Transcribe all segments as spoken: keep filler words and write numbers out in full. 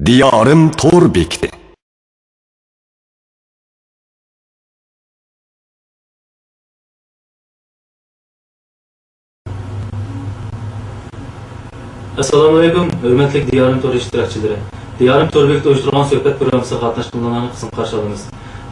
دىيارىم تور بېكىتى. ئەسسالامۇئەلەيكۇم، ھۆرمەتلىك دىيارىم تور ئىشتىراكچىلىرى. دىيارىم تور بېكىتى ئۇيۇشتۇرغان سۆھبەت پروگراممىسىغا قاتناشقانلارنى قىزغىن قارشى ئالىمىز.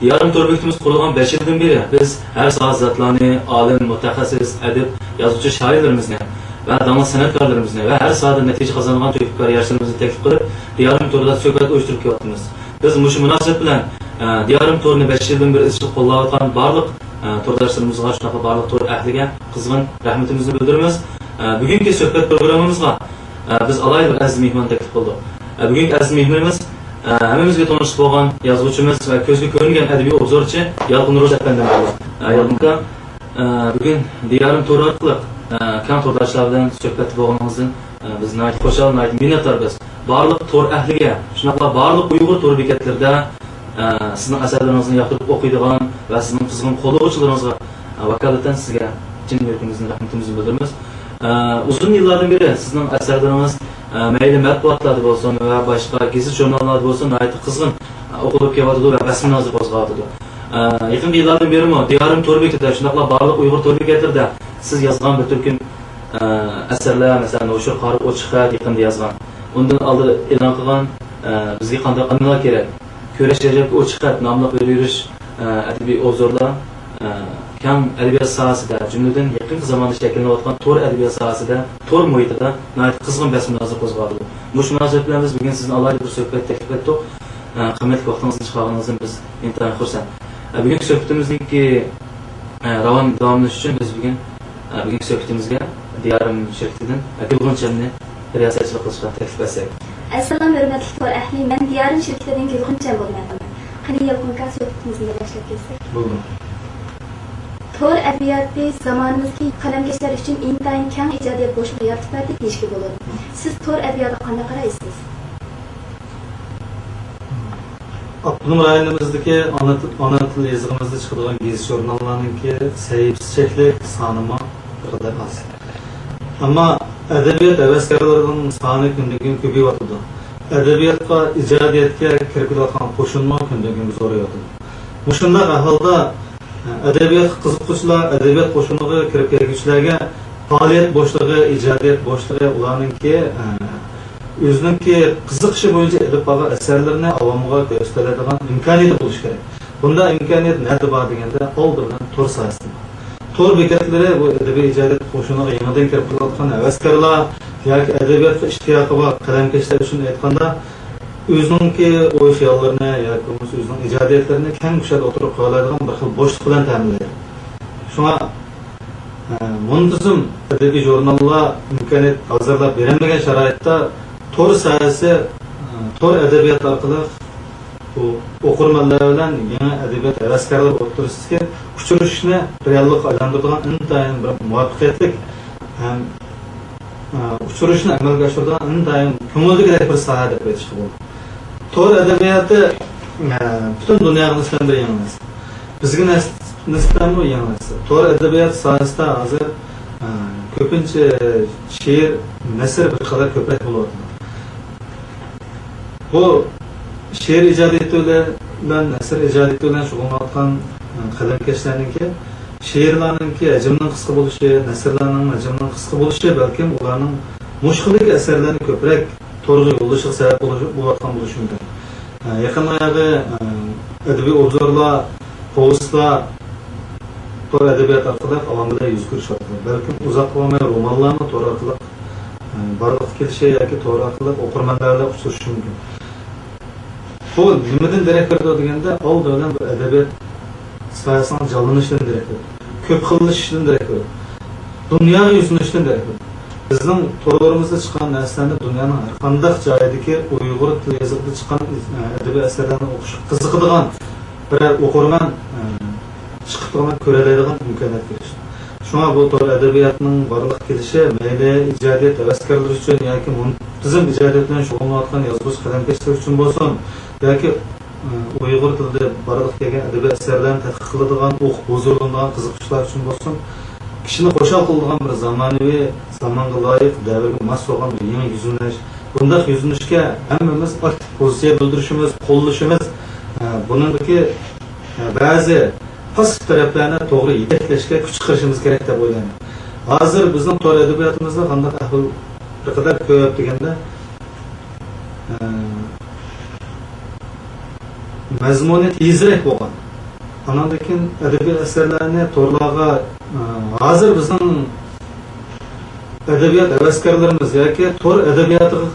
دىيارىم تور بېكىتىمىز قۇرۇلغان بەش يىلدىن بېرى بىز ھەر ساھە زاتلارنى، ئالىم، مۇتەخەسسىس، ئەدىب، يازغۇچى، شائىرلىرىمىزنى ۋە داڭلىق سەنئەتكارلىرىمىزنى ۋە ھەر ساھەدە نەتىجە قازانغان تۆھپىكار ياشلىرىمىزنى تەكلىپ قىلىپ، دىيارىم تورىدا سۆھبەت ئۇيۇشتۇرۇپ كېلىۋاتىمىز. بىز مۇشۇ مۇناسىۋەت بىلەن، ئە، دىيارىم تورىنى بەش يىلدىن بېرى ئىزچىل قوللاۋاتقان بارلىق، ئە، تورداشلىرىمىزغا، شۇنداقلا بارلىق تور ئەھلىگە قىزغىن رەھمىتىمىزنى بىلدۈرىمىز. ئە، بۈگۈنكى سۆھبەت پروگراممىمىزغا، ئە، بىز ئالاھىدە بىر ئەزىز مېھمان تەكلىپ قىلدۇق. ئە، بۈگۈنكى ئەزىز مېھمىنىمىز، ئە، ھەممىمىزگە تونۇش بولغان يازغۇچىمىز ۋە كۆزگە كۆرۈنگەن ئەدەبىي ئوبزورچى يالقۇن روز ئەپەندىم بولدى. ئە، يالقۇن ئاكا، ئە، بۈگۈن دىيارىم تورى ئارقىلىق، ئە، كەڭ تورداشلار بىلەن سۆھبەتتە بولغىنىڭىزدىن، ئە، بىز ناھايىتى خۇشال، ناھايىتى مىننەتدار بىز. بارلىق تور ئەھلىگە، شۇنداقلا بارلىق ئۇيغۇر تور بېكەتلىرىدە، ئە، سىزنىڭ ئەسەرلىرىڭىزنى ياقتۇرۇپ ئوقۇيدىغان ۋە سىزنىڭ قىزغىن قوللىغۇچىلىرىڭىزغا، ئە، ۋاكالىتەن سىزگە چىن يۈرىكىمىزدىن رەھمىتىمىزنى بىلدۈرىمىز. ئە، ئۇزۇن يىللاردىن بېرى سىزنىڭ ئەسەرلىرىڭىز، ئە، مەيلى مەتبۇئاتلاردا بولسۇن ۋە باشقا گېزىت-ژۇرناللاردا بولسۇن، ناھايىتى قىزغىن، ئە، ئوقۇلۇپ كېلىۋاتىدۇ ۋە بەس-مۇنازىرە قوزغاۋاتىدۇ. ئە، يېقىنقى يىللاردىن بېرىمۇ دىيارىم تور بېكىتىدە، شۇنداقلا بارلىق ئۇيغۇر تور بېكەتلىرىدە سىز يازغان بىر تۈركۈم، ئە، ئەسەرلەر، مەسىلەن، نوشۇر قارىغا ئوچۇق خەت يېقىندا يازغان. ئۇندىن ئالدىن ئېلان قىلغان، ئە، بىزگە قانداق ئانىلار كېرەك؟ كۈرەش رەجەپكە ئوچۇق خەت ناملىق بىر يۈرۈش، ئە، ئەدەبىي ئوبزورلار، ئە، كەڭ ئەدەبىيات ساھەسىدە، جۈملىدىن يېقىنقى زاماندا شەكىللىنىۋاتقان تور ئەدەبىيات ساھەسىدە، تور مۇھىتىدا ناھايىتى قىزغىن بەس-مۇنازىرە قوزغاۋاتىدۇ. مۇشۇ مۇناسىۋەت بىلەن بىز بۈگۈن سىزنى ئالاھىدە بىر سۆھبەت تەكلىپ ئەتتۇق. ئە، قىممەتلىك ۋاقتىڭىزنى چىقارغىنىڭىزدىن بىز ئىنتايىن خۇرسەن. ئە، بۈگۈنكى سۆھبىتىمىزنىڭكى، ئە، راۋان داۋاملىشىشى ئۈچۈن بىز بۈگۈن، ئە، بۈگۈنكى سۆھبىتىمىزگە دىيارىم شىركىتىدىن، ئە، گۈلغۇنچەمنى رىياسەتچىلىك قىلىشقا تەكلىپ ئەتسەك. ئەسسالام، ھۆرمەتلىك تور ئەھلى، مەن دىيارىم شىركىتىدىن گۈلغۇنچەم بولىمەن. قېنى، يالقۇن ئاكا، سۆھبىتىمىزنى باشلاپ كەتسەك. بولدى. تور ئەدەبىياتى زامانىمىزدىكى قەلەمكەشلەر ئۈچۈن ئىنتايىن كەڭ ئىجادىيەت بوشلۇقى يارىتىپ بەردى دېيىشكە بولىدۇ. سىز تور ئەدەبىياتىغا قانداق قارايسىز؟ ئاپتونوم رايونىمىزدىكى ئانا تىل، ئانا تىل يېزىقىمىزدا چىقىدىغان گېزىت-ژۇرناللارنىڭكى سەھىپىسى چەكلىك، سانىمۇ بىر قەدەر ئاز. ئەمما ئەدەبىيات ھەۋەسكارلىرىنىڭ سانى كۈندىن-كۈن كۆپىيىۋاتىدۇ. ئەدەبىياتقا، ئىجادىيەتكە كىرىپ كېلىۋاتقان قوشۇنمۇ كۈندىن-كۈن زورىيىۋاتىدۇ. مۇشۇنداق ئەھۋالدا ئەدەبىياتقا قىزىققۇچىلار، ئەدەبىيات قوشۇنىغا كىرىپ كەلگۈچىلەرگە پائالىيەت بوشلۇقى، ئىجادىيەت بوشلۇقى، ئۇلارنىڭكى، ئە، ئۆزىنىڭكى قىزىقىشى بويىچە ئېلىپ بارغان ئەسەرلىرىنى ئاۋامغا كۆرسىتەلەيدىغان ئىمكانىيىتى بولۇشى كېرەك. بۇنداق ئىمكانىيەت نەدە بار دېگەندە، ئالدى بىلەن تور ساھەسىدە بار. تور بېكەتلىرى بۇ ئەدەبىي ئىجادىيەت قوشۇنىغا يېڭىدىن كىرىپ كېلىۋاتقان ھەۋەسكارلار ياكى ئەدەبىياتقا ئىشتىياقى بار قەلەمكەشلەر ئۈچۈن ئېيتقاندا، ئۆزىنىڭكى ئوي-خىياللىرىنى ياكى بولمىسا ئۆزىنىڭ ئىجادىيەتلىرىنى كەڭ كۇشادە ئوتتۇرىغا قويالايدىغان بىر خىل بوشلۇق بىلەن تەمىنلەيدۇ. شۇڭا، ئە، مۇنتىزىم ئەدەبىي ژۇرناللار ئىمكانىيەت ھازىرلاپ بېرەلمىگەن شارائىتتا تور ساھەسى، ئە، تور ئەدەبىياتى ئارقىلىق بۇ ئوقۇرمەنلەر بىلەن يېڭى ئەدەبىيات ھەۋەسكارلىرى ئوتتۇرىسىدىكى ئۇچرىشىشنى رېئاللىققا ئايلاندۇرىدىغان ئىنتايىن بىر مۇۋەپپەقىيەتلىك ھەم ئۇچرىشىشنى ئەمەلگە ئاشۇرىدىغان ئىنتايىن كۆڭۈلدىكىدەك بىر ساھە دەپ ئېيتىشقا بولىدۇ. تور ئەدەبىياتى، ئە، پۈتۈن دۇنياغا نىسبەتەن بىر يېڭى نەرسە. بىزگە نەس-، نىسبەتەنمۇ يېڭى نەرسە. تور ئەدەبىيات ساھەسىدە ھازىر، ئە، كۆپىنچە شېئىر، نەسر بىر قەدەر كۆپرەك بولۇۋاتىدۇ. بۇ شېئىر ئىجادىيىتى بىلەن، نەسر ئىجادىيىتى بىلەن شۇغۇللىنىۋاتقان، ئە، قەلەمكەشلەرنىڭكى شېئىرلارنىڭكى ھەجمىنىڭ قىسقا بولۇشى، نەسرلەرنىڭ ھەجمىنىڭ قىسقا بولۇشى بەلكىم ئۇلارنىڭ مۇشۇ خىلدىكى ئەسەرلەرنى كۆپرەك تورغا يوللىشىغا سەۋەب بولۇش-، بولۇۋاتقان بولۇشى مۇمكىن. ئە، يېقىندا ھېلىقى، ئە، ئەدەبىي ئوبزورلار، پوۋېستلار تور ئەدەبىياتى ئارقىلىق ئاۋام بىلەن يۈز كۆرۈشۈۋاتىدۇ. بەلكىم ئۇزاققا بارماي رومانلارمۇ تور ئارقىلىق، ئە، بارلىققا كېلىشى ياكى تور ئارقىلىق ئوقۇرمەنلەر بىلەن ئۇچرىشىشى مۇمكىن. بۇ نېمىدىن دېرەك بېرىدۇ دېگەندە، ئالدى بىلەن بۇ ئەدەبىيات ساھەسىنىڭ جانلىنىشىدىن دېرەك بېرىدۇ. كۆپ خىللىشىشىدىن دېرەك بېرىدۇ. دۇنياغا يۈزلىنىشتىن دېرەك بېرىدۇ. بىزنىڭ تورلىرىمىزدا چىققان نەرسىلەرنى دۇنيانىڭ ھەر قانداق جايىدىكى ئۇيغۇر تىل يېزىقىدا چىققان، ئە، ئەدەبىي ئەسەرلەرنى ئوقۇشقا قىزىقىدىغان بىرەر ئوقۇرمەن، ئە، چىقىپ تۇرغان كۆرەلەيدىغان ئىمكانىيەتكە ئېرىشتى. شۇڭا بۇ تور ئەدەبىياتىنىڭ بارلىققا كېلىشى مەيلى ئىجادىيەت ھەۋەسكارلىرى ئۈچۈن ياكى مۇنتىزىم ئىجادىيەت بىلەن شۇغۇللىنىۋاتقان يازغۇچى قەلەمكەشلەر ئۈچۈن بولسۇن ياكى ئۇيغۇر تىلىدا بارلىققا كەلگەن ئەدەبىي ئەسەرلەرنى تەتقىق قىلىدىغان، ئوقۇپ ھۇزۇرلىنىدىغان قىزىققۇچىلار ئۈچۈن بولسۇن، كىشىنى خۇشال قىلىدىغان بىر زامانىۋى، زامانغا لايىق، دەۋرگە ماس بولغان بىر يېڭى يۈزلىنىش. بۇنداق يۈزلىنىشكە ھەممىمىز ئاكتىپ پوزىتسىيە بىلدۈرۈشىمىز، قوللىشىمىز، ئە، بۇنىڭدىكى، ئە، بەزى پاسسىپ تەرەپلەرنى توغرا يېتەكلەشكە كۈچ چىقىرىشىمىز كېرەك دەپ ئويلايمەن. ھازىر بىزنىڭ تور ئەدەبىياتىمىزدا قانداق ئەھۋال بىر قەدەر كۆپ دېگەندە، ئە، مەزمۇنى تېزرەك بولغان. ئاناندىن كېيىن ئەدەبىي ئەسەرلەرنى تورلارغا، ئە، ھازىر بىزنىڭ ئەدەبىيات ھەۋەسكارلىرىمىز ياكى تور ئەدەبىياتىغا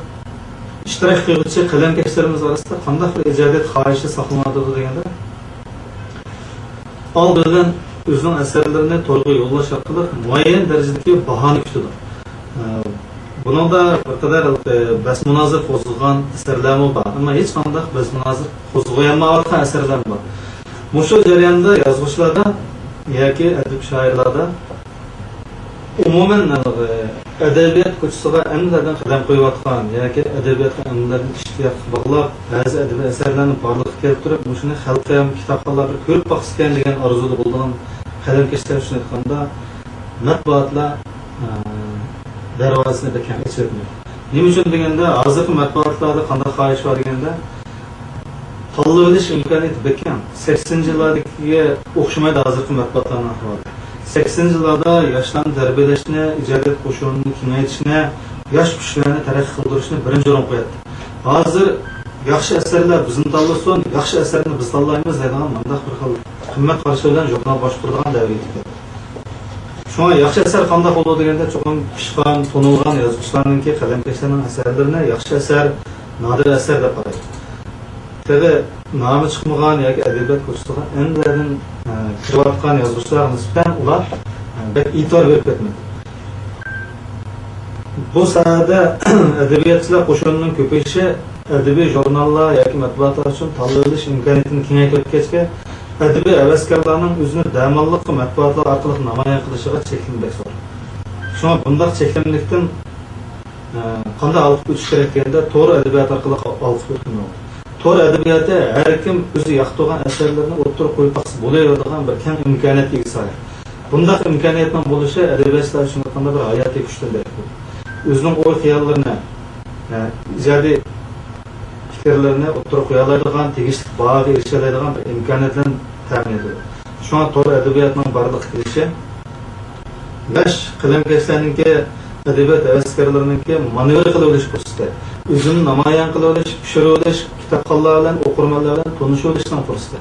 ئىشتىراك قىلغۇچى قەلەمكەشلىرىمىز ئارىسىدا قانداق بىر ئىجادىيەت خاھىشى ساقلىنىۋاتىدۇ دېگەندە، ئالدى بىلەن ئۆزىنىڭ ئەسەرلىرىنى تورغا يوللاش ئارقىلىق مۇئەييەن دەرىجىدىكى باھانى كۈتىدۇ. ئە، بۇنىڭدا بىر قەدەر، ئە، بەس مۇنازىرە قوزغىغان ئەسەرلەرمۇ بار، ئەمما ھېچقانداق بەس مۇنازىرە قوزغىيالمايۋاتقان ئەسەرلەرمۇ بار. مۇشۇ جەرياندا يازغۇچىلاردا ياكى ئەدىب شائىرلاردا ئومۇمەن، ئە، ئەدەبىيات كوچىسىغا ئەمدىلەردىن قەدەم قويۇۋاتقان ياكى ئەدەبىياتقا ئەمدىلەردىن ئىشتىياق باغلاپ، بەزى ئەدەبىي ئەسەرلەرنى بارلىققا كەلتۈرۈپ، مۇشۇنى خەلقىم، كىتابخانلار بىر كۆرۈپ باقسىكەن دېگەن ئارزۇدا بولىدىغان قەلەمكەشلەر ئۈچۈن ئېيتقاندا، مەتبۇئاتلار، ئە، دەرۋازىسىنى بەك كەڭ ئېچىۋەتمەيدۇ. نېمە ئۈچۈن دېگەندە، ھازىرقى مەتبۇئاتلاردا قانداق خاھىش بار دېگەندە، تاللىۋېلىش ئىمكانىيىتى بەك كەڭ. سەكسىنىنچى يىللاردىكىگە ئوخشىمايدۇ ھازىرقى مەتبۇئاتلارنىڭ ئەھۋالى. سەكسىنىنچى يىللاردا ياشلارنى تەربىيەلەشنى، ئىجادىيەت قوشۇنىنى كېڭەيتىشنى، ياش كۈچلەرنى تەرەققىي قىلدۇرۇشنى بىرىنچى ئورۇنغا قوياتتى. ھازىر ياخشى ئەسەرلەر بىزنى تاللىسۇن، ياخشى ئەسەرنى بىز تاللايمىز دەيدىغان مۇنداق بىر خىل قىممەت قارىشى بىلەن ژۇرنال باشقۇرىدىغان دەۋر يېتىپ كەلدى. شۇڭا ياخشى ئەسەر قانداق بولىدۇ دېگەندە، چوقۇم پىشقان، تونۇلغان يازغۇچىلارنىڭكى، قەلەمكەشلەرنىڭ ئەسەرلىرىنى ياخشى ئەسەر، نادىر ئەسەر دەپ قارايدۇ. تېخى نامى چىقمىغان ياكى ئەدەبىيات كوچىسىغا ئەمدىلەردىن، ئە، كىرىۋاتقان يازغۇچىلارغا نىسبەتەن ئۇلار، ئە، بەك ئېتىبار بېرىپ كەتمەيدۇ. بۇ ساھەدە ئەدەبىياتچىلار قوشۇنىنىڭ كۆپىيىشى ئەدەبىي ژۇرناللار ياكى مەتبۇئاتلار ئۈچۈن تاللىۋېلىش ئىمكانىيىتىنى كېڭەيتىۋەتكەچكە، ئەدەبىي ھەۋەسكارلارنىڭ ئۆزىنى دەماللىققا مەتبۇئاتلار ئارقىلىق نامايان قىلىشىغا چەكلىمە بەك زور. شۇڭا بۇنداق چەكلىمىلىكتىن، ئە، قانداق ھالقىپ ئۆتۈش كېرەك دېگەندە، تور ئەدەبىياتى ئارقىلىق ھالقىپ ئۆتكىلى بولىدۇ. تور ئەدەبىياتى ھەر كىم ئۆزى ياقتۇرغان ئەسەرلىرىنى ئوتتۇرىغا قويۇپ باقسا بولۇۋېرىدىغان بىر كەڭ ئىمكانىيەتكە ئىگە ساھە. بۇنداق ئىمكانىيەتنىڭ بولۇشى ئەدەبىياتچىلار ئۈچۈن قانداق بىر ھاياتىي كۈچتىن دېرەك بولىدۇ. ئۆزىنىڭ ئوي-خىياللىرىنى، ئە، ئىجادىي پىكىرلىرىنى ئوتتۇرىغا قويالايدىغان، تېگىشلىك باھاغا ئېرىشەلەيدىغان بىر ئىمكانىيەت بىلەن تەمىن ئېتىدۇ. شۇڭا تور ئەدەبىياتىنىڭ بارلىققا كېلىشى ياش قەلەمكەشلەرنىڭكى، ئەدەبىيات ھەۋەسكارلىرىنىڭكى مانېۋىر قىلىۋېلىش پۇرسىتى، ئۆزىنى نامايان قىلىۋېلىش، پىشۇرۇۋېلىش، كىتابخانلار بىلەن، ئوقۇرمەنلەر بىلەن تونۇشۇۋېلىشنىڭ پۇرسىتى.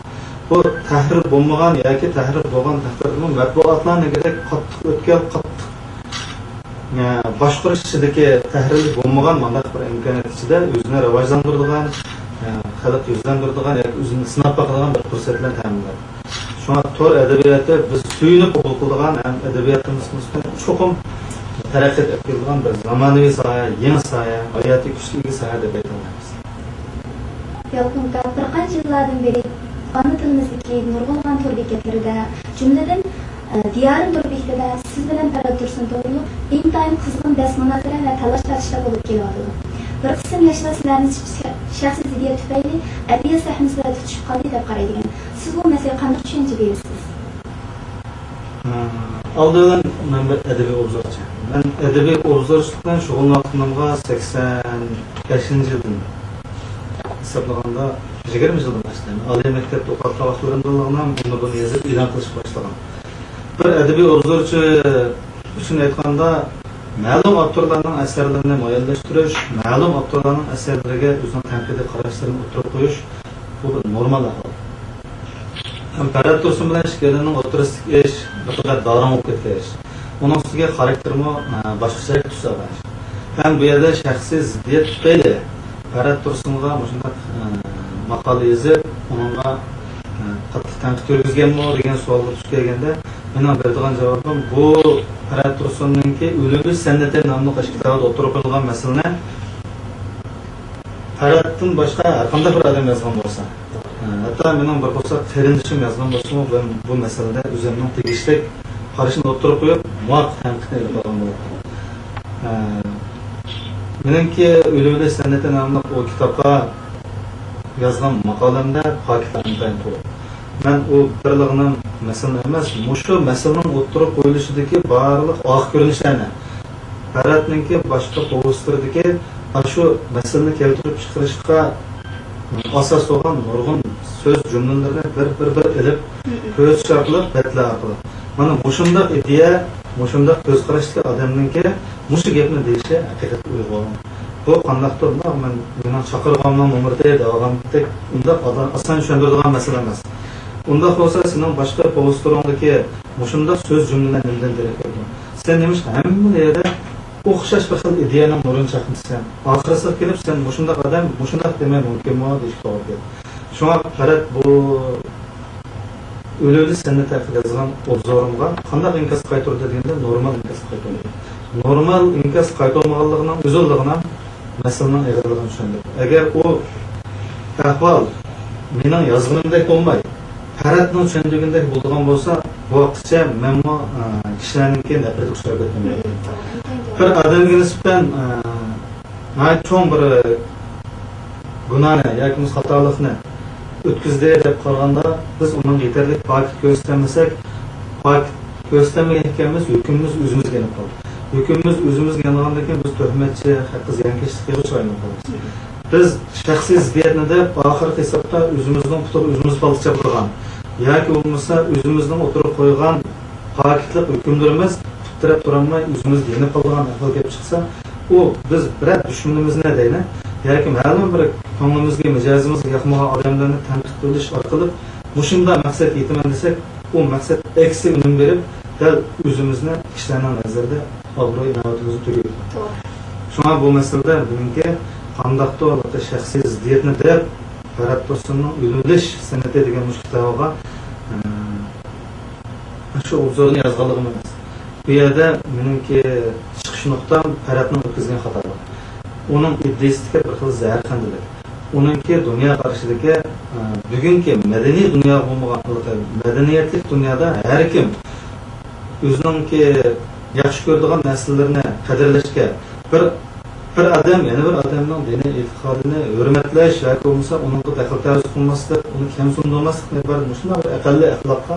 بۇ تەھرىر بولمىغان ياكى تەھرىر بولغان تەقدىردىمۇ مەتبۇئاتلارنىڭكىدەك قاتتىق ئۆتكەل، قاتتىق، ئە، باشقۇرۇش ئىچىدىكى تەھرىرلىك بولمىغان مانداق بىر ئىمكانىيەت ئىچىدە ئۆزىنى راۋاجلاندۇرىدىغان، ئە، خەلق يۈزلەندۈرىدىغان ياكى ئۆزىنى سىناپ باقىدىغان بىر پۇرسەت بىلەن تەمىنلەيدۇ. شۇڭا تور ئەدەبىياتى بىز سۆيۈنۈپ قوبۇل قىلىدىغان ھەم ئەدەبىياتىمىزغا نىسبەتەن چوقۇم تەرەققىيات ئېلىپ كېلىدىغان بىر زامانىۋى ساھە، يېڭى ساھە، ھاياتىي كۈچكە ئىگە ساھە دەپ ئېيتالايمىز. يالقۇن ئاكا، بىر قانچە يىللاردىن بېرى ئانا تىلىمىزدىكى نۇرغۇنلىغان تور بېكەتلىرىدە، جۈملىدىن، ئە، دىيارىم تور بېكىتىدە سىز بىلەن پەرھات تۇرسۇن توغرۇلۇق ئىنتايىن قىزغىن بەس مۇنازىرە ۋە تالاش-تارتىشلار بولۇپ كېلىۋاتىدۇ. بىر قىسىم ياشلار سىلەرنى شەخسىي زىددىيەت تۈپەيلى ئەدەبىيات سەھنىسىدە تۇتۇشۇپ قالدى دەپ قارايدىكەن. سىز بۇ مەسىلىگە قانداق چۈشەنچە بېرىسىز؟ ئالدى بىلەن مەن بىر ئەدەبىي ئوبزورچى. مەن ئەدەبىي ئوبزورچىلىق بىلەن شۇغۇللىنىۋاتقىنىمغا سەكسەن بەشىنچى يىلدىن ھېسابلىغاندا يىگىرمە يىلدىن باشلايمەن. ئالىي مەكتەپتە ئوقۇۋاتقان ۋاقىتلىرىمدىنلا مەن ئۇنى بۇنى يېزىپ ئېلان قىلىشقا باشلىغان. بىر ئەدەبىي ئوبزورچى ئۈچۈن ئېيتقاندا، مەلۇم ئاپتورلارنىڭ ئەسەرلىرىنى مۇئەييەنلەشتۈرۈش، مەلۇم ئاپتورلارنىڭ ئەسەرلىرىگە ئۆزىنىڭ تەنقىدىي قاراشلىرىنى ئوتتۇرىغا قويۇش، بۇ بىر نورمال ئەھۋال. ھەم پەرھات تۇرسۇن بىلەن ئىككىيلەننىڭ ئوتتۇرىسىدىكى ئىش بىر قەدەر داراڭ بولۇپ كەتكەن ئىش. ئۇنىڭ ئۈستىگە خاراكتېرىمۇ، ئە، باشقىچە تۈس ئالغان ئىش. ھەم بۇ يەردە شەخسىي زىددىيەت تۈپەيلى پەرھات تۇرسۇنغا مۇشۇنداق، ئە، ماقالە يېزىپ، ئۇنىڭغا، ئە، قاتتىق تەنقىد يۈرگۈزگەنمۇ دېگەن سوئالغا دۇچ كەلگەندە، مېنىڭ بېرىدىغان جاۋابىم، بۇ پەرھات تۇرسۇننىڭكى ئۆلۈمى سەنئىتى ناملىق ئاشۇ كىتابىدا ئوتتۇرىغا قويۇلغان مەسىلىنى پەرھاتتىن باشقا ھەرقانداق بىر ئادەم يازغان بولسا، ھە، ھەتتا مېنىڭ بىر قورساق قېرىندىشىم يازغان بولسىمۇ، مەن بۇ مەسىلىدە ئۆزۈمنىڭ تېگىشلىك قارىشىنى ئوتتۇرىغا قويۇپ، مۇۋاپىق تەنقىدنى ئېلىپ بارغان بولاتتىم. ئە، مېنىڭكى ئۆلۈۋېلىش سەنئىتى ناملىق ئۇ كىتابقا يازغان ماقالەمدە پاكىتلار ئىنتايىن تولا. مەن ئۇ بىرلىغىنىڭ مەسىلىنى ئەمەس، مۇشۇ مەسىلىنىڭ ئوتتۇرىغا قويۇلۇشىدىكى بارلىق ئارقا كۆرۈنۈشلەرنى، پەرھاتنىڭكى باشقا پوۋېستلىرىدىكى ئاشۇ مەسىلىنى كەلتۈرۈپ چىقىرىشقا ئاساس بولغان نۇرغۇن سۆز جۈملىلىرىنى بىر، بىر، بىر ئېلىپ كۆرسىتىش ئارقىلىق، بەتلەر ئارقىلىق، مانا مۇشۇنداق ئىدىيە، مۇشۇنداق كۆز قاراشتىكى ئادەمنىڭكى مۇشۇ گەپنى دېيىشى ھەقىقەتەن ئۇيغۇن. بۇ قانداقتۇر، مۇنداق مەن، مېنىڭ چاقىرغاننىڭ نومۇرى دەۋالغاندەك، ئۇنداق ئادا-، ئاسان چۈشەندۈرىدىغان مەسىلە ئەمەس. ئۇنداق بولسا، سېنىڭ باشقا پوۋېستلىرىڭدىكى مۇشۇنداق سۆز جۈملىلەر نېمىدىن دېرەك بېرىدۇ؟ سەن نېمىشقا ھەممە يەردە ئوخشاش بىر خىل ئىدىيەنىڭ نۇرىنى چاقنىتىسەن؟ ئاخىرسىغا كېلىپ، سەن مۇشۇنداق ئادەم مۇشۇنداق دېمەي مۇمكىنمۇ دېيىشكە توغرا كېلىدۇ. شۇڭا پەرھات بۇ ئۆلۈۋېلىش سەنئىتى ھەققىدە يازغان ئوبزورۇمغا قانداق ئىنكاس قايتۇردى دېگەندە، نورمال ئىنكاس قايتۇردى. نورمال ئىنكاس قايتۇرمىغانلىقىنىڭ ئۆزىدىلا مەسىلىنىڭ ئېغىرلىقىنى چۈشەندۈردى. ئەگەر ئۇ ئەھۋال مېنىڭ يازغىنىمدەك بولماي، پەرھاتنىڭ چۈشەندۈرگىنىدەك بولىدىغان بولسا، بۇ ۋاقىتقىچە مەنمۇ، ئە، كىشىلەرنىڭكى نەپرىتىگە ئۇچراپ كەتكەن بولاتتىم. بىر ئادەمگە نىسبەتەن، ئە، ناھايىتى چوڭ بىر گۇناھنى ياكى بولمىسا خاتالىقنى ئۆتكۈزدى دەپ قارىغاندا، بىز ئۇنىڭغا يېتەرلىك پاكىت كۆرسىتەلمىسەك، پاكىت كۆرسىتەلمىگەن ئىكەنمىز، ھۆكۈمىمىز ئۆزىمىزگە يېنىپ قالدى. ھۆكۈمىمىز ئۆزىمىزگە يانغاندىن كېيىن، بىز تۆھمەتچى، ھەققى زىيانكەشلىككە ئۇچرايمىز. بىز شەخسىي زىددىيەتنى دەپ، ئاخىرقى ھېسابتا ئۆزىمىزنىڭ پۇتىغا ئۆزىمىز پالتا چاپىدىغان ياكى بولمىسا ئۆزىمىزنىڭ ئوتتۇرىغا قويغان پاكىتلىق ھۆكۈملىرىمىز پۇت تىرەپ تۇرالماي ئۆزىمىزگە يېنىپ قالىدىغان ئەھۋال كېلىپ چىقسا، ئۇ بىز بىرەر دۈشمىنىمىزنى دەيلى ياكى مەلۇم بىر كۆڭلىمىزگە، مىجەزىمىزگە ياقمىغان ئادەملەرنى تەنقىد قىلىش ئارقىلىق مۇشۇنداق مەقسەتكە يېتىمەن دېسەك، ئۇ مەقسەت ئەكسىگە ئۈنۈم بېرىپ، دەل ئۆزىمىزنى كىشىلەرنىڭ نەزىرىدە ئابرۇي-ئىناۋىتىمىزنى تۆكۈۋېتىدۇ. توغرا. شۇڭا بۇ مەسىلىدە مېنىڭكى قانداقتۇر شەخسىي زىددىيەتنى دەپ، پەرھات تۇرسۇننىڭ ئۆلۈۋېلىش سەنئىتى دېگەن مۇشۇ كىتابىغا، ئە، شۇ ئوبزورنى يازغانلىقىم ئەمەس. بۇ يەردە مېنىڭكى چىقىش نۇقتام پەرھاتنىڭ ئۆتكۈزگەن خاتالىقى. ئۇنىڭ ئىدىيىسىدىكى بىر خىل زەھەرخەندىلىك. ئۇنىڭكى دۇنيا قارىشىدىكى، ئە، بۈگۈنكى مەدەنىي دۇنيا بولمىغان، مەدەنىيەتلىك دۇنيادا ھەر كىم ئۆزىنىڭكى ياخشى كۆرىدىغان نەرسىلىرىنى قەدىرلەشكە، بىر بىر ئادەم يەنە بىر ئادەمنىڭ دىنىي ئېتىقادىنى ھۆرمەتلەش ياكى بولمىسا ئۇنىڭغا دەخلى تەرۇز قىلماسلىق، ئۇنى كەمسىندۈرمەسلىقنى ئىبارەت مۇشۇنداق بىر ئەقەللىي ئەخلاققا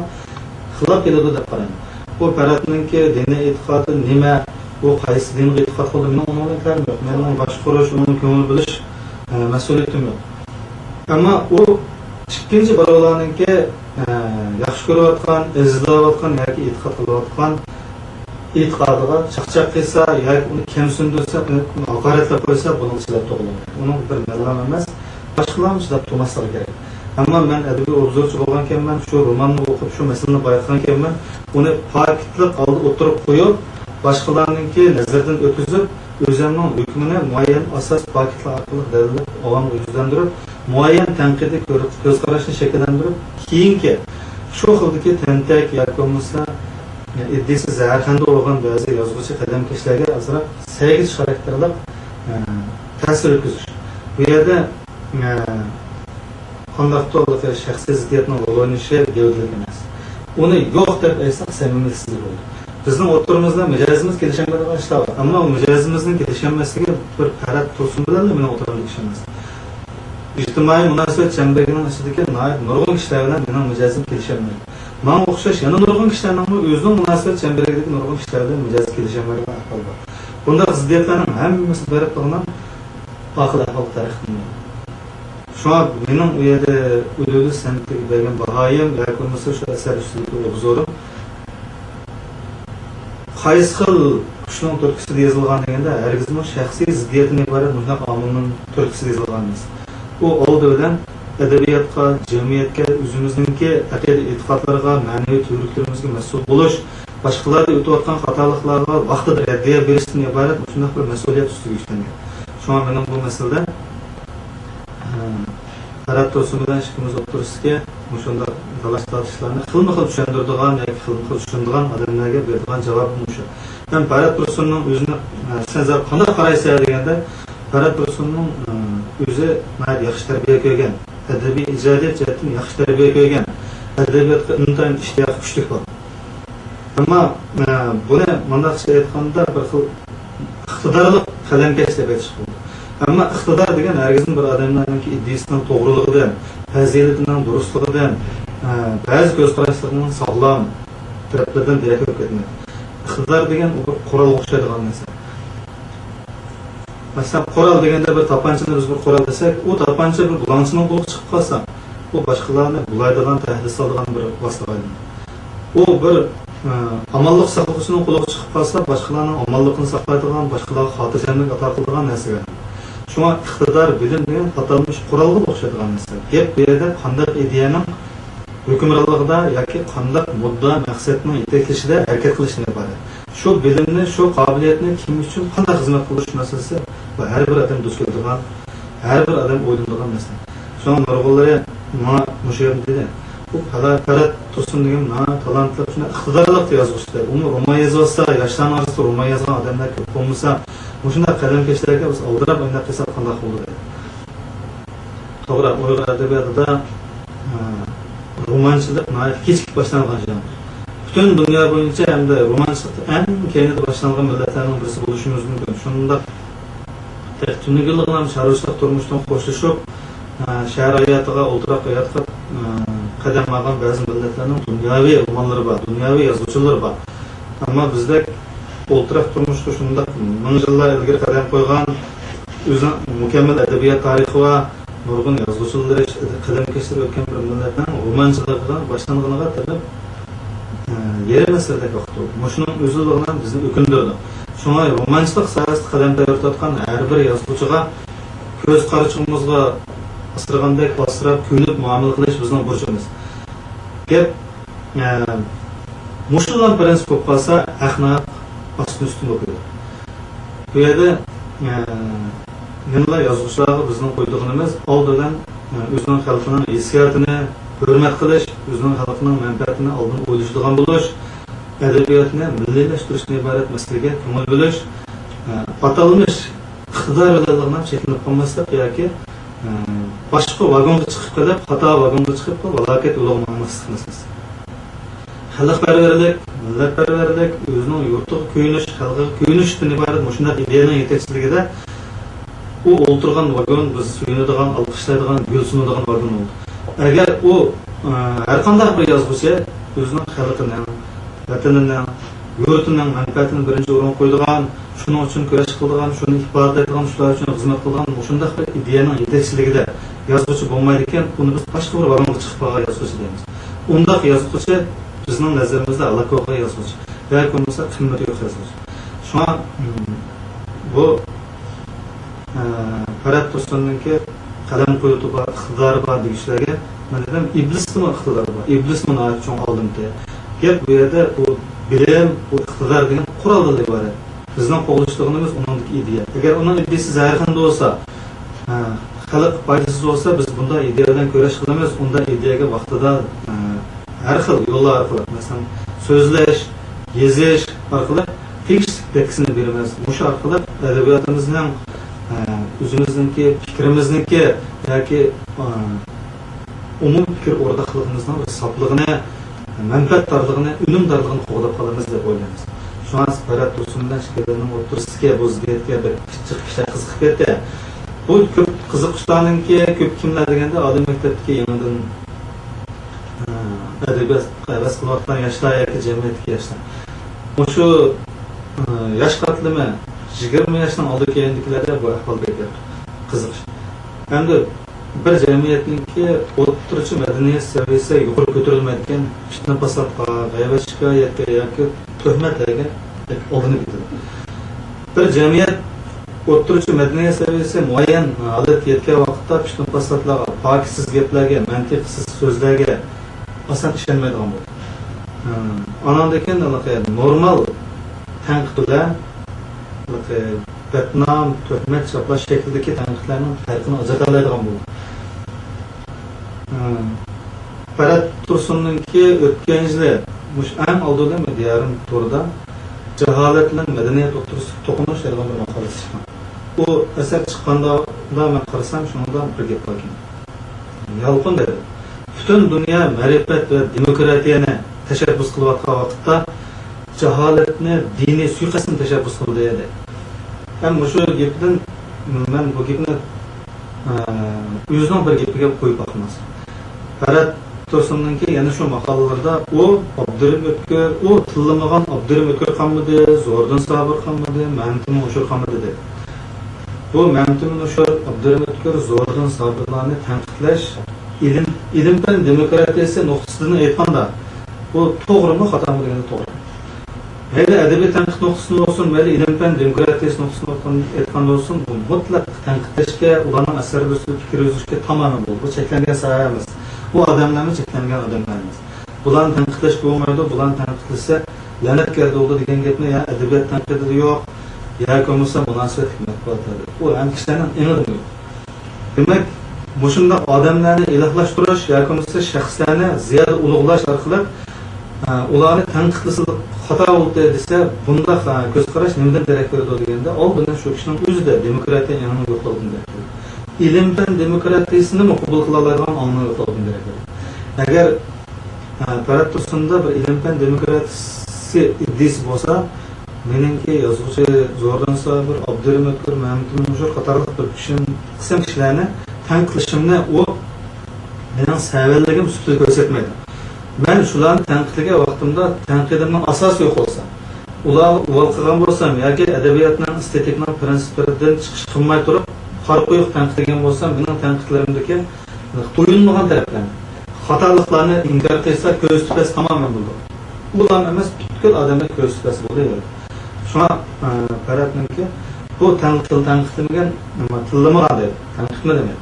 خىلاپ كېلىدۇ دەپ قارايمەن. بۇ پەرھاتنىڭكى دىنىي ئېتىقادى نېمە، ئۇ قايسى دىنغا ئېتىقاد قىلىدۇ، مېنىڭ ئۇنىڭ بىلەن كارىم يوق. مېنىڭ باشقۇرۇش، ئۇنىڭ كۆڭۈل بۆلۈش، ئە، مەسئۇلىيىتىم يوق. ئەمما ئۇ ئىككىنچى بىراۋلارنىڭكى، ئە، ياخشى كۆرۈۋاتقان، ئەزىزلەۋاتقان ياكى ئېتىقاد قىلىۋاتقان ئېتىقادىغا چاقچاق قىلسا ياكى ئۇنى كەمسىندۈرسە، ئۇنى ھاقارەتلەپ قويسا، بۇنىڭغا چىداپ تۇرغىلى بولمايدۇ. ئۇنىڭ بىر مەنلەم ئەمەس، باشقىلارمۇ چىداپ تۇرماسلىقى كېرەك. ئەمما مەن ئەدەبىي ئوبزورچى بولغانكەنمەن، شۇ روماننى ئوقۇپ، شۇ مەسىلىنى بايقىغانكەنمەن، ئۇنى پاكىتلىق ھالدا ئوتتۇرىغا قويۇپ، باشقىلارنىڭكى نەزىرىدىن ئۆتكۈزۈپ، ئۆزۈمنىڭ ھۆكمىنى مۇئەييەن ئاساس پاكىتلار ئارقىلىق دەلىللەپ، ئاۋامغا يۈزلەندۈرۈپ، مۇئەييەن تەنقىدىي كۆر-، كۆز قاراشنى شەكىللەندۈرۈپ، كېيىنكى شۇ خىلدىكى تەنتەك ياكى بولمىسا ئىدىيىسى زەھەرخەندە بولغان بەزى يازغۇچى قەدەمكەشلەرگە ئازراق سەگىش خاراكتېرلىق، ئە، تەسىر يەتكۈزۈش. بۇ يەردە، ئە، قانداقتۇر شەخسىي زىددىيەتنىڭ رول ئوينىشى گەۋدىلىك ئەمەس. ئۇنى يوق دەپ ئېيتساق، سەمىمىيلىكسىزلىك بولىدۇ. بىزنىڭ ئوتتۇرىمىزدا مىجەزىمىز كېلىشەلمەيدىغان ئىشلار بار. ئەمما ئۇ مىجەزىمىزنىڭ كېلىشەلمەسلىكى بىر پەرھات تۇرسۇن بىلەنلا مېنىڭ ئوتتۇرامدا كېلىشەلمەس. ئىجتىمائىي مۇناسىۋەت چەمبىرىكىنىڭ ئىچىدىكى ناھايىتى نۇرغۇن كىشىلەر بىلەن مېنىڭ مىجەزىم كېلىشەلمەيدۇ. ماڭا ئوخشاش يەنە نۇرغۇن كىشىلەرنىڭمۇ ئۆزىنىڭ مۇناسىۋەت چەمبىرىكىدىكى نۇرغۇن كىشىلەر بىلەن مىجەزى كېلىشەلمەيدىغان ئەھۋال بار. بۇنداق زىددىيەتلەرنىڭ ھەممىسى بېرىپ بىرنىڭ ئاقىل ئەھۋالغا تەرەققىي قىلمايدۇ. شۇڭا مېنىڭ ئۇ يەردە ئۆلۈۋېلىش سەنئىتىگە بەرگەن باھايىم ياكى بولمىسا شۇ ئەسەر ئۈستىدىكى ئوبزورۇم، قايسى خىل كۈچنىڭ تۈرتكىسىدە يېزىلغان دېگەندە، ھەرگىزمۇ شەخسىي زىددىيەتتىن ئىبارەت مۇشۇنداق ئامىلنىڭ تۈرتكىسىدە يېزىلغان ئەمەس. ئۇ ئالدى بىلەن ئەدەبىياتقا، جەمئىيەتكە، ئۆزىمىزنىڭكى ئەقىدە-ئېتىقادلىرىغا، مەنىۋى تۈۋرۈكلىرىمىزگە مەسئۇل بولۇش، باشقىلاردا ئۆتۈۋاتقان خاتالىقلارغا ۋاقتىدا رەددىيە بېرىشتىن ئىبارەت مۇشۇنداق بىر مەسئۇلىيەت ئۈستىگە يۈكلەنگەن. شۇڭا مېنىڭ بۇ مەسىلىدە، ئە، پەرھات تۇرسۇن بىلەن ئىككىمىز ئوتتۇرىسىدىكى مۇشۇنداق تالاش-تارتىشلارنى خىلمۇ خىل چۈشەندۈرىدىغان ياكى خىلمۇ خىل چۈشىنىدىغان ئادەملەرگە بېرىدىغان جاۋابىم مۇشۇ. مەن پەرھات تۇرسۇننىڭ ئۆزىنى، ئە، سەن زادى قانداق قارايسەن دېگەندە، پەرھات تۇرسۇننىڭ، ئە، ئۆزى ناھايىتى ياخشى تەربىيە كۆرگەن. ئەدەبىي ئىجادىيەت جەھەتتىن ياخشى تەربىيە كۆرگەن، ئەدەبىياتقا ئىنتايىن ئىشتىياقى كۈچلۈك بولغان. ئەمما، ئە، بۇنى مۇنداقچە ئېيتقاندا، بىر خىل ئىقتىدارلىق قەلەمكەش دەپ ئېيتىشقا بولىدۇ. ئەمما ئىقتىدار دېگەن ھەرگىزمۇ بىر ئادەمنىڭكى ئىدىيىسىنىڭ توغرىلىقىدىن، پەزىلىتىنىڭ دۇرۇسلۇقىدىن، ئە، بەزى كۆز قاراشلىرىنىڭ ساغلام تەرەپلىرىدىن دېرەك بېرىپ كەتمەيدۇ. ئىقتىدار دېگەن ئۇ بىر قورالغا ئوخشايدىغان نەرسە. مەسىلەن، قورال دېگەندە، بىر تاپانچىنى بىز بىر قورال دېسەك، ئۇ تاپانچا بىر بۇلاڭچىنىڭ قولىغا چىقىپ قالسا، ئۇ باشقىلارنى بۇلايدىغان، تەھدىت سالىدىغان بىر ۋاسىتىگە ئايلىنىدۇ. ئۇ بىر، ئە، ئامانلىق ساقلىغۇچىنىڭ قولىغا چىقىپ قالسا، باشقىلارنىڭ ئامانلىقىنى ساقلايدىغان، باشقىلارغا خاتىرجەملىك ئاتا قىلىدىغان نەرسىگە ئايلىنىدۇ. شۇڭا ئىقتىدار، بىلىم دېگەن ئاتالمىش قورالغا ئوخشايدىغان نەرسە. گەپ بۇ يەردە قانداق ئىدىيەنىڭ ھۆكۈمرانلىقىدا ياكى قانداق مۇددىئا، مەقسەتنىڭ يېتەكلىشىدە ھەرىكەت قىلىشتىن ئىبارەت. شۇ بىلىمنى، شۇ قابىلىيەتنى كىم ئۈچۈن قانداق خىزمەت قىلدۇرۇش مەسىلىسى، بۇ ھەر بىر ئادەم دۇچ كېلىدىغان، ھەر بىر ئادەم ئويلىنىدىغان مەسىلە. شۇڭا نۇرغۇنلىرى ماڭا مۇشۇ يەردە دېدى، بۇ پەرھات تۇرسۇن دېگەن ناھايىتى تالانتلىق، شۇنداق ئىقتىدارلىق يازغۇچى. ئۇمۇ رومان يېزىۋاتسا، ياشلارنىڭ ئارىسىدا رومان يازغان ئادەملەر كۆپ بولمىسا، مۇشۇنداق قەلەمكەشلەرگە بىز ئالدىراپ ئويناپ قىلساق قانداق بولىدۇ؟ توغرا، ئۇيغۇر ئەدەبىياتىدا، ئە، رومانچىلىق ناھايىتى كېچىكىپ باشلانغان ژانىر. پۈتۈن دۇنيا بويىچە ھەمدە رومانچىلىق ئەڭ كەينىدە باشلانغان مىللەتلەرنىڭ بىرسى بولۇشىمىز مۇمكىن. شۇنداق تېخى تۈنۈگۈنلىكىلا چارۋىچىلىق تۇرمۇشىدىن خوشلىشىپ، ئە، شەھەر ھاياتىغا، ئولتۇراق ھاياتقا، ئە، قەدەم ماڭغان بەزى مىللەتلەرنىڭ دۇنياۋى رومانلىرى بار، دۇنياۋى يازغۇچىلىرى بار. ئەمما بىزدەك ئولتۇراق تۇرمۇشقا شۇنداق مىڭ يىللار ئىلگىرى قەدەم قويغان، ئۆزىنىڭ مۇكەممەل ئەدەبىيات تارىخى بار، نۇرغۇن يازغۇچىلىرى، قەلەمكەشلىرى ئۆتكەن بىر مىللەتنىڭ رومانچىلىقىغا باشلانغىنىغا تېخى، ئە، يېرىم ئەسىردەك ۋاقىت بولدى. مۇشۇنىڭ ئۆزىلا بىزنى ئۆكۈندۈرىدۇ. شۇڭا رومانچىلىق ساھەسىدە قەدەم تەۋرىتىۋاتقان ھەر بىر يازغۇچىغا كۆز قارىچۇقىمىزغا ئاسرىغاندەك ئاسراپ، كۆيۈنۈپ مۇئامىلە قىلىش بىزنىڭ بۇرچىمىز. گەپ، ئە، مۇشۇلا پىرىنسىپ بولۇپ قالسا، ھەق ناھەق ئاستىن ئۈستۈن بولۇپ كېتىدۇ. بۇ يەردە، ئە، يەنىلا يازغۇچىلارغا بىزنىڭ قويىدىغىنىمىز، ئالدى بىلەن، ئە، ئۆزىنىڭ خەلقىنىڭ ھېسسىياتىنى ھۆرمەت قىلىش، ئۆزىنىڭ خەلقىنىڭ مەنپەئەتىنى ئالدىن ئويلىشىدىغان بولۇش، ئەدەبىياتنى مىللىيلەشتۈرۈشتىن ئىبارەت مەسىلىگە كۆڭۈل بۆلۈش، ئە، ئاتالمىش ئىقتىدار بىلەنلا چەكلىنىپ قالماسلىق ياكى، ئە، باشقا ۋاگونغا چىقىپ قېلىپ، خاتا ۋاگونغا چىقىپ قېلىپ، ھالاكەت يولىغا ماڭماسلىق مەسىلىسى. خەلقپەرۋەرلىك، مىللەتپەرۋەرلىك، ئۆزىنىڭ يۇرتىغا كۆيۈنۈش، خەلقىگە كۆيۈنۈشتىن ئىبارەت مۇشۇنداق ئىدىيەنىڭ يېتەكچىلىكىدە ئۇ ئولتۇرغان ۋاگون بىز سۆيۈنىدىغان، ئالقىشلايدىغان، گۈل سۇنىدىغان ۋاگون بولدى. ئەگەر ئۇ، ئە، ھەرقانداق بىر يازغۇچى ئۆزىنىڭ خەلقىنىڭ، ۋەتىنىنىڭ، يۇرتىنىڭ مەنپەئەتىنى بىرىنچى ئورۇنغا قويىدىغان، شۇنىڭ ئۈچۈن كۈرەش قىلىدىغان، شۇنى ئىپادىلەيدىغان، شۇلار ئۈچۈن خىزمەت قىلىدىغان مۇشۇنداق بىر ئىدىيەنىڭ يېتەكچىلىكىدە يازغۇچى بولمايدىكەن، ئۇنى بىز باشقا بىر ۋاگونغا چىقىپ قالغان يازغۇچى دەيمىز. ئۇنداق يازغۇچى بىزنىڭ نەزىرىمىزدە ھالاك بولغان يازغۇچى ياكى بولمىسا قىممىتى يوق يازغۇچى. شۇڭا، مم، بۇ، ئە، پەرھات تۇرسۇننىڭكى قەلەم قۇۋۋىتى بار، ئىقتىدارى بار دېگۈچىلەرگە مەن دېدىم، ئىبلىستىمۇ ئىقتىدارى بار، ئىبلىسمۇ ناھايىتى چوڭ ئالدىمتى. گەپ بۇ يەردە بۇ بىلىم، بۇ ئىقتىدار دېگەن قورالدىن ئىبارەت. بىزنىڭ قوغلىشىدىغىنىمىز ئۇنىڭدىكى ئىدىيە. ئەگەر ئۇنىڭ ئىدىيىسى زەھەرخەندە بولسا، ھە، خەلق پايدىسىز بولسا، بىز بۇنداق ئىدىيە بىلەن كۈرەش قىلىمىز، ئۇنداق ئىدىيەگە ۋاقتىدا، ھە، ھەر خىل يوللار ئارقىلىق، مەسىلەن، سۆزلەش، يېزىش ئارقىلىق تېگىشلىك دەككىسىنى بېرىمىز. مۇشۇ ئارقىلىق ئەدەبىياتىمىزنىڭ، ھە، ئۆزىمىزنىڭكى، پىكرىمىزنىڭكى ياكى، ھە، ئومۇمىي پىكىر ئورتاقلىقىمىزنىڭ بىر ساپلىقىنى، مەنپەئەتدارلىقىنى، ئۈنۈمدارلىقىنى قوغداپ قالىمىز دەپ ئويلايمىز. شۇڭا پەرھات تۇرسۇن بىلەن ئىككىيلەننىڭ ئوتتۇرىسىدىكى بۇ زىددىيەتكە بەك جىق كىشىلەر قىزىقىپ كەتتى. بۇ كۆپ قىزىققۇچىلارنىڭكى كۆپ كىملەر دېگەندە ئالىي مەكتەپتىكى يېڭىدىن، ئە، ئەدەبىياتقا ھەۋەس قىلىۋاتقان ياشلار ياكى جەمئىيەتتىكى ياشلار. مۇشۇ، ئە، ياش قاتلىمى يىگىرمە ياشنىڭ ئالدى كەينىدىكىلەردە بۇ ئەھۋال بەك قىزىق. ئەمدى بىر جەمئىيەتنىڭكى ئوتتۇرىچە مەدەنىيەت سەۋىيەسى يۇقىرى كۆتۈرۈلمەيدىكەن، پىتنە-پاساتقا، غەيۋەت-شىكايەتكە ياكى تۆھمەتلەرگە ئالدىنىپ كېتىدۇ. بىر جەمئىيەت ئوتتۇرىچە مەدەنىيەت سەۋىيەسى مۇئەييەن ھالەتكە يەتكەن ۋاقىتتا پىتنە-پاساتلارغا، پاكىتسىز گەپلەرگە، مەنتىقسىز سۆزلەرگە ئاسان ئىشەنمەيدىغان بولدى. ئاناندىن كېيىن ھېلىقى نورمال تەنقىد بىلەن ھېلىقى بەتنام، تۆھمەت چاپلاش شەكلىدىكى تەنقىدلەرنىڭ پەرقىنى ئاجرىتالايدىغان بولدى. پەرھات تۇرسۇننىڭكى ئۆتكەن يىلى مۇشۇ ئەڭ ئالدى بىلەن دىيارىم تورىدا جاھالەت بىلەن مەدەنىيەت ئوتتۇرىسىدىكى توقۇنۇش دەيدىغان بىر ماقالىسى چىققان. ئۇ ئەسەر چىققاندا مەن قارىسام، شۇنىڭدا بىر گەپ باركەن. يالقۇن دەيدۇ. پۈتۈن دۇنيا مەرىپەت ۋە دېموكراتىيەنى تەشەببۇس قىلىۋاتقان ۋاقىتتا، جاھالەتنى دىنىي سۇيىقەستنى تەشەببۇس قىلدى دېدى. ھەم مۇشۇ گېپىدىن مەن بۇ گېپنى، ئە، ئۆزىنىڭ بىر گېپىگە قويۇپ باقىمىز. پەرھات تۇرسۇننىڭكى يەنە شۇ ماقالىلىرىدا ئۇ ئابدۇرېھىم ئۆتكۈر، ئۇ تىللىمىغان ئابدۇرېھىم ئۆتكۈر قالمىدى، زوردۇن سابىر قالمىدى، مەمتىمىن ئوشۇر قالمىدى دېدى. بۇ مەمتىمىن ئوشۇر، ئابدۇرېھىم ئۆتكۈر، زوردۇن سابىرلارنى تەنقىدلەش ئىلىم، ئىلىم-پەن دېموكراتىيەسى نۇقتىسىدىن ئېيتقاندا، بۇ توغرىمۇ، خاتامۇ دېگەندە توغرا. مەيلى ئەدەبىي تەنقىد نۇقتىسىدىن بولسۇن، مەيلى ئىلىم-پەن دېموكراتىيەسى نۇقتىسىدىن ئېيتقان بولسۇن، بۇ مۇتلەق تەنقىدلەشكە، ئۇلارنىڭ ئەسەرلىرى ئۈستىدە پىكىر يۈرگۈزۈشكە تامامەن بولىدۇ. بۇ چەكلەنگەن ساھە ئەمەس. بۇ ئادەملەرمۇ چەكلەنگەن ئادەملەر ئەمەس. بۇلارنى تەنقىدلەشكە بولمايدۇ، بۇلارنى تەنقىدلىسە لەنەت كەلدى بولىدۇ دېگەن گەپنى يا ئەدەبىيات تەنقىدىدە يوق، ياكى بولمىسا مۇناسىۋەتلىك مەتبۇئاتلاردا. ئۇ ھەم كىشىلەرنىڭ ئېڭىدىمۇ يوق. دېمەك، مۇشۇنداق ئادەملەرنى ئىلاھلاشتۇرۇش ياكى بولمىسا شەخسلەرنى زىيادە ئۇلۇغلاش ئارقىلىق، ئە، ئۇلارنى تەنقىدلىسىلا خاتا بولدى دېسە، بۇنداق، ئە، كۆز قاراش نېمىدىن دېرەك بېرىدۇ دېگەندە، ئالدىن شۇ كىشىنىڭ ئۆزىدە دېموكراتىيە ئېڭىنىڭ يوقلۇقىدىن دېرەك بېرىدۇ. ئىلىم-پەن دېموكراتىيەسىنىمۇ قوبۇل قىلالايدىغان ئاڭنىڭ يوقلۇقىدىن دېرەك بېرىدۇ. ئەگەر، ئە، پەرھات تۇرسۇندا بىر ئىلىم-پەن دېموكراتىيىسى ئىدىيىسى بولسا، مېنىڭكى يازغۇچى زوردۇن سابىر، ئابدۇرېھىم ئۆتكۈر، مەمتىمىن ئوشۇر قاتارلىق بىر قىسىم، قىسىم كىشىلەرنى تەنقىدلىشىمنى ئۇ مېنىڭ سەۋەنلىكىم سۈپىتىدە كۆرسەتمەيدۇ. مەن شۇلارنى تەنقىدلىگەن ۋاقتىمدا تەنقىدىمنىڭ ئاساسى يوق بولسا، ئۇلارغا ئۇۋال قىلغان بولسام ياكى ئەدەبىياتنىڭ، ئېستېتىكىنىڭ پىرىنسىپلىرىدىن چىقىش قىلماي تۇرۇپ، قارا قويۇق تەنقىدلىگەن بولسام، مېنىڭ تەنقىدلىرىمدىكى تويۇنمىغان تەرەپلەرنى، خاتالىقلارنى ئىنكار قىلسا، كۆزى تۈپەس تامامەن بولىدۇ. ئۇلارمۇ ئەمەس، پۈتكۈل ئادەملەر كۆزى تۈپەس بولدى. شۇڭا، ئە، پەرھاتنىڭكى بۇ تەنقىد، تىل تەنقىدلىمىگەن، ئەمما تىللىمىغان دەيدۇ، تەنقىدمۇ دېمەيدۇ.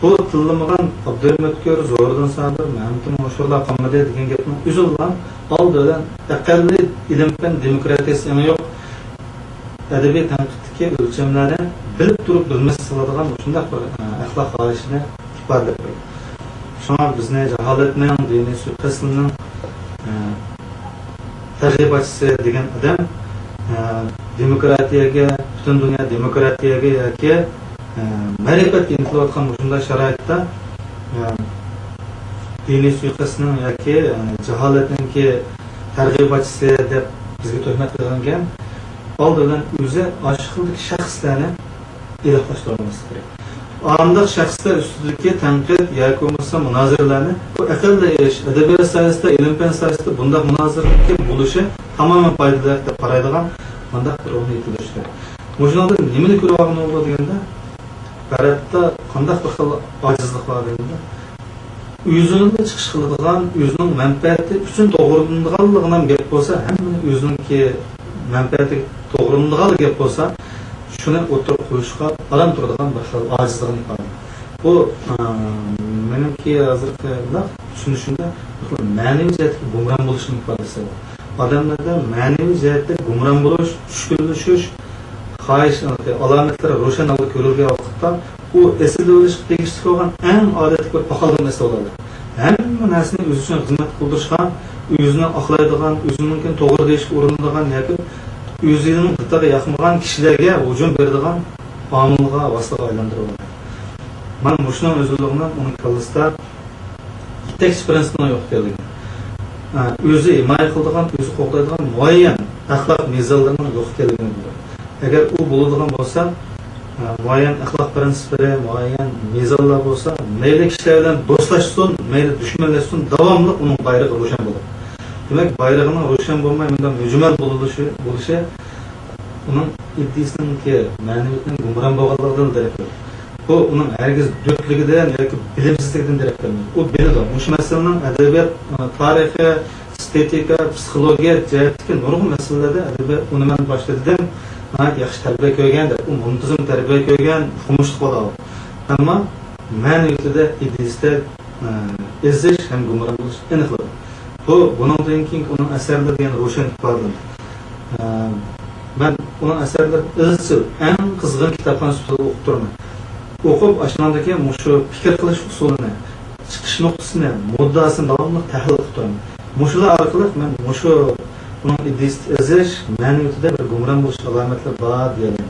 بۇ تىللىمىغان ئابدۇرېھىم ئۆتكۈر، زوردۇن سابىر، مەمتىمىن ئوشۇرلار قالمىدى دېگەن گەپنىڭ ئۆزى بىلەن ئالدى بىلەن ئەقەللىي ئىلىم-پەن دېموكراتىيەسى ئېڭى يوق. ئەدەبىي تەنقىدتىكى ئۆلچەملەرنى بىلىپ تۇرۇپ بىلمەسلىك قىلىدىغان مۇشۇنداق بىر، ئە، ئەخلاق خاھىشىنى ئىپادىلەپ قويدى. شۇڭا بىزنى جاھالەتنىڭ، دىنىي سۇيىقەستنىڭ، ئە، تەرغىباتچىسى دېگەن ئادەم، ئە، دېموكراتىيەگە، پۈتۈن دۇنيا دېموكراتىيەگە ياكى، ئە، مەرىپەتكە ئىنتىلىۋاتقان مۇشۇنداق شارائىتتا، ئە، دىنىي سۇيىقەستنىڭ ياكى، ئە، جاھالەتنىڭكى تەرغىباتچىسى دەپ بىزگە تۆھمەت قىلغانكەن، ئالدى بىلەن ئۆزى ئاشۇ خىلدىكى شەخسلەرنى ئىلاھلاشتۇرالماسلىق كېرەك. ئانداق شەخسلەر ئۈستىدىكى تەنقىد ياكى بولمىسا مۇنازىرىلەرنى، بۇ ئەقەللىي ئىش، ئەدەبىيات ساھەسىدە، ئىلىم-پەن ساھەسىدە بۇنداق مۇنازىرىلەرنىڭ بولۇشى تامامەن پايدىلىق دەپ قارايدىغان مۇنداق بىر ئورۇننى يېتىلدۈرۈش كېرەك. مۇشۇنىڭدىن نېمىنى كۆرۈۋالغىلى بولىدۇ دېگەندە، پەرھاتتا قانداق بىر خىل ئاجىزلىق بار دېگەندە، ئۆزىنىڭ چىقىش قىلىدىغان، ئۆزىنىڭ مەنپەئەتى ئۈچۈن توغرىلىنىدىغانلىقىنىڭ گەپ بولسا، ھەممىنى ئۆزىنىڭكى مەنپەئەتىگە توغرىلىنىدىغانلىق گەپ بولسا، شۇنى ئوتتۇرىغا قويۇشقا ئاران تۇرىدىغان بىر خىل ئاجىزلىقنى ئىپادىلەيدۇ. بۇ، ئا، مېنىڭكى ھازىرقى مۇنداق چۈشىنىشىمدە بىر خىل مەنىۋى جەھەتتىكى گۇمران بولۇشنىڭ ئىپادىسى بۇ. ئادەملەردە مەنىۋى جەھەتتە گۇمران بولۇش، چۈشكۈنلىشىش، خاھىش، ئالامەتلىرى روشەن ھالدا كۆرۈلگەن ۋاقىتتا، ئۇ ئېسىلىۋېلىشقا تېگىشلىك بولغان ئەڭ ئادەتتىكى بىر پاخاللىق مەسىلە بولىدۇ. ھەممە نەرسىنى ئۆزى ئۈچۈن خىزمەت قىلدۇرۇشقا، ئۆزىنى ئاقلايدىغان، ئۆزىنىڭكىنى توغرا دېيىشكە ئۇرۇنىدىغان ياكى ئۆزىنىڭ دىتىغا ياقمىغان كىشىلەرگە ھۇجۇم بېرىدىغان ئامىلغا، ۋاسىتىگە ئايلاندۇرۇۋالىدۇ. مانا مۇشۇنىڭ ئۆزىلىكىنىڭ ئۇنىڭ كاللىسىدا يېتەكچى پىرىنسىپنىڭ يوق ئىكەنلىكى. ئە، ئۆزى ھىمايە قىلىدىغان، ئۆزى قوغدايدىغان مۇئەييەن ئەخلاق مىزانلىرىنىڭ يوق ئىكەنلىكىنى بىلدۈرىدۇ. ئەگەر ئۇ بولىدىغان بولسا، ئە، مۇئەييەن ئەخلاق پىرىنسىپلىرى، مۇئەييەن مىزانلار بولسا، مەيلى كىشىلەر بىلەن دوستلاشسۇن، مەيلى دۈشمەنلەشسۇن، داۋاملىق ئۇنىڭ بايرىقى روشەن بولىدۇ. دېمەك، بايرىقىنىڭ روشەن بولماي، مۇنداق مۈجمەل بولۇشى، بولۇشى ئۇنىڭ ئىدىيىسىنىڭكى مەنىۋىيىتىنىڭ گۇمران بولغانلىقىدىن دېرەك بېرىدۇ. بۇ ئۇنىڭ ھەرگىز دۆتلۈكىدىن ياكى بىلىمسىزلىكىدىن دېرەك بەرمەيدۇ. ئۇ بىلىدۇ. مۇشۇ مەسىلىنىڭ ئەدەبىيات، ئە، تارىخى، ئېستېتىكا، پسىخولوگىيە جەھەتتىكى نۇرغۇن مەسىلىلەردە ئەدەبىيات، ئۇنى مەن باشتا دېدىم، ناھايىتى ياخشى تەربىيە كۆرگەن دەپ، ئۇ مۇنتىزىم تەربىيە كۆرگەن، ئوقۇمۇشلۇق بالا ئۇ. ئەمما مەنىۋىيىتىدە، ئىدىيىسىدە، ئە، ئېزىش ھەم گۇمران بولۇش ئېنىقلىدى. بۇ، بۇنىڭدىن كېيىنكى ئۇنىڭ ئەسەرلىرىدە يەنە روشەن ئىپادىلىنىدۇ. ئە، مەن ئۇنىڭ ئەسەرلىرىدە ئىزچىل، ئەڭ قىزغىن كىتابخان سۈپىتىدە ئوقۇپ تۇرىمەن. ئوقۇپ، ئاشۇنىڭدىكى مۇشۇ پىكىر قىلىش ئۇسۇلىنى، چىقىش نۇقتىسىنى، مۇددىئاسىنى داۋاملىق تەھلىل قىلىپ تۇرىمەن. مۇشۇلار ئارقىلىق مەن مۇشۇ ئۇنىڭ ئىدىيىسىدە ئېزىش، مەنىۋىيىتىدە بىر گۇمران بولۇش ئالامەتلىرى بار دېيەلەيمەن.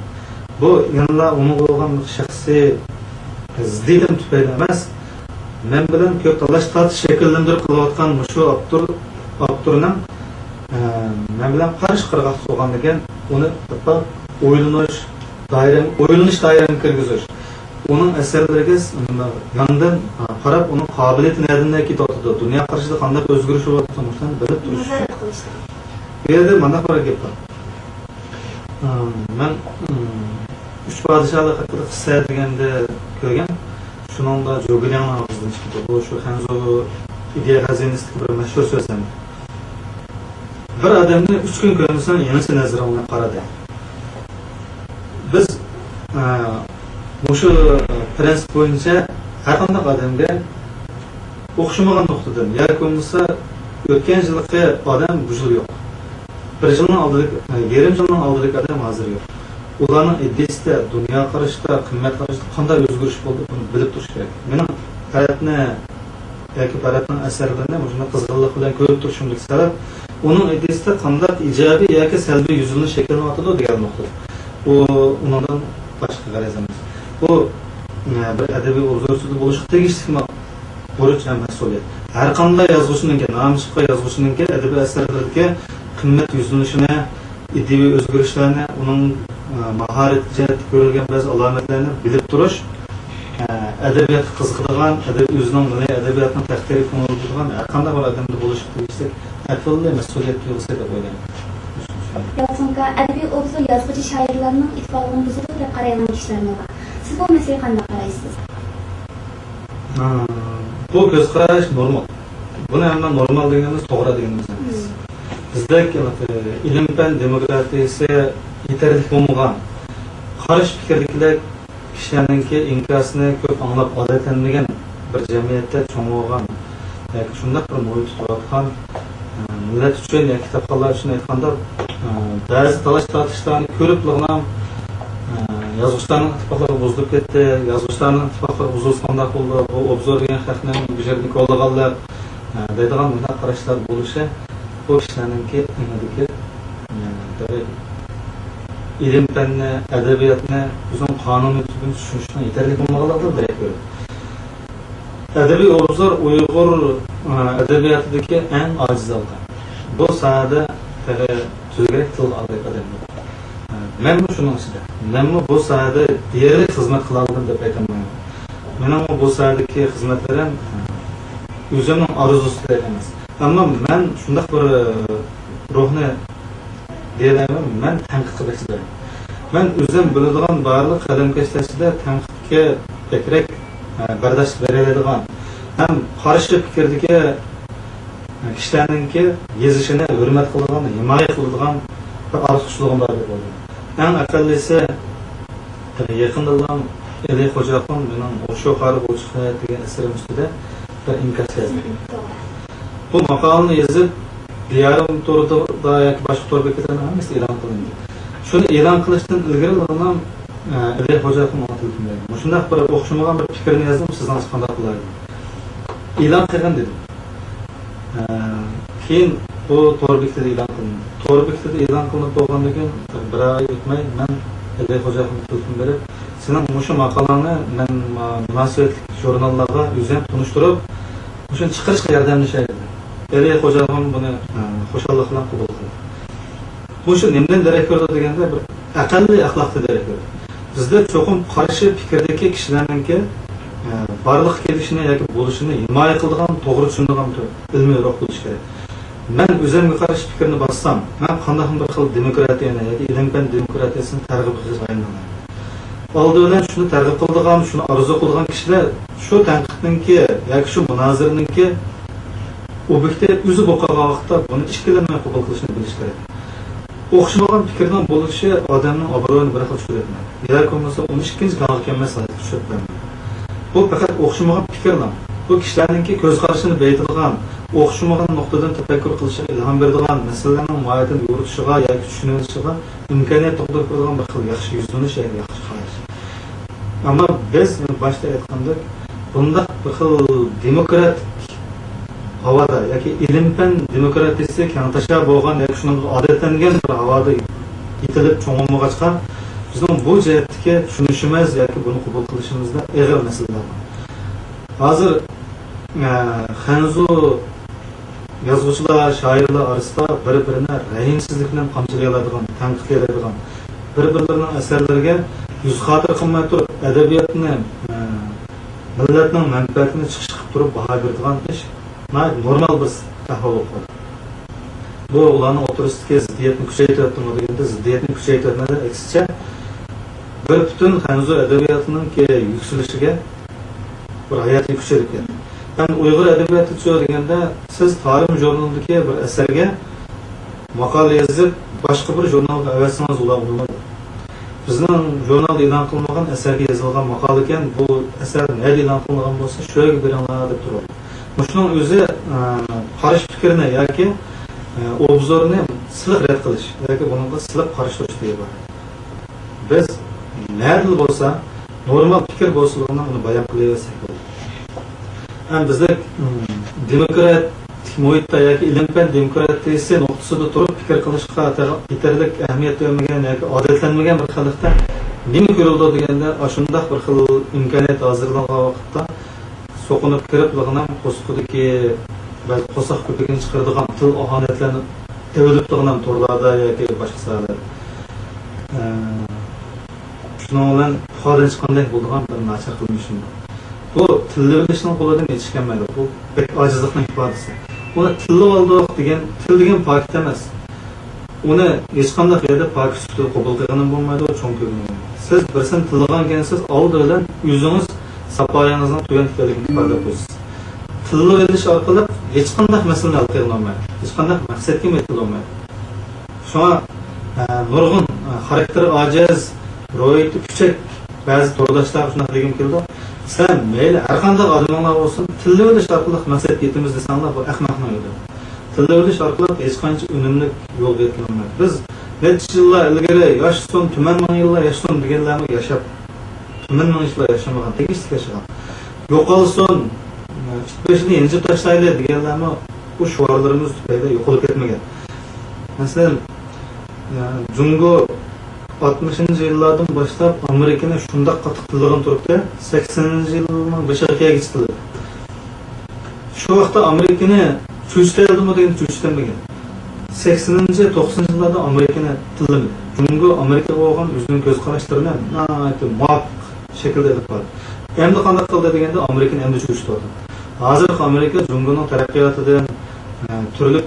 بۇ يەنىلا ئۇنىڭغا بولغان شەخسىي زىددىيىتىم تۈپەيلى ئەمەس، مەن بىلەن كۆپ تالاش تارتىش شەكىللەندۈرۈپ قىلىۋاتقان مۇشۇ ئاپتور، ئاپتورنىڭ، ئە، مەن بىلەن قارشى قىرغاقتا تۇرغاندىكىن، ئۇنى ھەتتا ئويلىنىش دائىرەم-، ئويلىنىش دائىرەمگە كىرگۈزۈش، ئۇنىڭ ئەسەرلىرىگە س-، نېمە، ياندىن، ئە، قاراپ، ئۇنىڭ قابىلىيىتى نەدىن كېتىۋاتىدۇ، دۇنيا قارىشىدا قانداق ئۆزگىرىش بولۇۋاتىدۇ، مۇشۇلارنى بىلىپ تۇرۇش. بۇ يەردە مانداق بىر گەپ بار. ئە، مەن، ئە، ئۈچ پادىشاھلىق ھەققىدە قىسسە دېگەندە كۆرگەن. شۇنىڭدا جوگىلياڭنىڭ ئاغزىدىن چىقىدۇ. بۇ شۇ خەنزۇ ئىدىيە خەزىنىسىدىكى بىر مەشھۇر سۆز ئەمدى. بىر ئادەمنى ئۈچ كۈن كۆرمىسەڭ، يېڭىچە نەزىرىڭ بىلەن قارا دەيدۇ. بىز، ئە، مۇشۇ، ئە، پىرىنسىپ بويىچە ھەرقانداق ئادەمگە ئوخشىمىغان نۇقتىدىن ياكى بولمىسا ئۆتكەن يىلقى ئادەم بۇ يىل يوق. بىر يىلنىڭ ئالدىدىكى، يېرىم يىلنىڭ ئالدىدىكى ئادەم ھازىر يوق. ئۇلارنىڭ ئىدىيىسىدە، دۇنيا قارىشىدا، قىممەت قارىشىدا قانداق ئۆزگىرىش بولدى، بۇنى بىلىپ تۇرۇش كېرەك. مېنىڭ پەرەتنى ياكى پەرەتنىڭ ئەسەرلىرىنى مۇشۇنداق قىزغىنلىق بىلەن كۆرۈپ تۇرۇشۇمدىكى سەۋەب، ئۇنىڭ ئىدىيىسىدە قانداق ئىجابىي ياكى سەلبىي يۈزلىنىش شەكىللىنىۋاتىدۇ دېگەن نۇقتا. ئۇ، ئۇنىڭدىن باشقا غەرەز ئەمەس. بۇ، ئە، بىر ئەدەبىي ئوبزورچىدا بولۇشقا تېگىشلىكمۇ بۇرچ ھەم مەسئۇلىيەت. ھەر قانداق يازغۇچىنىڭكى، نامى چىققان يازغۇچىنىڭكى ئەدەبىي ئەسەرلىرىدىكى قىممەت يۈزلىنىشىنى، ئىدىيەۋى ئۆزگىرىشلەرنى، ئۇنىڭ، ئە، ماھارەت جەھەتتە كۆرۈلگەن بەزى ئالامەتلەرنى بىلىپ تۇرۇش، ئە، ئەدەبىياتقا قىزىقىدىغان، ئەدەب-، ئۆزىنىڭ مىللىي ئەدەبىياتىنىڭ تەقدىرىگە كۆڭۈل بۆلىدىغان ھەر قانداق بىر ئادەمدە بولۇشقا تېگىشلىك ئەقىللىق مەسئۇلىيەت تۇيغۇسى دەپ ئويلايمەن. يالقۇن ئاكا، ئەدەبىي ئوبزور يازغۇچى شائىرلارنىڭ ئىتتىپاقلىقىنى بۇزىدۇ دەپ قارايدىغان كىشىلەرمۇ بار. سىز بۇ مەسىلىگە قانداق قارايسىز؟ ئا، بۇ كۆز قاراش نورمال. بۇنى ھەممە نورمال دېگىنىمىز، توغرا دېگىنىمىز ئەمەس. بىزدەك، ئە، ئىلىم-پەن دېموكراتىيىسى يېتەرلىك بولمىغان، قارشى پىكىردىكىلەر كىشىلەرنىڭكى ئىنكاسىنى كۆپ ئاڭلاپ ئادەتلەنمىگەن بىر جەمئىيەتتە چوڭ بولغان ياكى شۇنداق بىر مۇھىتتا تۇرۇۋاتقان، ئە، مىللەت ئۈچۈن ياكى كىتابخانلار ئۈچۈن ئېيتقاندا، ئە، بەزى تالاش-تارتىشلارنى كۆرۈپلىغىنام، ئە، يازغۇچىلارنىڭ ئىتتىپاقلىقى بۇزۇلۇپ كەتتى، يازغۇچىلارنىڭ ئىتتىپاقلىقى بۇزۇلسا قانداق بولىدۇ، بۇ ئوبزور دېگەن خەقنىڭ بۇ يەردىكى ئولىغانلىق، ئە، دەيدىغان مۇنداق قاراشلار بولۇشى بۇ كىشىلەرنىڭكى ئېڭىدىكى، ئە، بىر ئىلىم-پەننى، ئەدەبىياتنى ئۆزىنىڭ قانۇنىيىتى بىلەن چۈشىنىشنىڭ يېتەرلىك بولمىغانلىقىدىن دېرەك بېرىدۇ. ئەدەبىي ئوبزور ئۇيغۇر، ئە، ئەدەبىياتىدىكى ئەڭ ئاجىز ھالقا. بۇ ساھەدە تېخى تۈزۈكرەك تىلغا ئالغۇدەك ئادەم يوق. ئە، مەنمۇ شۇنىڭ ئىچىدە. مەنمۇ بۇ ساھەدە دېيەرلىك خىزمەت قىلالىدىم دەپ ئېيتالمايمەن. مېنىڭمۇ بۇ ساھەدىكى خىزمەتلىرىم، ئە، ئۆزۈمنىڭ ئارزۇسىدەك ئەمەس. ئەمما مەن شۇنداق بىر، ئە، روھنى دېيەلەيمەن، مەن تەنقىدقا بەك چىدايمەن. مەن ئۆزۈم بىلىدىغان بارلىق قەلەمكەشلەر ئىچىدە تەنقىدكە بەكرەك، ئە، بەرداشلىق بېرەلەيدىغان ھەم قارشى پىكىردىكى، ئە، كىشىلەرنىڭكى يېزىشىنى ھۆرمەت قىلىدىغان، ھىمايە قىلىدىغان بىر ئارتۇقچىلىقىم بار دەپ ئويلايمەن. ئەڭ ئەقەللىسى، يېقىندىنلا ئەلى خوجاخۇن مېنىڭ «ئوشۇ خارى بولچۇق ھايات» دېگەن ئەسىرىم ئۈستىدە بىر ئىنكاس يازدى. بۇ ماقالىنى يېزىپ، دىيارىم تورىدا ياكى باشقا تور بېكەتلەرنىڭ ھەممىسىدە ئېلان قىلىندى. شۇنى ئېلان قىلىشتىن ئىلگىرىلا مانا، ئە، ئەلى خوجاخۇن ماڭا تېلېفون بەردى. مۇشۇنداق بىر ئوخشىمىغان بىر پىكىرنى يازدىم، سىزنىڭچە قانداق بولار؟ «ئېلان قىلغىن» دېدىم. ئە، كېيىن بۇ تور بېكىتىدە ئېلان قىلىندى. تور بېكىتىدە ئېلان قىلىنىپ بولغاندىن كېيىن بىر ئاي ئۆتمەي مەن ئەلى خوجاخۇنغا تېلېفون بېرىپ، «سېنىڭ مۇشۇ ماقالەڭنى مەن، ئە، مۇناسىۋەتلىك ژۇرناللارغا ئۆزۈم تونۇشتۇرۇپ، مۇشۇنى چىقىرىشقا ياردەملىشەي» دېدىم. ئەلى خوجاخۇن بۇنى، ئە، خۇشاللىق بىلەن قوبۇل قىلدى. بۇ شۇ نېمىدىن دېرەك بېرىدۇ دېگەندە، بىر ئەقەللىي ئەخلاقتىن دېرەك بېرىدۇ. بىزدە چوقۇم قارشى پىكىردىكى كىشىلەرنىڭكى، ئە، بارلىققا كېلىشىنى ياكى بولۇشىنى ھىمايە قىلىدىغان، توغرا چۈشىنىدىغان بىر ئىلمىي روھ بولۇشى كېرەك. مەن ئۆزۈمگە قارشى پىكىرنى باسسام، مەن قانداقمۇ بىر خىل دېموكراتىيەنى ياكى ئىلىم-پەن دېموكراتىيەسىنى تەرغىب قىلىشقا ئايلىنالايمەن؟ ئالدى بىلەن شۇنى تەرغىب قىلىدىغان، شۇنى ئارزۇ قىلىدىغان كىشىلەر شۇ تەنقىدنىڭكى ياكى شۇ مۇنازىرىنىڭكى ئوبيېكتى ئۆزى بولۇپ قالغان ۋاقىتتا بۇنى ئىككىلەنمەي قوبۇل قىلىشنى بىلىشى كېرەك. ئوخشىمىغان پىكىرنىڭ بولۇشى ئادەمنىڭ ئابرۇيىنى بىر خىل چۈشۈرۈپ بەرمەيدۇ. ياكى بولمىسا ئۇنى ئىككىنچى كۆڭۈل كەلمەس ھالەتكە چۈشۈرۈپ بەرمەيدۇ. بۇ پەقەت ئوخشىمىغان پىكىرلا. بۇ كىشىلەرنىڭكى كۆز قارىشىنى بېيىتىدىغان، ئوخشىمىغان نۇقتىدىن تەپەككۇر قىلىشىغا ئىلھام بېرىدىغان، مەسىلىلەرنىڭ ماھىيىتىنى يورۇتۇشىغا ياكى چۈشىنىۋېلىشىغا ئىمكانىيەت تۇغدۇرۇپ بېرىدىغان بىر خىل ياخشى يۈزلىنىش ياكى ياخشى قاراش. ئەمما بىز، يەنە باشتا ئېيتقاندەك، بۇنداق بىر خىل دېموكراتىك ھاۋادا ياكى ئىلىم-پەن دېموكراتىيىسى كەڭتاشا بولغان ياكى شۇنىڭغا ئادەتلەنگەن بىر ھاۋادا يېتىلىپ چوڭ بولمىغاچقا، بىزنىڭ بۇ جەھەتتىكى چۈشىنىشىمىز ياكى بۇنى قوبۇل قىلىشىمىزدا ئېغىر مەسىلىلەر بار. ھازىر ئە، خەنزۇ يازغۇچىلار، شائىرلار ئارىسىدا بىر-بىرىنى رەھىمسىزلىك بىلەن قامچىلىيالايدىغان، تەنقىدلىيەلەيدىغان، بىر-بىرلىرىنىڭ ئەسەرلىرىگە يۈز خاتىرە قىلماي تۇرۇپ، ئەدەبىياتنى، ئە، مىللەتنىڭ مەنپەئەتىنى چىقىش قىلىپ تۇرۇپ باھا بېرىدىغان ئىش ناھايىتى نورمال بىر ئەھۋال بولۇپ قالدى. بۇ ئۇلارنىڭ ئوتتۇرىسىدىكى زىددىيەتنى كۈچەيتىۋەتتىمۇ دېگەندە، زىددىيەتنى كۈچەيتىۋەتمىدى، ئەكسىچە، بىر پۈتۈن خەنزۇ ئەدەبىياتىنىڭكى يۈكسىلىشىگە بىر ھاياتىي كۈچ ئېلىپ كەلدى. ئەمدى ئۇيغۇر ئەدەبىياتىچۇ دېگەندە، سىز تارىم ژۇرنىلىدىكى بىر ئەسەرگە ماقالە يېزىپ، باشقا بىر ژۇرنالغا ئەۋەتسىڭىز، ئۇلار ئۇنىمايدۇ. بىزنىڭ ژۇرنالدا ئېلان قىلمىغان ئەسەرگە يېزىلغان ماقالىكەن، بۇ ئەسەر نەدە ئېلان قىلىنغان بولسا، شۇ يەرگە بېرىڭلار دەپ تۇرىدۇ. مۇشۇنىڭ ئۆزى، ئە، قارشى پىكىرنى ياكى، ئە، ئوبزورنى سىلىق رەت قىلىش ياكى بۇنىڭغا سىلىق قارشى تۇرۇشتىن ئىبارەت. بىز نەدىلا بولسا، نورمال پىكىر بولسىلا ئۇنى بايان قىلىۋەرسەك بولىدۇ. ھەم بىزدەك، ئىم، دېموكراتىك مۇھىتتا ياكى ئىلىم-پەن دېموكراتىيىسى نۇقتىسىدا تۇرۇپ پىكىر قىلىشقا يېتەرلىك ئەھمىيەت بەرمىگەن ياكى ئادەتلەنمىگەن بىر خەلقتە نېمە كۆرۈلىدۇ دېگەندە، ئاشۇنداق بىر خىل ئىمكانىيەت ھازىرلانغان ۋاقىتتا سوقۇنۇپ كىرىپلىغىنىم قورسىقىدىكى بەزى قورساق كۆپۈكىنى چىقىرىدىغان، تىل ئاھانەتلەرنى تېۋىلىپلىغىنىم تورلاردا ياكى باشقا ساھەلەردە. ئە، شۇنىڭ بىلەن پۇخادىن چىققاندەك بولىدىغان بىر ناچار قىلمىشىم بار. بۇ تىللىۋېلىشنىڭ قولىدىن ھېچ كەلمەيدۇ. بۇ بەك ئاجىزلىقنىڭ ئىپادىسى. ئۇنى تىللىۋالدۇق دېگەن، تىل دېگەن پاكىت ئەمەس. ئۇنى ھېچقانداق يەردە پاكىت سۈپىتىدە قوبۇل قىلغىنىمۇ بولمايدۇ، چوڭ كۆرگىنىمۇ بولمايدۇ. سىز بىرسىنى تىللىغانكەنسىز، ئالدى بىلەن ئۆزىڭىز ساپايىڭىزنىڭ تۆۋەن ئىكەنلىكىنى ئىپادىلەپ قويىسىز. تىللىۋېلىش ئارقىلىق ھېچقانداق مەسىلىنى ھەل قىلغىلى بولمايدۇ. ھېچقانداق مەقسەتكە يېتىلىپ بولمايدۇ. شۇڭا، ئە، نۇرغۇن، ئە، خاراكتېرى ئاجىز، روھىيىتى پۈچەك بەزى تورداشلارغا شۇنداق دېگۈم كېلىدۇ. سەن مەيلى ھەرقانداق ئادىمىڭلار بولسۇن، تىللىۋېلىش ئارقىلىق مەقسەتكە يېتىمىز دېسەڭلار، بۇ ئەخمەقنىڭ يولى. تىللىۋېلىش ئارقىلىق ھېچقانچە ئۈنۈملۈك يولغا يېتىلالمايدۇ. بىز نەچچە يىللار ئىلگىرى ياشىسۇن، تۈمەن مىڭ يىللار ياشىسۇن دېگەنلەرمۇ ياشاپ، تۈمەن مىڭ يىللار ياشىمىغان، تېگىشلىك ياشىغان. يوقالسۇن، ئىت بېشىنى يانچۇق تاشلايلى دېگەنلەرمۇ بۇ شوئارلىرىمىز تۈپەيلى يوقىلىپ كەتمىگەن. مەسىلەن، جۇڭگو ئاتمىشىنچى يىللاردىن باشلاپ ئامېرىكىنى شۇنداق قاتتىق تىللىغىلى تۇرۇپتۇ، سەكسىنىنچى يىلنىڭ بېشىغا كەلگۈچە تىللىدى. شۇ ۋاقىتتا ئامېرىكىنى چۆچۈتەلىدىمۇ دېگەندە چۆچۈتەلمىگەن. سەكسىنىنچى، توقسىنىنچى يىللاردا ئامېرىكىنى تىللىمىدى. جۇڭگو ئامېرىكىغا بولغان ئۆزىنىڭ كۆز قاراشلىرىنى ناھايىتى مۇۋاپىق شەكىلدە ئېلىپ باردى. ئەمدى قانداق قىلدى دېگەندە، ئامېرىكىنى ئەمدى چۆچۈتۈۋاتىدۇ. ھازىرقى ئامېرىكا جۇڭگونىڭ تەرەققىياتىدىن، ئە، تۈرلۈك،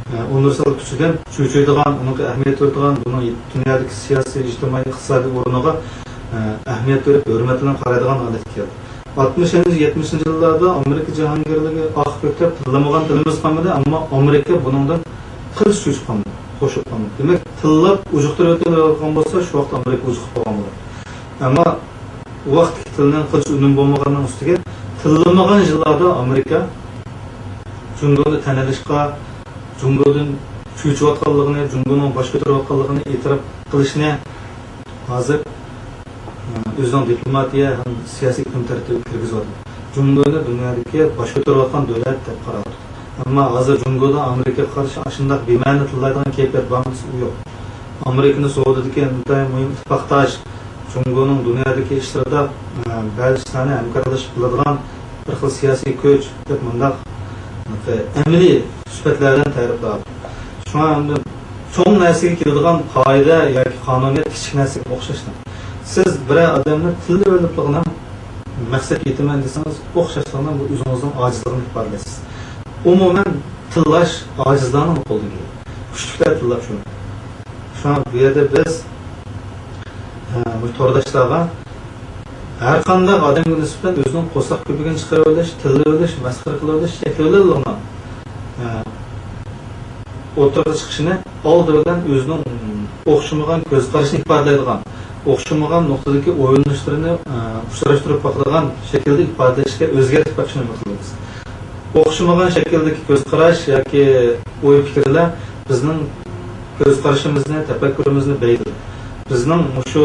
ئە، ئۇنىۋېرسال كۈچىدىن چۆچۈيدىغان، ئۇنىڭغا ئەھمىيەت بېرىدىغان، بۇنىڭ دۇنيادىكى سىياسىي، ئىجتىمائىي، ئىقتىسادىي ئورنىغا، ئە، ئەھمىيەت بېرىپ، ھۆرمەت بىلەن قارايدىغان ھالەتكە كەلدى. ئاتمىشىنچى، يەتمىشىنچى يىللاردا ئامېرىكا جاھانگىرلىكى ئاقىپ كۆكلەپ تىللىمىغان تىلىمىز قالمىدى، ئەمما ئامېرىكا بۇنىڭدىن قىلچە چۆچۈپ قالمىدى، قوشۇپ قالمىدى. دېمەك، تىللاپ ئۇجۇقتۇرۇۋېتىۋالغان بولسا، شۇ ۋاقىتتا ئامېرىكا ئۇجۇقلاپ قالغان بولاتتى. ئەمما ئۇ ۋاقىتتىكى تىلنىڭ قىلچە ئۈنۈم بولمىغاننىڭ ئۈستىگە، تىللىمىغان يىللاردا ئامېرىكا جۇڭگونى تەن ئېلىشقا، جۇڭگودىن چۆچۈۋاتقانلىقىنى، جۇڭگونىڭ باش كۆتۈرۈۋاتقانلىقىنى ئېتىراپ قىلىشنى ھازىر، ئە، ئۆزىنىڭ دىپلوماتىيە ھەم سىياسىي كۈن تەرتىپىگە كىرگۈزۈۋاتىدۇ. جۇڭگونى دۇنيادىكى باش كۆتۈرۈۋاتقان دۆلەت دەپ قاراۋاتىدۇ. ئەمما ھازىر جۇڭگودا ئامېرىكىغا قارشى ئاشۇنداق بىمەنە تىللايدىغان كەيپىيات بارمۇ دېسە، ئۇ يوق. ئامېرىكىنى سودىدىكى ئىنتايىن مۇھىم ئىتتىپاقداش، جۇڭگونىڭ دۇنيادىكى ئىشلىرىدا، ئە، بەزى ئىشلارنى ھەمكارلىشىپ قىلىدىغان بىر خىل سىياسىي كۈچ دەپ مۇنداق، ئە، ئەمەلىي سۈپەتلەر بىلەن تەرىپلەۋاتىدۇ. شۇڭا ئەمدى چوڭ نەرسىگە كېلىدىغان قائىدە ياكى قانۇنىيەت كىچىك نەرسىگە ئوخشاشلا. سىز بىرەر ئادەمنى تىللىۋېلىپلىغىنىڭ مەقسەتكە يېتىمەن دېسىڭىز، ئوخشاشلىقنىڭ بۇ ئۆزىڭىزنىڭ ئاجىزلىقىنى ئىپادىلەيسىز. ئومۇمەن، تىللاش ئاجىزلارنىڭ قولىدىن كېلىدۇ. كۈچلۈكلەر تىللاپ شۇنى. شۇڭا بۇ يەردە بىز، ئە، بۇ تورداشلارغا ھەر قانداق ئادەمگە نىسبەتەن ئۆزىنىڭ قورساق كۆپۈكىنى چىقىرىۋېلىش، تىللىۋېلىش، مەسخىرە قىلىۋېلىش، شەكلىۋېلىدىغان، ئە، ئوتتۇرىغا چىقىشىنى ئالدى بىلەن ئۆزىنىڭ ئوخشىمىغان كۆز قارىشىنى ئىپادىلەيدىغان، ئوخشىمىغان نۇقتىدىكى ئويلىنىشلىرىنى، ئە، ئۇچراشتۇرۇپ باقىدىغان شەكىلدە ئىپادىلەشكە ئۆزگەرتىپ بېقىشنى ئۈمىد قىلىمىز. ئوخشىمىغان شەكىلدىكى كۆز قاراش ياكى ئوي پىكىرلەر بىزنىڭ كۆز قارىشىمىزنى، تەپەككۇرىمىزنى بەيلەيدۇ. بىزنىڭ مۇشۇ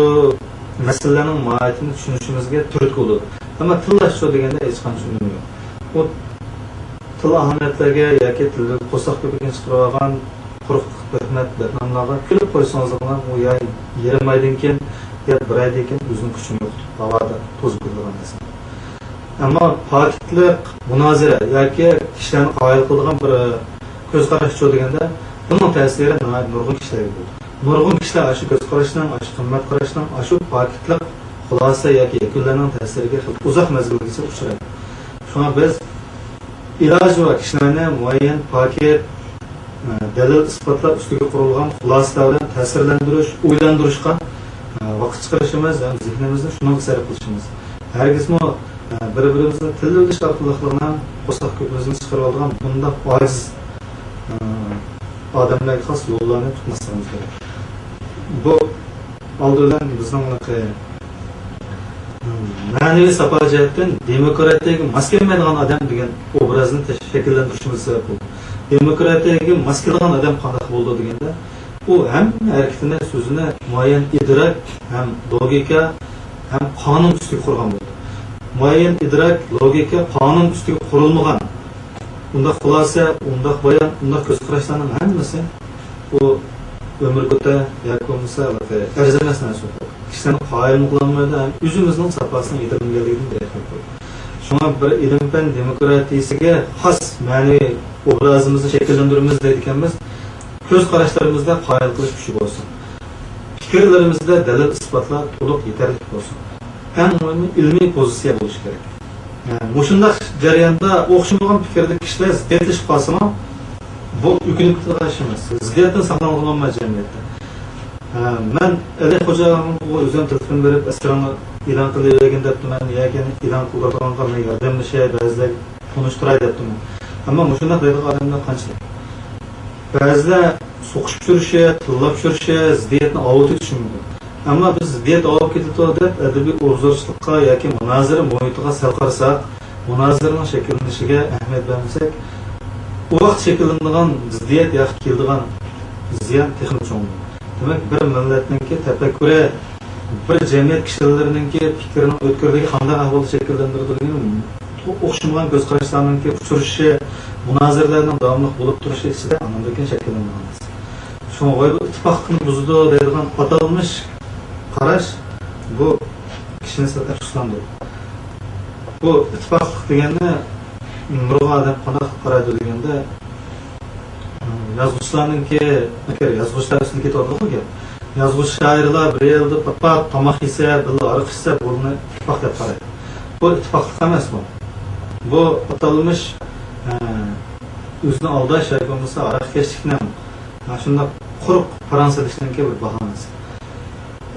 مەسىلىلەرنىڭ ماھىيىتىنى چۈشىنىشىمىزگە تۈرتكە بولىدۇ. ئەمما تىللاشچۇ دېگەندە ھېچقانچە ئۈنۈمى يوق. ئۇ تىل ئاھانەتلەرگە ياكى تىلدىن قورساق كۆپۈكىنى چىقىرىۋالغان قۇرۇق تۆھمەت، بەتناملارغا كۈلۈپ قويسىڭىزلا، ئۇ يا يېرىم ئايدىن كېيىن، يا بىر ئايدىن كېيىن ئۆزىنىڭ كۈچىنى يوقىتىپ، ھاۋادا توزۇپ كېتىدىغان نەرسە. ئەمما پاكىتلىق مۇنازىرە ياكى كىشىلەرنى قايىل قىلىدىغان بىر كۆز قاراشچۇ دېگەندە، بۇنىڭ تەسىرى ناھايىتى نۇرغۇن كىشىلەرگە بولىدۇ. نۇرغۇن كىشىلەر ئاشۇ كۆز قاراشنىڭ، ئاشۇ قىممەت قاراشنىڭ، ئاشۇ پاكىتلىق خۇلاسە ياكى يەكۈنلەرنىڭ تەسىرىگە خېلى ئۇزاق مەزگىلگىچە ئۇچرايدۇ. شۇڭا بىز ئىلاجى بار كىشىلەرنى مۇئەييەن پاكىت، ئە، دەلىل-ئىسپاتلار ئۈستىگە قۇرۇلغان خۇلاسىلەر بىلەن تەسىرلەندۈرۈش، ئويلاندۇرۇشقا، ئە، ۋاقىت چىقىرىشىمىز ھەم زېھنىمىزنى شۇنىڭغا سەرپ قىلىشىمىز. ھەرگىزمۇ، ئە، بىر-بىرىمىزنى تىللىۋېلىش ئارقىلىقلا قورساق كۆپۈكىمىزنى چىقىرىۋالىدىغان بۇنداق ئاجىز، ئە، ئادەملەرگە خاس يوللارنى تۇتماسلىقىمىز كېرەك. بۇ ئالدى بىلەن بىزنىڭ مەنىۋى ساپا جەھەتتىن دېموكراتىيەگە ماس كەلمەيدىغان ئادەم دېگەن ئوبرازنى تەش-، شەكىللەندۈرۈشىمىز سەۋەب بولدى. دېموكراتىيەگە ماس كېلىدىغان ئادەم قانداق بولىدۇ دېگەندە، ئۇ ھەممە ھەرىكىتىنى، سۆزىنى مۇئەييەن ئىدراك ھەم لوگىكا ھەم قانۇن ئۈستىگە قۇرغان بولىدۇ. مۇئەييەن ئىدراك، لوگىكا، قانۇن ئۈستىگە قۇرۇلمىغان ئۇنداق خۇلاسە، ئۇنداق بايان، ئۇنداق كۆز قاراشلارنىڭ ھەممىسى ئۇ ئۆمۈرگۆتە ياكى بولمىسا ئەرزىمەس نەرسە. كىشىلەرنى قايىلمۇ قىلالمايدۇ ھەم ئۆزىمىزنىڭ ساپاسىنىڭ يېتىلمىگەنلىكىدىن دېرەك بېرىدۇ. شۇڭا بىر ئىلىم-پەن دېموكراتىيىسىگە خاس مەنىۋى ئوبرازىمىزنى شەكىللەندۈرىمىز دەيدىكەنمىز، كۆز قاراشلىرىمىزدا قايىل قىلىش كۈچى بولسۇن. پىكىرلىرىمىزدە دەلىل-ئىسپاتلار تولۇق يېتەرلىك بولسۇن. ئەڭ مۇھىمى ئىلمىي پوزىتسىيە بولۇشى كېرەك. ھە، مۇشۇنداق جەرياندا ئوخشىمىغان پىكىردىكى كىشىلەر زىددىيەتلىشىپ قالسىمۇ، بۇ ئۆكۈنۈپ كېتىدىغان ئىش ئەمەس. زىددىيەتتىن ساقلانغىلى بولمايدۇ جەمئىيەتتە. ھە، مەن ئەلى خوجاغا ئۆزۈم تېلېفون بېرىپ، ئەسىرىڭنى ئېلان قىلىۋەرگىن دەپتىمەن، ياكى ئېلان قىلىدىغانغا مەن ياردەملىشەي، بەزىلەرگە تونۇشتۇراي دەپتىمەن. ئەمما مۇشۇنداق دەيدىغان ئادەملەر قانچىلىك؟ بەزىلەر سوقۇشۇپ يۈرۈشى، تىللاپ يۈرۈشى، زىددىيەتنى ئاۋۇتۇۋېتىشى مۇمكىن. ئەمما بىز زىددىيەت ئاۋۇپ كېتىدۇ دەپ، ئەدەبىي ئوبزورچىلىققا ياكى مۇنازىرە مۇھىتىغا سەل قارىساق، مۇنازىرىنىڭ شەكىللىنىشىگە ئەھمىيەت بەرمىسەك، ئۇ ۋاقىت شەكىللىنىدىغان زىددىيەت ياكى كېلىدىغان زىيان تېخىمۇ چوڭ. دېمەك، بىر مىللەتنىڭكى تەپەككۇرى، بىر جەمئىيەت كىشىلىرىنىڭكى پىكرىنىڭ ئۆتكۈرلۈكى قانداق ئەھۋالدا شەكىللەندۈرىدۇ دېگەن ئوخشىمىغان كۆز قاراشلارنىڭكى ئۇچرىشىشى، مۇنازىرىلەرنىڭ داۋاملىق بولۇپ تۇرۇشى ئىچىدە ئاندىن كېيىن شەكىللىنىدىغان نەرسە. شۇڭا ۋاي بۇ ئىتتىپاقلىقنى بۇزىدۇ دەيدىغان ئاتالمىش قاراش بۇ كىشىنى سەل ئەپسۇسلاندۇرىدۇ. بۇ ئىتتىپاقلىق دېگەننى نۇرغۇن ئادەم قانداق قارايدۇ دېگەندە، يازغۇچىلارنىڭكى، ئەگەر يازغۇچىلار ئۈستىدە كېتىۋاتىدىغۇ گەپ. يازغۇچى شائىرلار بىر يەردە پات-پات تاماق يېسە، بىللە ھاراق ئىچسە، بۇنى ئىتتىپاق دەپ قارايدۇ. بۇ ئىتتىپاقلىق ئەمەس بۇ. بۇ ئاتالمىش، ئە، ئۆزىنى ئالداش ياكى بولمىسا ھاراقكەشلىكنىڭ، ئە، شۇنداق قۇرۇق پاراڭ سېلىشنىڭكى بىر باھانىسى.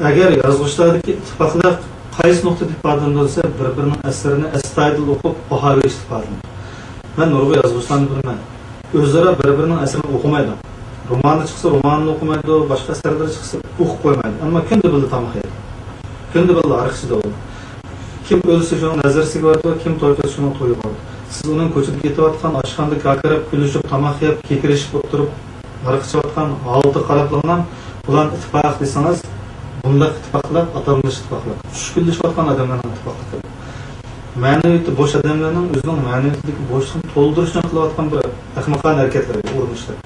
ئەگەر يازغۇچىلاردىكى ئىتتىپاقلىق قايسى نۇقتىدا ئىپادىلىنىدۇ دېسە، بىر-بىرىنىڭ ئەسىرىنى ئەستايىدىل ئوقۇپ، باھا بېرىشتە ئىپادىلىنىدۇ. مەن نۇرغۇن يازغۇچىلارنى بىلىمەن. ئۆزئارا بىر-بىرىنىڭ ئەسىرىنى ئوقۇمايدۇ. رومانى چىقسا، رومانىنى ئوقۇمايدۇ، باشقا ئەسەرلىرى چىقسا، ئوقۇپ قويمايدۇ. ئەمما كۈندە بىللە تاماق يەيدۇ. كۈندە بىللە ھاراق ئىچىدۇ. كىم ئۆلسە، شۇنىڭ نەزىرىسىگە بارىدۇ، كىم توي قىلسا، شۇنىڭ تويىغا بارىدۇ. سىز ئۇنىڭ كوچىدا كېتىۋاتقان، ئاشخانىدا كاكىرىپ، كۈلۈشۈپ، تاماق يەپ، كېكىرىشىپ ئولتۇرۇپ، ھاراق ئىچىۋاتقان ھالىتىگە قاراپلا، بۇلار ئىتتىپاق دېسىڭىز، بۇنداق ئىتتىپاقلىق ئاتالمىش ئىتتىپاقلىق. چۈشكۈنلىشىۋاتقان ئادەملەرنىڭ ئىتتىپاقلىقى. مەنىۋىيىتى بوش ئادەملەرنىڭ ئۆزىنىڭ مەنىۋىيىتىدىكى بوشلۇقنى تولدۇرۇش ئۈچۈن قىلىۋاتقان بىر ئەخمىقانە ھەرىكەتلەرگە ئۇرۇنۇشلار.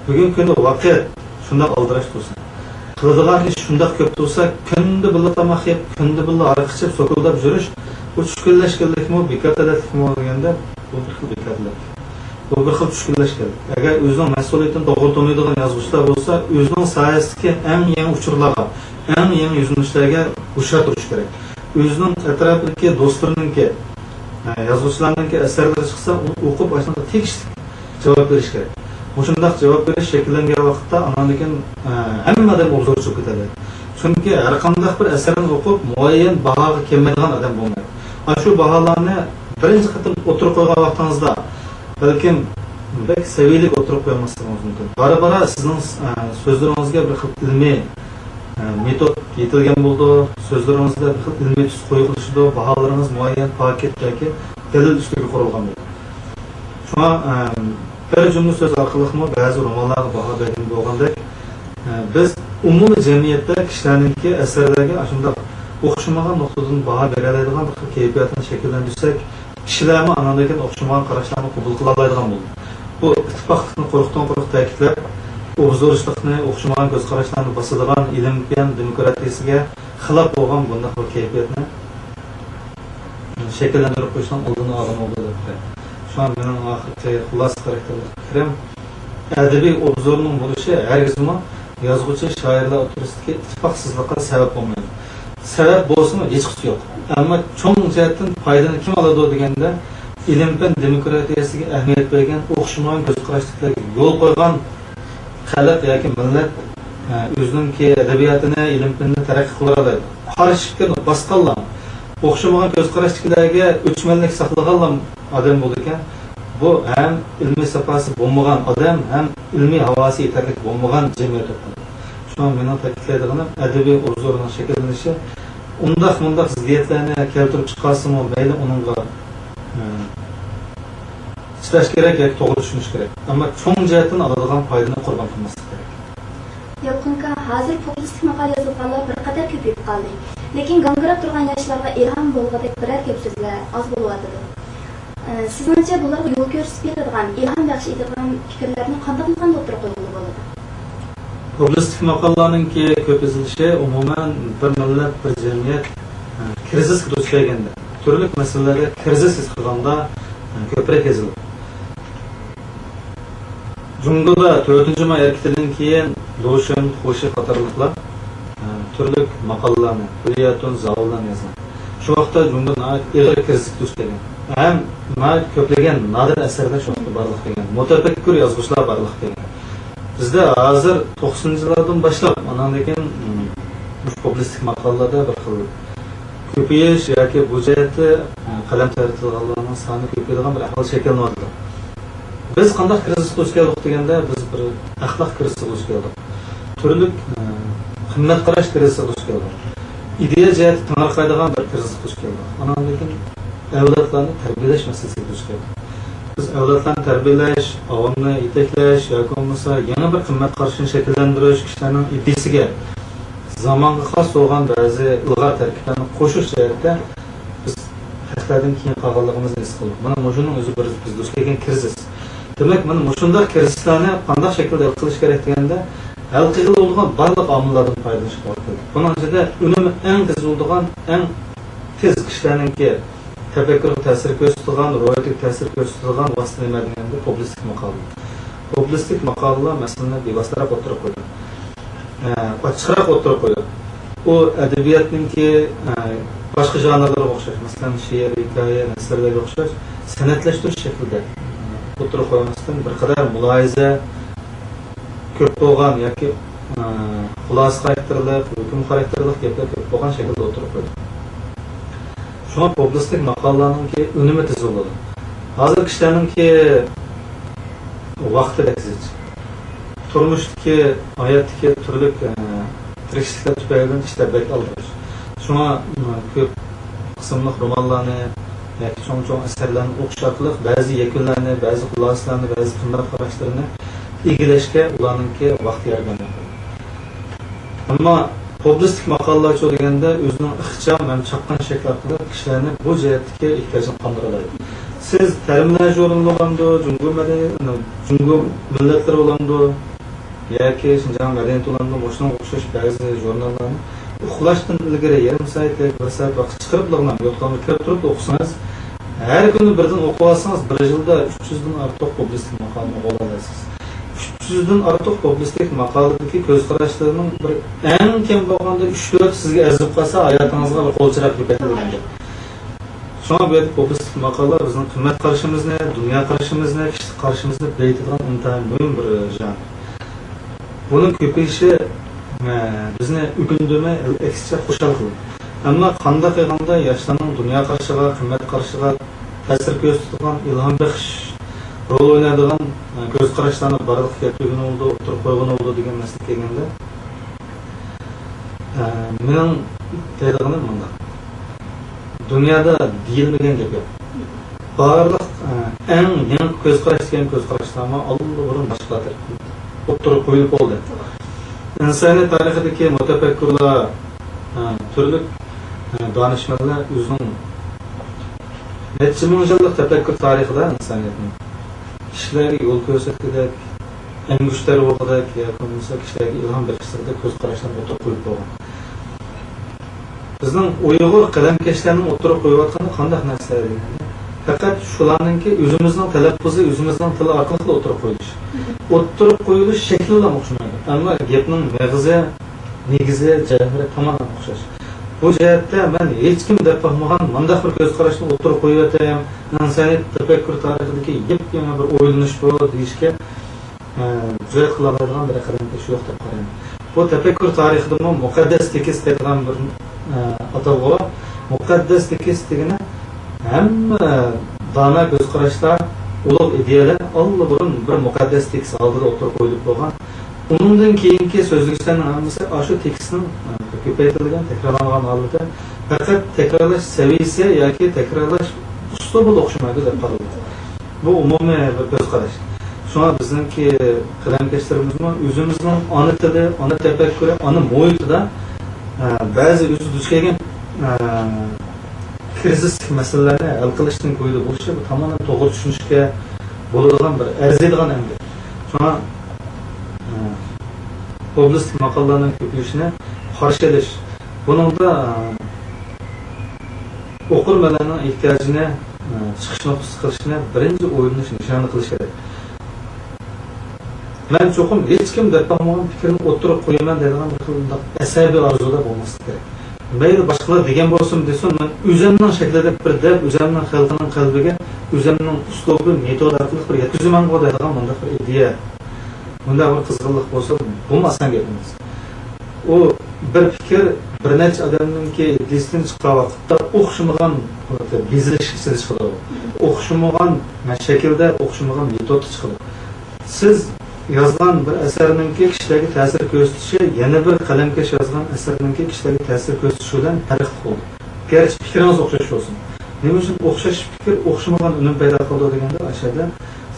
بۈگۈنكى كۈندە ۋاقىت شۇنداق ئالدىراش تۇرسا، قىلىدىغان ئىش شۇنداق كۆپ تۇرسا، كۈندە بىللە تاماق يەپ، كۈندە بىللە ھاراق ئىچىپ، سوكۇلداپ يۈرۈش، بۇ چۈشكۈنلەشكەنلىكمۇ، بىكار تەلەتلىكمۇ دېگەندە، بۇ بىر خىل بىكار تەلەتلىك. بۇ بىر خىل چۈشكۈنلەشكەنلىك. ئەگەر ئۆزىنىڭ مەسئۇلىيىتىنى توغرا تونۇيدىغان يازغۇچىلار بولسا، ئۆزىنىڭ ساھەسىدىكى ئەڭ يېڭى ئۇچۇرلارغا، ئەڭ يېڭى يۈزلىنىشلەرگە ھوشيار تۇرۇشى كېرەك. ئۆزىنىڭ ئەتراپىدىكى دوستلىرىنىڭكى، ھە، يازغۇچىلارنىڭكى ئەسەرلىرى چىقسا، ئۇنى ئوقۇپ، ئاشۇنداق تېگىشلىك جاۋاب بېرىش كېرەك. مۇشۇنداق جاۋاب بېرىش شەكىللەنگەن ۋاقىتتا، ئاناندىن كېيىن، ھە، ھەممە ئادەم ئوبزورچى بولۇپ كېتەلەيدۇ. چۈنكى ھەرقانداق بىر ئەسەرنى ئوقۇپ، مۇئەييەن باھاغا كەلمەيدىغان ئادەم بولمايدۇ. ئاشۇ باھالارنى بىرىنچى قېتىم ئوتتۇرىغا قويغان ۋاقتىڭىزدا، بەلكىم بەك سەۋىيىلىك ئوتتۇرىغا قويالماسلىقىڭىز مۇمكىن. بارا-بارا سىزنىڭ، ئە، سۆزلىرىڭىزگە بىر خىل ئىلمىي، ئە، مېتود يېتىلگەن بولىدۇ، سۆزلىرىڭىزدە بىر خىل ئىلمىي تۈس قويۇقلىشىدۇ، باھالىرىڭىز مۇئەييەن پاكىت ياكى دەلىل ئۈستىگە قۇرۇلغان بولىدۇ. شۇڭا، ئە، بىر جۈملە سۆز ئارقىلىقمۇ بەزى رومانلارغا باھا بەرگىلى بولغاندەك، ئە، بىز ئومۇمىي جەمئىيەتتە كىشىلەرنىڭكى ئەسەرلەرگە ئاشۇنداق ئوخشىمىغان نۇقتىدىن باھا بېرەلەيدىغان بىر خىل كەيپىياتنى شەكىللەندۈرسەك، كىشىلەرمۇ ئاناندىن كېيىن ئوخشىمىغان قاراشلارنى قوبۇل قىلالايدىغان بولىدۇ. بۇ ئىتتىپاقلىقنى قۇرۇقتىن-قۇرۇق تەكىتلەپ، ئوبزورچىلىقنى، ئوخشىمىغان كۆز قاراشلارنى باسىدىغان ئىلىم-پەن دېموكراتىيىسىگە خىلاپ بولغان بۇنداق بىر كەيپىياتنى شەكىللەندۈرۈپ قويۇشنىڭ ئالدىنى ئالغان بولىدۇ دەپ قارايمەن. شۇڭا مېنىڭ ئاخىرقى خۇلاسە خاراكتېرلىك پىكرىم، ئەدەبىي ئوبزورنىڭ بولۇشى ھەرگىزمۇ يازغۇچى، شائىرلار ئوتتۇرىسىدىكى ئىتتىپاقسىزلىققا سەۋەب بولمايدۇ. سەۋەب بولسىمۇ ھېچقىسى يوق. ئەمما چوڭ جەھەتتىن پايدىنى كىم ئالىدۇ دېگەندە، ئىلىم-پەن دېموكراتىيەسىگە ئەھمىيەت بەرگەن، ئوخشىمىغان كۆز قاراشتىكىلەرگە يول قويغان خەلق ياكى مىللەت، ئە، ئۆزىنىڭكى ئەدەبىياتىنى، ئىلىم-پەننى تەرەققىي قىلدۇرالايدۇ. قارشى پىكىرنى باسقانلار، ئوخشىمىغان كۆز قاراشتىكىلەرگە ئۆچمەنلىك ساقلىغانلا ئادەم بولىدىكەن. بۇ ھەم ئىلمىي ساپاسى بولمىغان ئادەم، ھەم ئىلمىي ھاۋاسى يېتەرلىك بولمىغان جەمئىيەت بولۇپ قالىدۇ. شۇڭا مېنىڭ تەكىتلەيدىغىنىم، ئەدەبىي ئوبزورنىڭ شەكىللىنىشى ئۇنداق مۇنداق زىددىيەتلەرنى كەلتۈرۈپ چىقارسىمۇ مەيلى، ئۇنىڭغا، ئە، چىداش كېرەك ياكى توغرا چۈشىنىش كېرەك. ئەمما چوڭ جەھەتتىن ئالىدىغان پايدىنى قۇربان قىلماسلىق كېرەك. يالقۇنكا، ھازىر پۇبلىستىك ماقالە يازىدىغانلار بىر قەدەر كۆپىيىپ قالدى. لېكىن گاڭگىراپ تۇرغان ياشلارغا ئىلھام بولغۇدەك بىرەر گەپ سۆزلەر ئاز بولۇۋاتىدۇ. ئە، سىزنىڭچە بۇلارغا يول كۆرسىتىپ بېرىدىغان، ئىلھام بەخش ئېتىدىغان پىكىرلەرنى قانداقمۇ قانداق ئوتتۇرىغا قويغىلى بولىدۇ؟ پۇبلىستىك ماقالىلارنىڭكى كۆپ يېزىلىشى، ئومۇمەن، بىر مىللەت، بىر جەمئىيەت، ئە، كىرىزىسكە دۇچ كەلگەندە، تۈرلۈك مەسىلىلەردە كىرىزىس ھېس قىلغاندا، ئە، كۆپرەك يېزىلىدۇ. جۇڭگودا تۆتىنچى ماي ھەرىكىتىدىن كېيىن لۇشۈن، خۇشى قاتارلىقلار، ئە، تۈرلۈك ماقالىلارنى، ھۆرىيەتۇن، زاۋۇللارنى يازغان. شۇ ۋاقىتتا جۇڭگو ناھايىتى ئېغىر كىرىزىسكە دۇچ كەلگەن. ھەم ناھايىتى كۆپلىگەن نادىر ئەسەرلەر شۇ ۋاقىتتا بارلىققا كەلگەن. مۇتەپەككۇر يازغۇچىلار بارلىققا كەلگەن. بىزدە ھازىر توقسىنىنچى يىللاردىن باشلاپ، ئانان كېيىن، مۇشۇ پۇبلىستىك ماقالىلاردا بىر خىل كۆپىيىش ياكى بۇ جەھەتتە، ئە، قەلەم تەۋرىتىدىغانلارنىڭ سانى كۆپىيىدىغان بىر ئەھۋال شەكىللىنىۋاتىدۇ. بىز قانداق كىرىزىسقا دۇچ كەلدۇق دېگەندە، بىز بىر ئەخلاق كىرىزىسىگە دۇچ كەلدۇق. تۈرلۈك، ئە، قىممەت قاراش كىرىزىسىگە دۇچ كەلدۇق. ئىدىيە جەھەتتە تېڭىرقايدىغان بىر كىرىزىسقا دۇچ كەلدۇق. ئانان كېيىن ئەۋلادلارنى تەربىيەلەش مەسىلىسىگە دۇچ كەلدۇق. بىز ئەۋلادلارنى تەربىيەلەش، ئاۋامنى يېتەكلەش ياكى بولمىسا يېڭى بىر قىممەت قارىشىنى شەكىللەندۈرۈش، كىشىلەرنىڭ ئىدىيىسىگە زامانغا خاس بولغان بەزى ئىلغار تەركىبلەرنى قوشۇش جەھەتتە بىز خەقلەردىن كېيىن قالغانلىقىمىزنى ھېس قىلدۇق. مانا مۇشۇنىڭ ئۆزى بىر بىز دۇچ كەلگەن كىرىزىس. دېمەك، مانا مۇشۇنداق كىرىزىسلارنى قانداق شەكىلدە ھەل قىلىش كېرەك دېگەندە، ھەل قىلغىلى بولىدىغان بارلىق ئامىللاردىن پايدىلىنىشقا توغرا كېلىدۇ. بۇنىڭ ئىچىدە ئۈنۈمى ئەڭ تېز بولىدىغان، ئەڭ تېز كىشىلەرنىڭكى تەپەككۇرىغا تەسىر كۆرسىتىدىغان، روھىيىتىگە تەسىر كۆرسىتىدىغان ۋاسىتە نېمە دېگەندە، پۇبلىستىك ماقالە. پۇبلىستىك ماقالىلار مەسىلىنى بىۋاسىتىراق ئوتتۇرىغا قويىدۇ. ئە، ئاچچىقراق ئوتتۇرىغا قويۇپ، ئۇ ئەدەبىياتنىڭكى، ئە، باشقا ژانىرلىرىغا ئوخشاش، مەسىلەن، شېئىر، ھېكايە، نەسرلەرگە ئوخشاش سەنئەتلەشتۈرۈش شەكلىدە، ئە، ئوتتۇرىغا قويماستىن، بىر قەدەر مۇلاھىزە كۆپ بولغان ياكى، ئە، خۇلاسە خاراكتېرلىق، ھۆكۈم خاراكتېرلىق گەپلەر كۆپ بولغان شەكىلدە ئوتتۇرىغا قويدۇق. شۇڭا پۇبلىستىك ماقالىلارنىڭكى ئۈنۈمى تېز بولىدۇ. ھازىر كىشىلەرنىڭكى ۋاقتى بەك زىچ. تۇرمۇشتىكى، ھاياتتىكى تۈرلۈك، ئە، تىرىكچىلىكلەر تۈپەيلىدىن ئىشلار بەك ئالدىراش. شۇڭا، ئە، كۆپ قىسىملىق رومانلارنى ياكى چوڭ-چوڭ ئەسەرلەرنى ئوقۇش ئارقىلىق بەزى يەكۈنلەرنى، بەزى خۇلاسىلەرنى، بەزى قىممەت قاراشلىرىنى ئىگىلەشكە ئۇلارنىڭكى ۋاقتى ياردەم بېرىدۇ. ئەمما پۇبلىستىك ماقالىلارچۇ دېگەندە ئۆزىنىڭ ئىخچام ھەم چاققان شەكلى ئارقىلىق كىشىلەرنى بۇ جەھەتتىكى ئېھتىياجنى قاندۇرالايدۇ. سىز تەرىملەر ژۇرنىلى بولامدۇ، جۇڭگو مەدەنىي-، جۇڭگو مىللەتلىرى بولامدۇ ياكى شىنجاڭ مەدەنىيىتى بولامدۇ، مۇشۇنىڭغا ئوخشاش بەزى ژۇرناللارنى ئۇخلاشتىن ئىلگىرى يېرىم سائەت ياكى بىر سائەت ۋاقىت چىقىرىپلا يوتقانغا كىرىپ تۇرۇپ ئوقۇسىڭىز، ھەر كۈنى بىردىن ئوقۇۋالسىڭىز، بىر يىلدا ئۈچ يۈزدىن ئارتۇق پۇبلىستىك ماقالىنى ئوقۇۋالالايسىز. ئۈچ يۈزدىن ئارتۇق پۇبلىستىك ماقالىدىكى كۆز قاراشلىرىنىڭ بىر ئەڭ كەم بولغاندا ئۈچ تۆتى سىزگە ئەرزىپ قالسا، ھاياتىڭىزغا بىر قول چىراغ كۆپەيتىدۇ. شۇڭا بۇ يەردە پۇبلىستىك ماقالىلار بىزنىڭ قىممەت قارىشىمىزنى، دۇنيا قارىشىمىزنى، كىشىلىك قارىشىمىزنى بېيىتىدىغان ئىنتايىن مۇھىم بىر ژانىر. بۇنىڭ كۆپىيىشى، ئە، بىزنى ئۆكۈندۈرمەي، ئەكسىچە خۇشال قىلىدۇ. ئەمما قانداق قىلغاندا ياشلارنىڭ دۇنيا قارىشىغا، قىممەت قارىشىغا تەسىر كۆرسىتىدىغان، ئىلھام بېغىش رول ئوينايدىغان، ئە، كۆز قاراشلارنى بارلىققا كەلتۈرگىلى بولىدۇ، ئوتتۇرىغا قويغىلى بولىدۇ دېگەن مەسىلىگە كەلگەندە، ئە، مېنىڭ دەيدىغىنىم مۇنداق. دۇنيادا دېيىلمىگەن گەپ يوق. بارلىق، ئە، ئەڭ يېڭى كۆز قاراش دېگەن كۆز قاراشلارمۇ ئاللىبۇرۇن باشقىلار تەرىپىدىن ئوتتۇرىغا قويۇلۇپ بولدى. ئىنسانىيەت تارىخىدىكى مۇتەپەككۇرلار، ئە، تۈرلۈك، ئە، دانىشمەنلەر ئۆزىنىڭ نەچچە مىڭ يىللىق تەپەككۇر تارىخىدا ئىنسانىيەتنىڭ كىشىلەرگە يول كۆرسەتكۈدەك، ئەڭگۈشتەر بولغۇدەك ياكى بولمىسا كىشىلەرگە ئىلھام بېغىشلىغۇدەك كۆز قاراشلارنى ئوتتۇرىغا قويۇپ بولغان. بىزنىڭ ئۇيغۇر قەلەمكەشلەرنىڭ ئوتتۇرىغا قويۇۋاتقىنى قانداق نەرسىلەر دېگەندە، پەقەت شۇلارنىڭكى ئۆزىمىزنىڭ تەلەپپۇزى، ئۆزىمىزنىڭ تىلى ئارقىلىقلا ئوتتۇرىغا قويۇلۇش. ئوتتۇرىغا قويۇلۇش شەكلىلا ئوخشىمايدۇ. ئەمما گەپنىڭ مېغىزى، نېگىزى، جەۋھىرى تامامەن ئوخشاش. بۇ جەھەتتە مەن ھېچكىم دەپ باقمىغان مۇنداق بىر كۆز قاراشنى ئوتتۇرىغا قويۇۋېتەيم، ئىنسانىيەت تەپەككۇر تارىخىدىكى يېپيېڭى بىر ئويلىنىش بۇ دېيىشكە ئە، جۈرئەت قىلالايدىغان بىر قەلەمكەش يوق دەپ قارايمەن. بۇ تەپەككۇر تارىخىدىمۇ مۇقەددەس تېكىست دەيدىغان بىر، ئە، ئاتالغۇ بار. مۇقەددەس تېكىست دېگىنى ھەممە دانا كۆز قاراشلار، ئۇلۇغ ئىدىيەلەر ئاللىبۇرۇن بىر مۇقەددەس تېكىست ئالدىدا ئوتتۇرىغا قويۇلۇپ بولغان. ئۇنىڭدىن كېيىنكى سۆزلىگۈچىلەرنىڭ ھەممىسى ئاشۇ تېكىستنىڭ، ئە، كۆپەيتىلگەن، تەكرارلانغان ھالىتى، پەقەت تەكرارلاش سەۋىيەسى ياكى تەكرارلاش ئۇسلۇبىلا ئوخشىمايدۇ دەپ قارىلىدۇ. بۇ ئومۇمىي بىر كۆز قاراش. شۇڭا بىزنىڭكى قەلەمكەشلىرىمىزمۇ ئۆزىمىزنىڭ ئانا تىلى، ئانا تەپەككۇرى، ئانا مۇھىتىدا، ئە، بەزى ئۆزى دۇچ كەلگەن، ئە، كىرىزىسلىك مەسىلىلەرنى ھەل قىلىشنىڭ كويىدا بولۇشى بۇ تامامەن توغرا چۈشىنىشكە بولىدىغان بىر ئەرزىيدىغان ئەمگەك. شۇڭا، ئە، پوپۇلىستىك ماقالىلەرنىڭ كۆپىيىشىنى قارشى ئېلىش. بۇنىڭدا، ئە، ئوقۇرمەنلەرنىڭ ئېھتىياجىنى، ئە، چىقىش نۇقتىسى قىلىشنى بىرىنچى ئويلىنىش، نىشانى قىلىش كېرەك. مەن چوقۇم ھېچكىم دەپ باقمىغان پىكىرنى ئوتتۇرىغا قويىمەن دەيدىغان بىر خىل مۇنداق ئەسەبىي ئارزۇدا بولماسلىق كېرەك. مەيلى باشقىلار دېگەن بولسۇن دېسۇن، مەن ئۆزۈمنىڭ شەكلىدە بىر دەپ، ئۆزۈمنىڭ خەلقىنىڭ قەلبىگە ئۆزۈمنىڭ ئۇسلۇبى، مېتودى ئارقىلىق بىر يەتكۈزىمەنغۇ دەيدىغان مۇنداق بىر ئىدىيە. مۇنداق بىر قىزغىنلىق بولسا، بۇمۇ ئاسان گەپ ئەمەس. ئۇ بىر پىكىر بىر نەچچە ئادەمنىڭكى ئىدىيىسىدىن چىققان ۋاقىتتا ئوخشىمىغان بېزىلىش ئىچىدە چىقىدۇ. ئوخشىمىغان شەكىلدە، ئوخشىمىغان مېتودتا چىقىدۇ. سىز يازغان بىر ئەسەرنىڭكى كىشىلەرگە تەسىر كۆرسىتىشى يەنە بىر قەلەمكەش يازغان ئەسەرنىڭكى كىشىلەرگە تەسىر كۆرسىتىشى بىلەن پەرقلىق بولىدۇ. گەرچە پىكرىڭىز ئوخشاش بولسۇن. نېمە ئۈچۈن ئوخشاش پىكىر ئوخشىمىغان ئۈنۈم پەيدا قىلىدۇ دېگەندە، ئاشۇ يەردە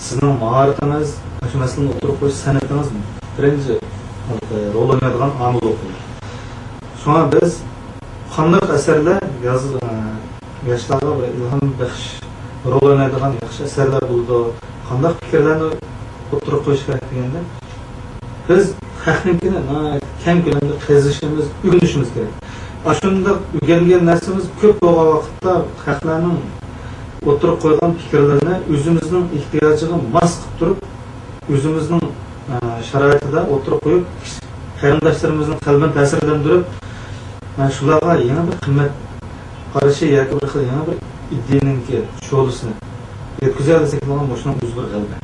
سىزنىڭ ماھارىتىڭىز، ئاشۇ مەسىلىنى ئوتتۇرىغا قويۇش سەنئىتىڭىز بىرىنچى رول ئوينايدىغان ئامىل بولۇپ قالىدۇ. شۇڭا بىز قانداق ئەسەرلەر ياز-، ياشلارغا بىر ئىلھام بېغىش رول ئوينايدىغان ياخشى ئەسەرلەر بولىدۇ، قانداق پىكىرلەرنى ئوتتۇرىغا قويۇش كېرەك دېگەندە، بىز خەقنىڭكىنى ناھايىتى كەڭ كۆلەمدە قېزىشىمىز، ئۆگىنىشىمىز كېرەك. ئاشۇنداق ئۆگەنگەن نەرسىمىز كۆپ بولغان ۋاقىتتا خەقلەرنىڭ ئوتتۇرىغا قويغان پىكىرلىرىنى ئۆزىمىزنىڭ ئېھتىياجىغا ماس قىلىپ تۇرۇپ، ئۆزىمىزنىڭ، ئە، شارائىتىدا ئوتتۇرىغا قويۇپ، قېرىنداشلىرىمىزنىڭ قەلبىنى تەسىرلەندۈرۈپ، ئە، شۇلارغا يېڭى بىر قىممەت قارىشى ياكى بىر خىل يېڭى بىر ئىدىيەنىڭكى شولىسىنى يەتكۈزەلىسەك، ماڭا مۇشۇنىڭ ئۆزى بىر غەلىبە.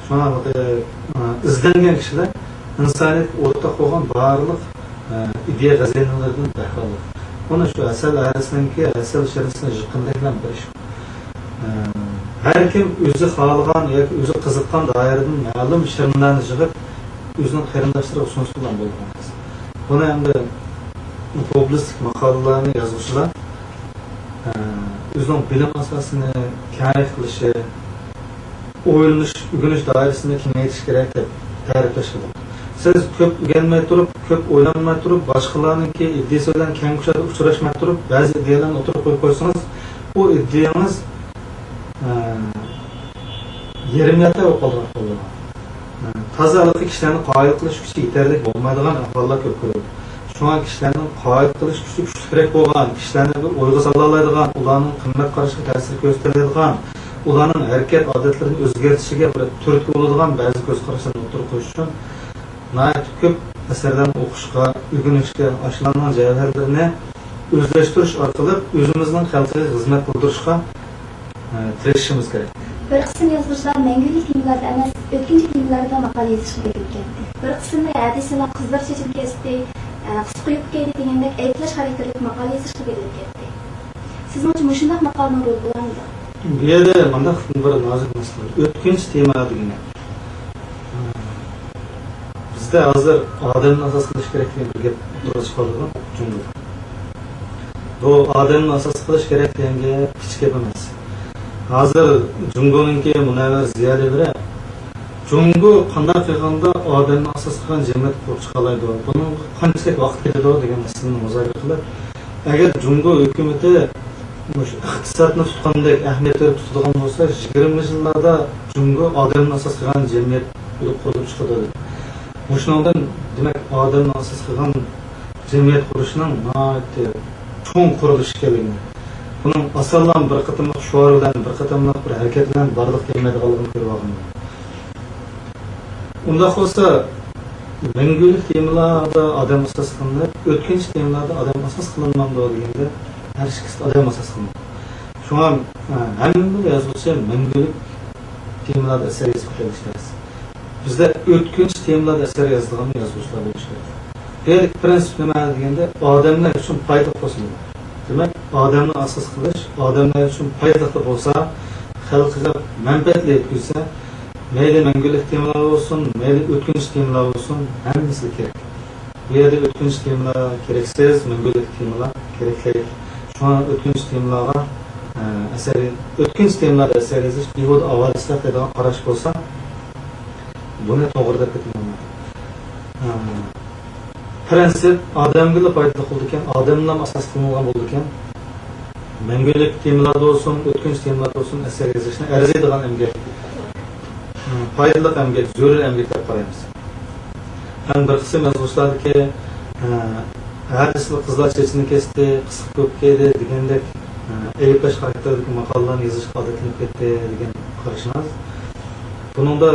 شۇڭا، ئە، ئىزدەنگەن كىشىلەر ئىنسانىيەتكە ئورتاق بولغان بارلىق، ئە، ئىدىيە خەزىنىلىرىدىن بەھرىلىك. مانا شۇ ھەسەل ھەرىسىنىڭكى ھەسەل شىرنىسىنى يىغقىنىدەك بىر ئىش. ئە، ھەر كىم ئۆزى خالىغان ياكى ئۆزى قىزىققان دائىرىدىن مەلۇم شىرنىلەرنى يىغىپ، ئۆزىنىڭ قېرىنداشلىرىغا سۇنسا بولغان بولىدىغان قىز. بۇنى ئەمدى پوپۇلىستىك ماقالىلەرنى يازغۇچىلار، ئە، ئۆزىنىڭ بىلىم ئاساسىنى كەڭرەك قىلىشى، ئويلىنىش، ئۆگىنىش دائىرىسىنى كېڭەيتىش كېرەك دەپ تەرىپلەشكە بولىدۇ. سىز كۆپ ئۆگەنمەي تۇرۇپ، كۆپ ئويلانماي تۇرۇپ، باشقىلارنىڭكى ئىدىيىسى بىلەن كەڭ كۇشادە ئۇچراشماي تۇرۇپ، بەزى ئىدىيەلەرنى ئوتتۇرىغا قويۇپ قويسىڭىز، ئۇ ئىدىيەڭىز، ئە، يېرىم يالتاق بولۇپ قالىدىغان بولىدۇ. تازا ھېلىقى كىشىلەرنى قايىل قىلىش كۈچى يېتەرلىك بولمايدىغان ئەھۋاللار كۆپ كۆرۈلىدۇ. شۇڭا كىشىلەرنىڭ قايىل قىلىش كۈچى كۈچلۈكرەك بولغان، كىشىلەرنى بىر ئويغا سالالايدىغان، ئۇلارنىڭ قىممەت قارىشىغا تەسىر كۆرسىتەلەيدىغان، ئۇلارنىڭ ھەرىكەت ئادەتلىرىنى ئۆزگەرتىشىگە بىر تۈرتكە بولىدىغان بەزى كۆز قاراشلارنى ئوتتۇرىغا قويۇش ئۈچۈن ناھايىتى كۆپ ئەسەرلەرنى ئوقۇشقا، ئۆگىنىشكە، ئاشۇلارنىڭ جەۋھەرلىرىنى ئۆزلەشتۈرۈش ئارقىلىق ئۆزىمىزنىڭ خەلقىگە خىزمەت قىلدۇرۇشقا، ئە، تىرىشىشىمىز كېرەك. بىر قىسىم يازغۇچىلار مەڭگۈلۈك تېمىلاردا ئەمەس، ئۆتكۈنچى تېمىلاردا ماقالە يېزىشقا بېرىلىپ كەتتى. بىر قىسىمى ھەدىسىلا قىزلار چېچىنى كەستى، ئە، قىسقا يۇقا كىيدى دېگەندەك ئەيىبلەش خاراكتېرلىك ماقالە يېزىشقا بېرىلىپ كەتتى. سىزنىڭچە مۇشۇنداق ماقالىنىڭ رولى بولارمىدى؟ بۇ يەردە مۇنداق بىر نازۇك مەسىلە بار. ئۆتكۈنچى تېما دېگىنى. بىزدە ھازىر ئادەمنى ئاساس قىلىش كېرەك دېگەن بىر گەپ ئوتتۇرىغا چىقىۋاتىدۇ جۇڭگودا. بۇ ئادەمنى ئاساس قىلىش كېرەك دېگەن گەپ كىچىك گەپ ئەمەس. ھازىر جۇڭگونىڭكى مۇنەۋۋەر زىيالىيلىرى جۇڭگو قانداق قىلغاندا ئادەمنى ئاساس قىلغان جەمئىيەت قۇرۇپ چىقالايدۇ، بۇنىڭغا قانچىلىك ۋاقىت كېتىدۇ دېگەن مەسىلىنى مۇزاكىرە قىلىپ، ئەگەر جۇڭگو ھۆكۈمىتى مۇشۇ ئىقتىسادنى تۇتقاندەك ئەھمىيەت بېرىپ تۇتىدىغان بولسا، يىگىرمە يىللاردا جۇڭگو ئادەمنى ئاساس قىلغان جەمئىيەت بولۇپ قۇرۇلۇپ چىقىدۇ دېدى. مۇشۇنىڭدىن، دېمەك، ئادەمنى ئاساس قىلغان جەمئىيەت قۇرۇشنىڭ ناھايىتى چوڭ قۇرۇلۇش ئىكەنلىكىنى، بۇنىڭ ئاسانلا بىر قېتىملىق شوئار بىلەن، بىر قېتىملىق بىر ھەرىكەت بىلەن بارلىققا كەلمەيدىغانلىقىنى كۆرۈۋالغان. ئۇنداق بولسا، مەڭگۈلۈك تېمىلاردا ئادەم ئاساس قىلىنىپ، ئۆتكۈنچى تېمىلاردا ئادەم ئاساس قىلىنمامدۇ دېگەندە، ھەر ئىككىسىدە ئادەم ئاساس قىلىنىدۇ. شۇڭا، ئە، ھەممە يازغۇچى مەڭگۈلۈك تېمىلاردا ئەسەر يېزىپ كېتەلىشى تەس. بىزدە ئۆتكۈنچى تېمىلاردا ئەسەر يازىدىغان يازغۇچىلار بولۇشى كېرەك. بۇ يەردىكى پىرىنسىپ نېمە دېگەندە، ئادەملەر ئۈچۈن پايدىلىق بولسۇن. دېمەك، ئادەمنى ئاساس قىلىش، ئادەملەر ئۈچۈن پايدىلىق بولسا، خەلققە مەنپەئەتلىك يەتكۈزسە، مەيلى مەڭگۈلۈك تېمىلار بولسۇن، مەيلى ئۆتكۈنچى تېمىلار بولسۇن، ھەممىسى كېرەك. بۇ يەردە ئۆتكۈنچى تېمىلار كېرەكسىز، مەڭگۈلۈك تېمىلار كېرەكلىك. شۇڭا ئۆتكۈنچى تېمىلارغا، ئە، ئەسەر، ئۆتكۈنچى تېمىلاردا ئەسەر يېزىش بىھۇدە ئاۋارىچىلىق دەيدىغان قاراش بولسا، بۇنى توغرا دەپ كېتىمەن. ئە، پىرىنسىپ ئادەمگىلا پايدىلىق بولىدىكەن، ئادەملەرمۇ ئاساس قىلىنغان بولىدىكەن. مەڭگۈلۈك تېمىلاردا بولسۇن، ئۆتكۈنچى تېمىلاردا بولسۇن، ئەسەر يېزىشنى ئەرزىيدىغان ئەمگەك، پايدىلىق ئەمگەك، زۆرۈر ئەمگەك دەپ قارايمىز. ھەم بىر قىسىم يازغۇچىلاردىكى، ھە، ھە دېسىلا قىزلار چېچىنى كەستى، قىسقا كۆپ كىيدى دېگەندەك، ھە، ئەيىبلەش خاراكتېرىدىكى ماقالىلەرنى يېزىشقا ئادەتلىنىپ كەتتى دېگەن قارىشىڭىز. بۇنىڭدا،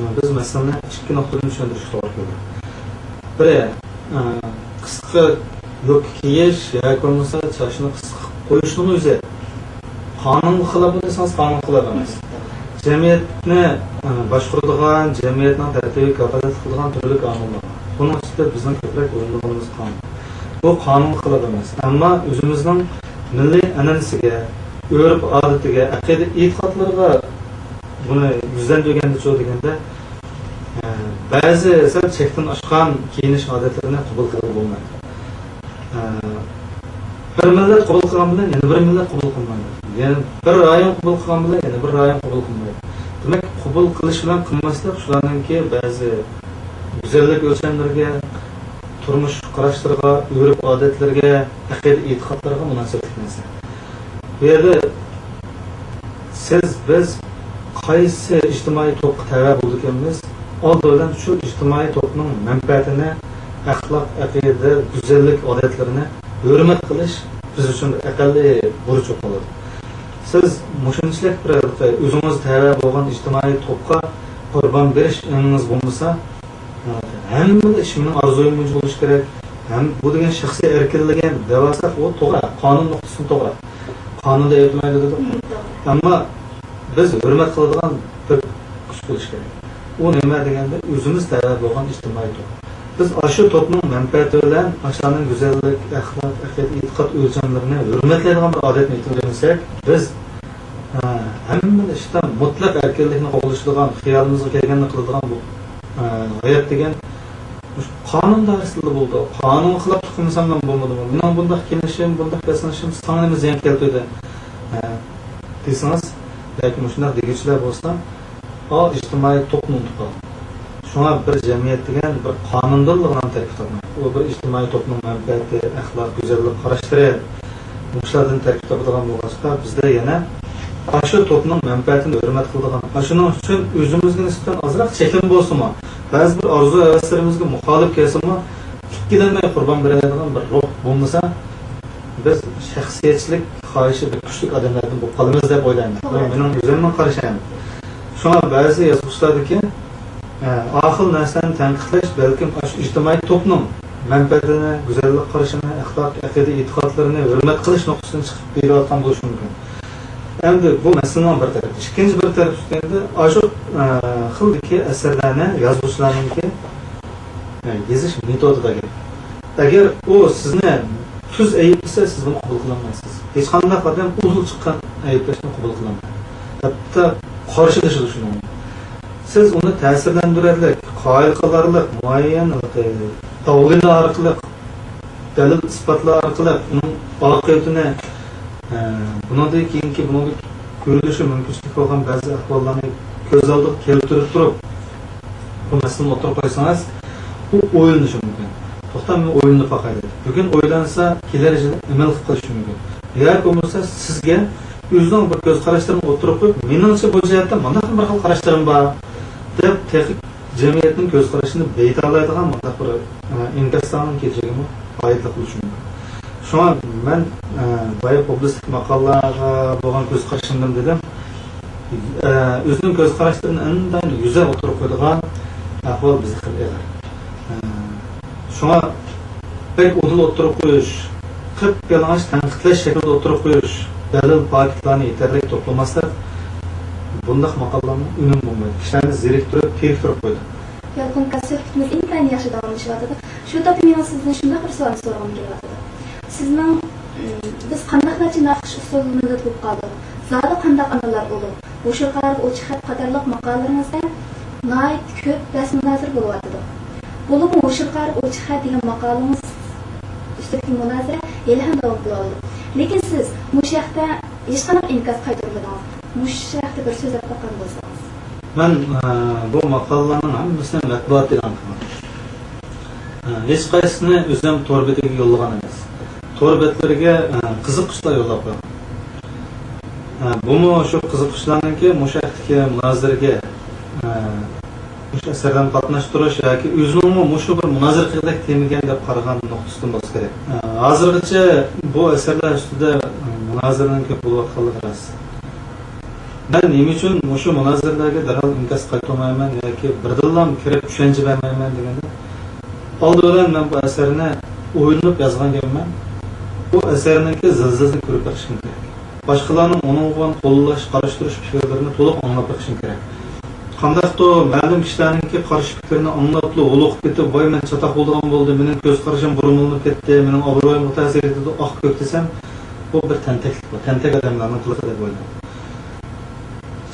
ھە، بىز مەسىلىنى ئىككى نۇقتىدىن چۈشەندۈرۈشكە توغرا كېلىدۇ. بىرى، ئە، قىسقا يوپكا كىيىش ياكى بولمىسا چاچنى قىسقا قويۇشنىڭ ئۆزى قانۇنغا خىلاپمۇ دېسىڭىز، قانۇنغا خىلاپ ئەمەس. جەمئىيەتنى، ئە، باشقۇرىدىغان، جەمئىيەتنىڭ تەرتىپىگە كاپالەتلىك قىلىدىغان تۈرلۈك قانۇنلار بار. بۇنىڭ ئىچىدە بىزنىڭ كۆپرەك ئويلىنىدىغىنىمىز قانۇن. بۇ قانۇنغا خىلاپ ئەمەس. ئەمما ئۆزىمىزنىڭ مىللىي ئەنئەنىسىگە، ئۆرپ-ئادىتىگە، ئەقىدە-ئېتىقادلىرىغا بۇنى يۈزلەندۈرگەندىچۇ دېگەندە، ئە، بەزى سەل چەكتىن ئاشقان كىيىنىش ئادەتلىرىنى قوبۇل قىلغىلى بولمايدۇ. ئە، بىر مىللەت قوبۇل قىلغان بىلەن يەنە بىر مىللەت قوبۇل قىلمايدۇ. يەنە بىر رايون قوبۇل قىلغان بىلەن يەنە بىر رايون قوبۇل قىلمايدۇ. دېمەك، قوبۇل قىلىش بىلەن قىلماسلىق شۇلارنىڭكى بەزى گۈزەللىك ئۆلچەملىرىگە، تۇرمۇش قاراشلىرىغا، ئۆرپ-ئادەتلىرىگە، ئەقىدە-ئېتىقادلىرىغا مۇناسىۋەتلىك نەرسە. بۇ يەردە سىز، بىز قايسى ئىجتىمائىي توپقا تەۋە بولىدىكەنمىز، ئالدى بىلەن شۇ ئىجتىمائىي توپنىڭ مەنپەئەتىنى، ئەخلاق، ئەقىدە، گۈزەللىك ئادەتلىرىنى ھۆرمەت قىلىش بىز ئۈچۈن بىر ئەقەللىي بۇرچ بولۇپ قالىدۇ. سىز مۇشۇنچىلىك بىر ئۆزىڭىز تەۋە بولغان ئىجتىمائىي توپقا قۇربان بېرىش ئېڭىڭىز بولمىسا، ھەممىلا ئىش مېنىڭ ئارزۇيۇم بويىچە بولۇشى كېرەك. ھەم بۇ دېگەن شەخسىي ئەركىنلىك دەۋالساق، ئۇ توغرا، قانۇن نۇقتىسىدىن توغرا. قانۇندا ئەيىبلىمەيدۇ دېدۇق. ئەمما بىز ھۆرمەت قىلىدىغان بىر كۈچ بولۇشى كېرەك. ئۇ نېمە دېگەندە، ئۆزىمىز تەۋە بولغان ئىجتىمائىي توپ. بىز ئاشۇ توپنىڭ مەنپەئەتى بىلەن ئاشۇلارنىڭ گۈزەللىك، ئەخلاق، ئەقىدە، ئېتىقاد ئۆلچەملىرىنى ھۆرمەتلەيدىغان بىر ئادەتنى يېتىلدۈرمىسەك، بىز ھە، ھەممە ئىشتا مۇتلەق ئەركىنلىكنى قوغلىشىدىغان، خىيالىمىزغا كەلگەننى قىلىدىغان بۇ، ھە، ھايات دېگەن مۇشۇ قانۇن دائىرىسىدىلا بولىدۇ. قانۇنغا خىلاپلىق قىلمىسام بولمىدىمۇ؟ مېنىڭ بۇنداق كىيىنىشىم، بۇنداق بەسلىنىشىم ساڭا نېمە زىيان كەلتۈردى؟ ھە، دېسىڭىز، بەلكى مۇشۇنداق دېگۈچىلەر بولسا، ئا، ئىجتىمائىي توپنى ئۇنتۇپ قالغان. شۇڭا بىر جەمئىيەت دېگەن بىر قانۇندىنلا غەم تەركىب تاپمايدۇ. ئۇ بىر ئىجتىمائىي توپنىڭ مەنپەئەتى، ئەخلاق، گۈزەللىك قاراشلىرى، مۇشۇلاردىن تەركىب تاپىدىغان بولغاچقا، بىزدە يەنە ئاشۇ توپنىڭ مەنپەئەتىنى ھۆرمەت قىلىدىغان، ئاشۇنىڭ ئۈچۈن ئۆزىمىزگە نىسبەتەن ئازراق چەكلىمە بولسىمۇ، بەزى بىر ئارزۇ-ھەۋەسلىرىمىزگە مۇخالىپ كەلسىمۇ، ئىككىلەنمەي قۇربان بېرەلەيدىغان بىر روھ بولمىسا، بىز شەخسىيەتچىلىك خاھىشى بەك كۈچلۈك ئادەملەردىن بولۇپ قالىمىز دەپ ئويلايمەن. بۇ مېنىڭ ئۆزۈمنىڭ قارىشىم. شۇڭا بەزى يازغۇچىلاردىكى، ئە، ئاخىل نەرسىلەرنى تەنقىدلەش بەلكىم ئاشۇ ئىجتىمائىي توپنىڭ مەنپەئەتىنى، گۈزەللىك قارىشىنى، ئەخلاق، ئەقىدە، ئېتىقادلىرىنى ھۆرمەت قىلىش نۇقتىسىدىن چىقىپ دېيىلىۋاتقان بولۇشى مۇمكىن. ئەمدى بۇ مەسىلىنىڭ بىر تەرىپى. ئىككىنچى بىر تەرىپى دېگەندە، ئاشۇ، ئە، خىلدىكى ئەسەرلەرنى يازغۇچىلارنىڭكى، ئە، يېزىش مېتودىدا گەپ. ئەگەر ئۇ سىزنى تۈز ئەيىبلىسە، سىز بۇنى قوبۇل قىلالمايسىز. ھېچقانداق ئادەم ئۇدۇل چىققان ئەيىبلەشنى قوبۇل قىلالمايدۇ. ھەتتا قارشىلىشىدۇ شۇنىڭ. سىز ئۇنى تەسىرلەندۈرەرلىك، قايىل قىلارلىق، مۇئەييەن داۋلىلار ئارقىلىق، دەلىل-ئىسپاتلار ئارقىلىق ئۇنىڭ ئاقىۋىتىنى، ئە، بۇنىڭدىن كېيىنكى بۇنىڭدىن كۆرۈلۈشى مۇمكىنچىلىك بولغان بەزى ئەھۋاللارنى كۆز ئالدىغا كەلتۈرۈپ تۇرۇپ، بۇ مەسىلىنى ئوتتۇرىغا قويسىڭىز، ئۇ ئويلىنىشى مۇمكىن. توختا، مەن ئويلىنىپ باقاي دەيدۇ. بۈگۈن ئويلانسا، كېلەر يىلى ئەمەل قىلىپ قېلىشى مۇمكىن. ياكى بولمىسا سىزگە ئۆزىنىڭ بىر كۆز قاراشلىرىنى ئوتتۇرىغا قويۇپ، مېنىڭچە بۇ جەھەتتە مانداق بىر خىل قاراشلىرىم بار دەپ، تېخى جەمئىيەتنىڭ كۆز قارىشىنى بېيىتالايدىغان مۇنداق بىر، ئە، ئىنكاسلارنىڭ كېلىشىگىمۇ ئايىدلىق بولۇشى مۇمكىن. شۇڭا مەن، ئە، بايا پۇبلىستىك ماقالىلارغا بولغان كۆز قارىشىمدىن دېدىم. ئە، ئۆزىنىڭ كۆز قاراشلىرىنى ئىنتايىن يۈزە ئوتتۇرىغا قويىدىغان ئەھۋال بىزدە خېلى ئېغىر. ئە، شۇڭا بەك ئۇدۇل ئوتتۇرىغا قويۇش، قىپيالىڭاچ تەنقىدلەش شەكلىدە ئوتتۇرىغا قويۇش، دەلىل، پاكىتلارنى يېتەرلىك توپلىماسلىق، بۇنداق ماقالىلارنىڭ ئۈنۈمى بولمايدۇ. كىشىلەرنى زېرىكتۈرۈپ، تېرىكتۈرۈپ قويىدۇ. يالقۇن ئاكا، سۆھبىتىمىز ئىنتايىن ياخشى داۋاملىشىۋاتىدۇ. شۇ تاپتا مېنىڭ سىزدىن شۇنداق بىر سوئالنى سورىغۇم كېلىۋاتىدۇ. سىزنىڭ، ئىم، بىز قانداقلارچە ناخشا ئۇسسۇلىنى تۇتۇپ قالدۇق، زادى قانداق ئانىلار ئۇلۇغ، ھوشۇرقارىغا ئوچۇق خەت قاتارلىق ماقالىلىرىڭىزدە ناھايىتى كۆپ بەس مۇنازىرە بولۇۋاتىدۇ. بولۇپمۇ ھوشۇرقارىغا ئوچۇق خەت دېگەن ماقالىڭىز ئۈستىدىكى مۇنازىرە ھېلىھەم داۋام قىلىۋاتىدۇ. لېكىن سىز مۇشۇ ھەقتە ھېچقانداق ئىنكاس قايتۇرمىدىڭىز. مۇشۇ ھەقتە بىر سۆزلەپ باققان بولسىڭىز. مەن، ئە، بۇ ماقالىلەرنىڭ ھەممىسىنى مەتبۇئاتتا ئېلان قىلغان. ئە، ھېچقايسىسىنى ئۆزۈم تور بېتىگە يوللىغان ئەمەس. تور بەتلىرىگە، ئە، قىزىققۇچىلار يوللاپ قويغان. ئە، بۇمۇ شۇ قىزىققۇچىلارنىڭكى مۇشۇ ھەقتىكى مۇنازىرىگە، ئە، مۇشۇ ئەسەرلەرنى قاتناشتۇرۇش ياكى ئۆزىنىڭمۇ مۇشۇ بىر مۇنازىرە قىلغۇدەك تېمىكەن دەپ قارىغان نۇقتىسىدىن بولسا كېرەك. ئە، ھازىرغىچە بۇ ئەسەرلەر ئۈستىدە، ئە، مۇنازىرىنىڭ كۆپ بولۇۋاتقانلىقى راست. مەن نېمە ئۈچۈن مۇشۇ مۇنازىرىلەرگە دەرھال ئىنكاس قايتۇرمايمەن ياكى بىردىنلا كىرىپ چۈشەنچە بەرمەيمەن دېگەندە، ئالدى بىلەن مەن بۇ ئەسەرنى ئويلىنىپ يازغان گەپمەن. بۇ ئەسەرنىڭكى زىلزىلىسىنى كۆرۈپ بېقىشىم كېرەك. باشقىلارنىڭ ئۇنىڭغا بولغان قوللاش، قارشى تۇرۇش پىكىرلىرىنى تولۇق ئاڭلاپ بېقىشىم كېرەك. قانداقتۇر مەلۇم كىشىلەرنىڭكى قارشى پىكرىنى ئاڭلاپلا ھولۇقۇپ كېتىپ، ۋاي، مەن چاتاق بولىدىغان بولدى، مېنىڭ كۆز قارىشىم بۇرمىلىنىپ كەتتى، مېنىڭ ئابرۇيۇمغا تەسىر يېتىدۇ، ئاھ كۆك دېسەم، بۇ بىر تەنتەكلىك، بۇ تەنتەك ئادەملەرنىڭ قىلىقى دەپ ئويلايمەن.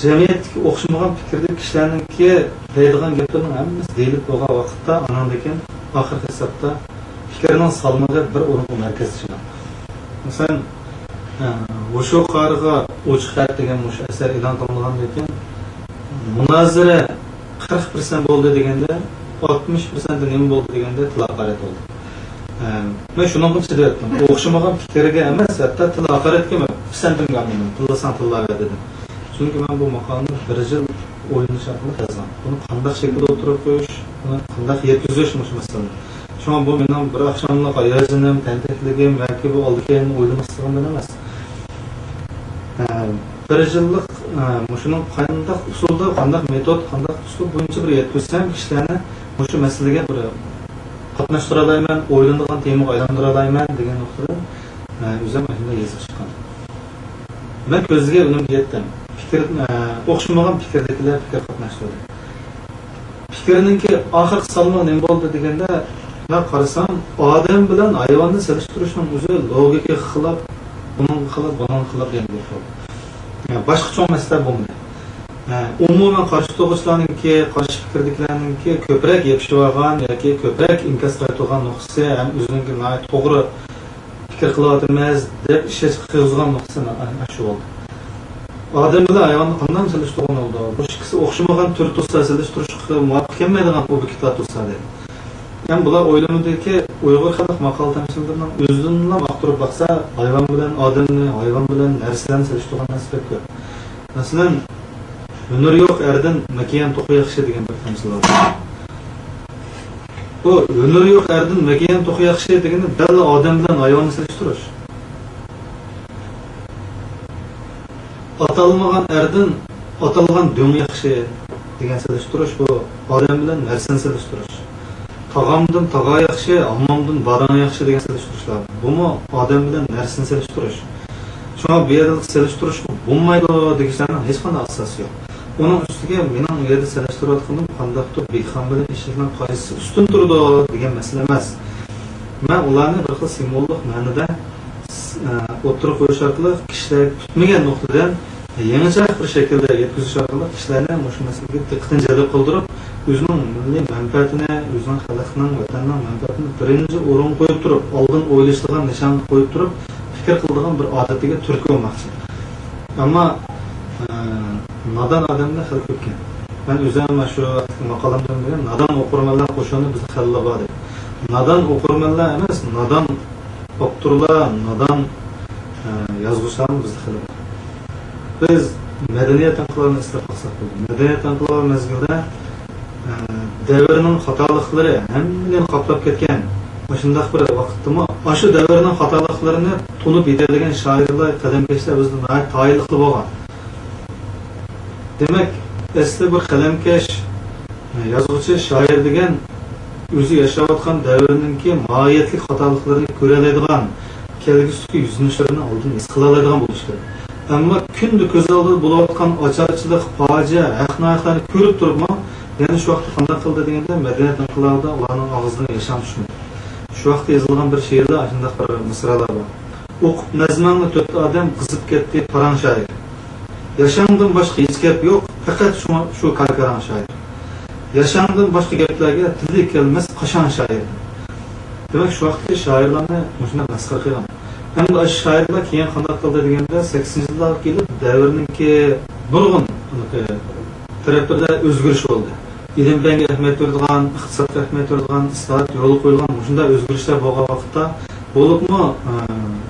جەمئىيەتتىكى ئوخشىمىغان پىكىردىكى كىشىلەرنىڭكى دەيدىغان گەپلىرىنىڭ ھەممىسى دېيىلىپ بولغان ۋاقىتتا، ئاناندىن كېيىن ئاخىرقى ھېسابتا پىكىرنىڭ سالمىقى بىر ئورۇنغا مەركەزلىشىدۇ. مەسىلەن، ئە، ھوشۇرقارىغا ئوچۇق خەت دېگەن مۇشۇ ئەسەر ئېلان قىلىنغاندىن كېيىن، مۇنازىرە قىرىق پىرسەنت بولدى دېگەندە، ئاتمىش پىرسەنتى نېمە بولدى دېگەندە، تىل ھاقارەت بولدى. ئە، مەن شۇنىڭغىمۇ چىدىۋەتتىم. ئوخشىمىغان پىكىرگە ئەمەس، ھەتتا تىل ھاقارەتكىمۇ پىسەنتىمگە ئالمىدىم. تىللىساڭ تىللاۋەر دېدىم. چۈنكى مەن بۇ ماقالىنى بىر يىل ئويلىنىش ئارقىلىق يازغان. بۇنى قانداق شەكىلدە ئوتتۇرىغا قويۇش، بۇنى قانداق يەتكۈزۈش مۇشۇ مەسىلىنى. شۇڭا بۇ مېنىڭ بىر ئاخشاملىق ھاياجىنىم، تەنتەكلىكىم ياكى بۇ ئالدى كەينىنى ئويلىماسلىقىمدىن ئەمەس. ئە، بىر يىللىق، ئە، مۇشۇنىڭ قانداق ئۇسۇلدا، قانداق مېتود، قانداق ئۇسۇل بويىچە بىر يەتكۈزسەم، كىشىلەرنى مۇشۇ مەسىلىگە بىر قاتناشتۇرالايمەن، ئويلىنىدىغان تېمىغا ئايلاندۇرالايمەن دېگەن نۇقتىدىن، ئە، ئۆزۈم ئاشۇنداق يېزىپ چىققان. مەن كۆزلىگەن ئۈنۈمگە يەتتىم. پىكىر، ئە، ئوخشىمىغان پىكىردىكىلەر پىكىر قاتناشتۇردى. پىكىرنىڭكى ئاخىرقى سالمىقى نېمە بولدى دېگەندە، مەن قارىسام، ئادەم بىلەن ھايۋاننى سېلىشتۇرۇشنىڭ ئۆزى لوگىكىغا خىلاپ، بۇنىڭغا خىلاپ، بۇنىڭغا خىلاپ دېگەن گەپ بولدى. يەنى باشقا چوڭ مەسىلە بولمىدى. ئە، ئومۇمەن قارشى تۇرغۇچىلارنىڭكى، قارشى پىكىردىكىلەرنىڭكى كۆپرەك يېپىشىۋالغان ياكى كۆپرەك ئىنكاس قايتۇرغان نۇقتىسى ھەم ئۆزىنىڭكى ناھايىتى توغرا پىكىر قىلىۋاتىمىز دەپ ئىشەنچ قىلغۇزغان نۇقتىسى ئاشۇ بولدى. ئادەم بىلەن ھايۋاننى قانداق سېلىشتۇرغىلى بولىدۇ؟ بۇ ئىككىسى ئوخشىمىغان تۈر تۇرسا، سېلىشتۇرۇشقا مۇۋاپىق كەلمەيدىغان ئوبيېكتلار تۇرسا دەيدۇ. يەنى بۇلار ئويلىمىدىكى ئۇيغۇر خەلق ماقال تەمسىللىرىنىڭ ئۆزىدىنلا ئۇقتۇرۇپ باقسا، ھايۋان بىلەن ئادەمنى، ھايۋان بىلەن نەرسىلەرنى سېلىشتۇرغان نەرسە بەك كۆپ. مەسىلەن، ھۈنىرى يوق ئەردىن مەكىيان توخۇ ياخشى دېگەن بىر تەمسىل بار. بۇ ھۈنىرى يوق ئەردىن مەكىيان توخۇ ياخشى دېگىنى دەل ئادەم بىلەن ھايۋاننى سېلىشتۇرۇش. ئاتالمىغان ئەردىن ئاتالغان دۆڭ ياخشى دېگەن سېلىشتۇرۇش، بۇ ئادەم بىلەن نەرسىنى سېلىشتۇرۇش. تاغامدىن تاغا ياخشى، ھاممامدىن باراڭ ياخشى دېگەن سېلىشتۇرۇشلار. بۇمۇ ئادەم بىلەن نەرسىنى سېلىشتۇرۇش. شۇڭا بۇ يەردە سېلىشتۇرۇشقا بولمايدۇ دېگۈچىلەرنىڭ ھېچقانداق ئاساسى يوق. ئۇنىڭ ئۈستىگە مېنىڭ ئۇ يەردە سېلىشتۇرۇۋاتقىنىم قانداقتۇر دېھقان بىلەن ئېشەكنىڭ قايسىسى ئۈستۈن تۇرىدۇ دېگەن مەسىلە ئەمەس. مەن ئۇلارنى بىر خىل سىمۋوللۇق مەنىدە، ئە، ئوتتۇرىغا قويۇش ئارقىلىق كىشىلەرگە پۈتمىگەن نۇقتىدىن يېڭىچە بىر شەكىلدە يەتكۈزۈش ئارقىلىق كىشىلەرنى مۇشۇ مەسىلىگە دىققىتىنى جەلپ قىلدۇرۇپ، ئۆزىنىڭ مىللىي مەنپەئەتىنى، ئۆزىنىڭ خەلقىنىڭ، ۋەتەننىڭ مەنپەئەتىنى بىرىنچى ئورۇنغا قويۇپ تۇرۇپ، ئالدىن ئويلىشىدىغان نىشانغا قويۇپ تۇرۇپ، پىكىر قىلىدىغان بىر ئادىتىگە تۈرتكە بولماقچى. ئەمما، ئە، نادان ئادەملەر خېلى كۆپكەن. مەن ئۆزۈم شۇ ۋاقىتتىكى ماقالەمدە دېگەن، نادان ئوقۇرمەنلەر قوشۇنى بىزدە خېلىلا بار دەپ. نادان ئوقۇرمەنلەر ئەمەس، نادان ئاپتورلار، نادان، ئە، يازغۇچىلارمۇ بىزدە خېلى بار. بىز مەدەنىيەت ئىنقىلابىنى ئەسلەپ باقساق بولىدۇ. مەدەنىيەت ئىنقىلابى مەزگىلىدە، ئە، دەۋرنىڭ خاتالىقلىرى ھەممىنى قاپلاپ كەتكەن. مۇشۇنداق بىر ۋاقىتتىمۇ ئاشۇ دەۋرنىڭ خاتالىقلىرىنى تونۇپ يېتەلىگەن شائىرلار، قەلەمكەشلەر بىزدە ناھايىتى تايىنلىقلا بولغان. دېمەك، ئەسلى بىر قەلەمكەش، يازغۇچى، شائىر دېگەن ئۆزى ياشاۋاتقان دەۋرنىڭكى ماھىيەتلىك خاتالىقلىرىنى كۆرەلەيدىغان، كەلگۈسىدىكى يۈزلىنىشلىرىنى ئالدىن ھېس قىلالايدىغان بولۇشى كېرەك. ئەمما كۈندە كۆز ئالدىدا بولۇۋاتقان ئاچارچىلىق، پاجىئە، ھەق-ناھەقلەرنى كۆرۈپ تۇرۇپمۇ، يەنە شۇ ۋاقىتتا قانداق قىلدى دېگەندە، مەدەنىيەت ئىنقىلابىدا ئۇلارنىڭ ئاغزىدىن ياشاڭ چۈشمىدى. شۇ ۋاقىتتا يېزىلغان بىر شېئىردا ئاشۇنداق بىر مىسرالار بار. ئوقۇپ نەزمەڭنى تۆت ئادەم، قىزىپ كەتتى پاراڭ شائىر. ياشاڭدىن باشقا ھېچ گەپ يوق، پەقەت شۇڭا شۇ كاركاراڭ شائىر. ياشاڭدىن باشقا گەپلەرگە تىلى كەلمەس قاشاڭ شائىر. دېمەك، شۇ ۋاقىتتىكى شائىرلارنى مۇشۇنداق مەسخىرە قىلغان. ئەمدى ئاشۇ شائىرلار كېيىن قانداق قىلدى دېگەندە، سەكسىنىنچى يىللارغا كېلىپ دەۋرنىڭكى نۇرغۇن تەرەپلىرىدە ئۆزگىرىش بولدى. ئىلىم-پەنگە ئەھمىيەت بېرىدىغان، ئىقتىسادقا ئەھمىيەت بېرىدىغان، ئىسلاھات يولغا قويۇلغان مۇشۇنداق ئۆزگىرىشلەر بولغان ۋاقىتتا، بولۇپمۇ، ئە،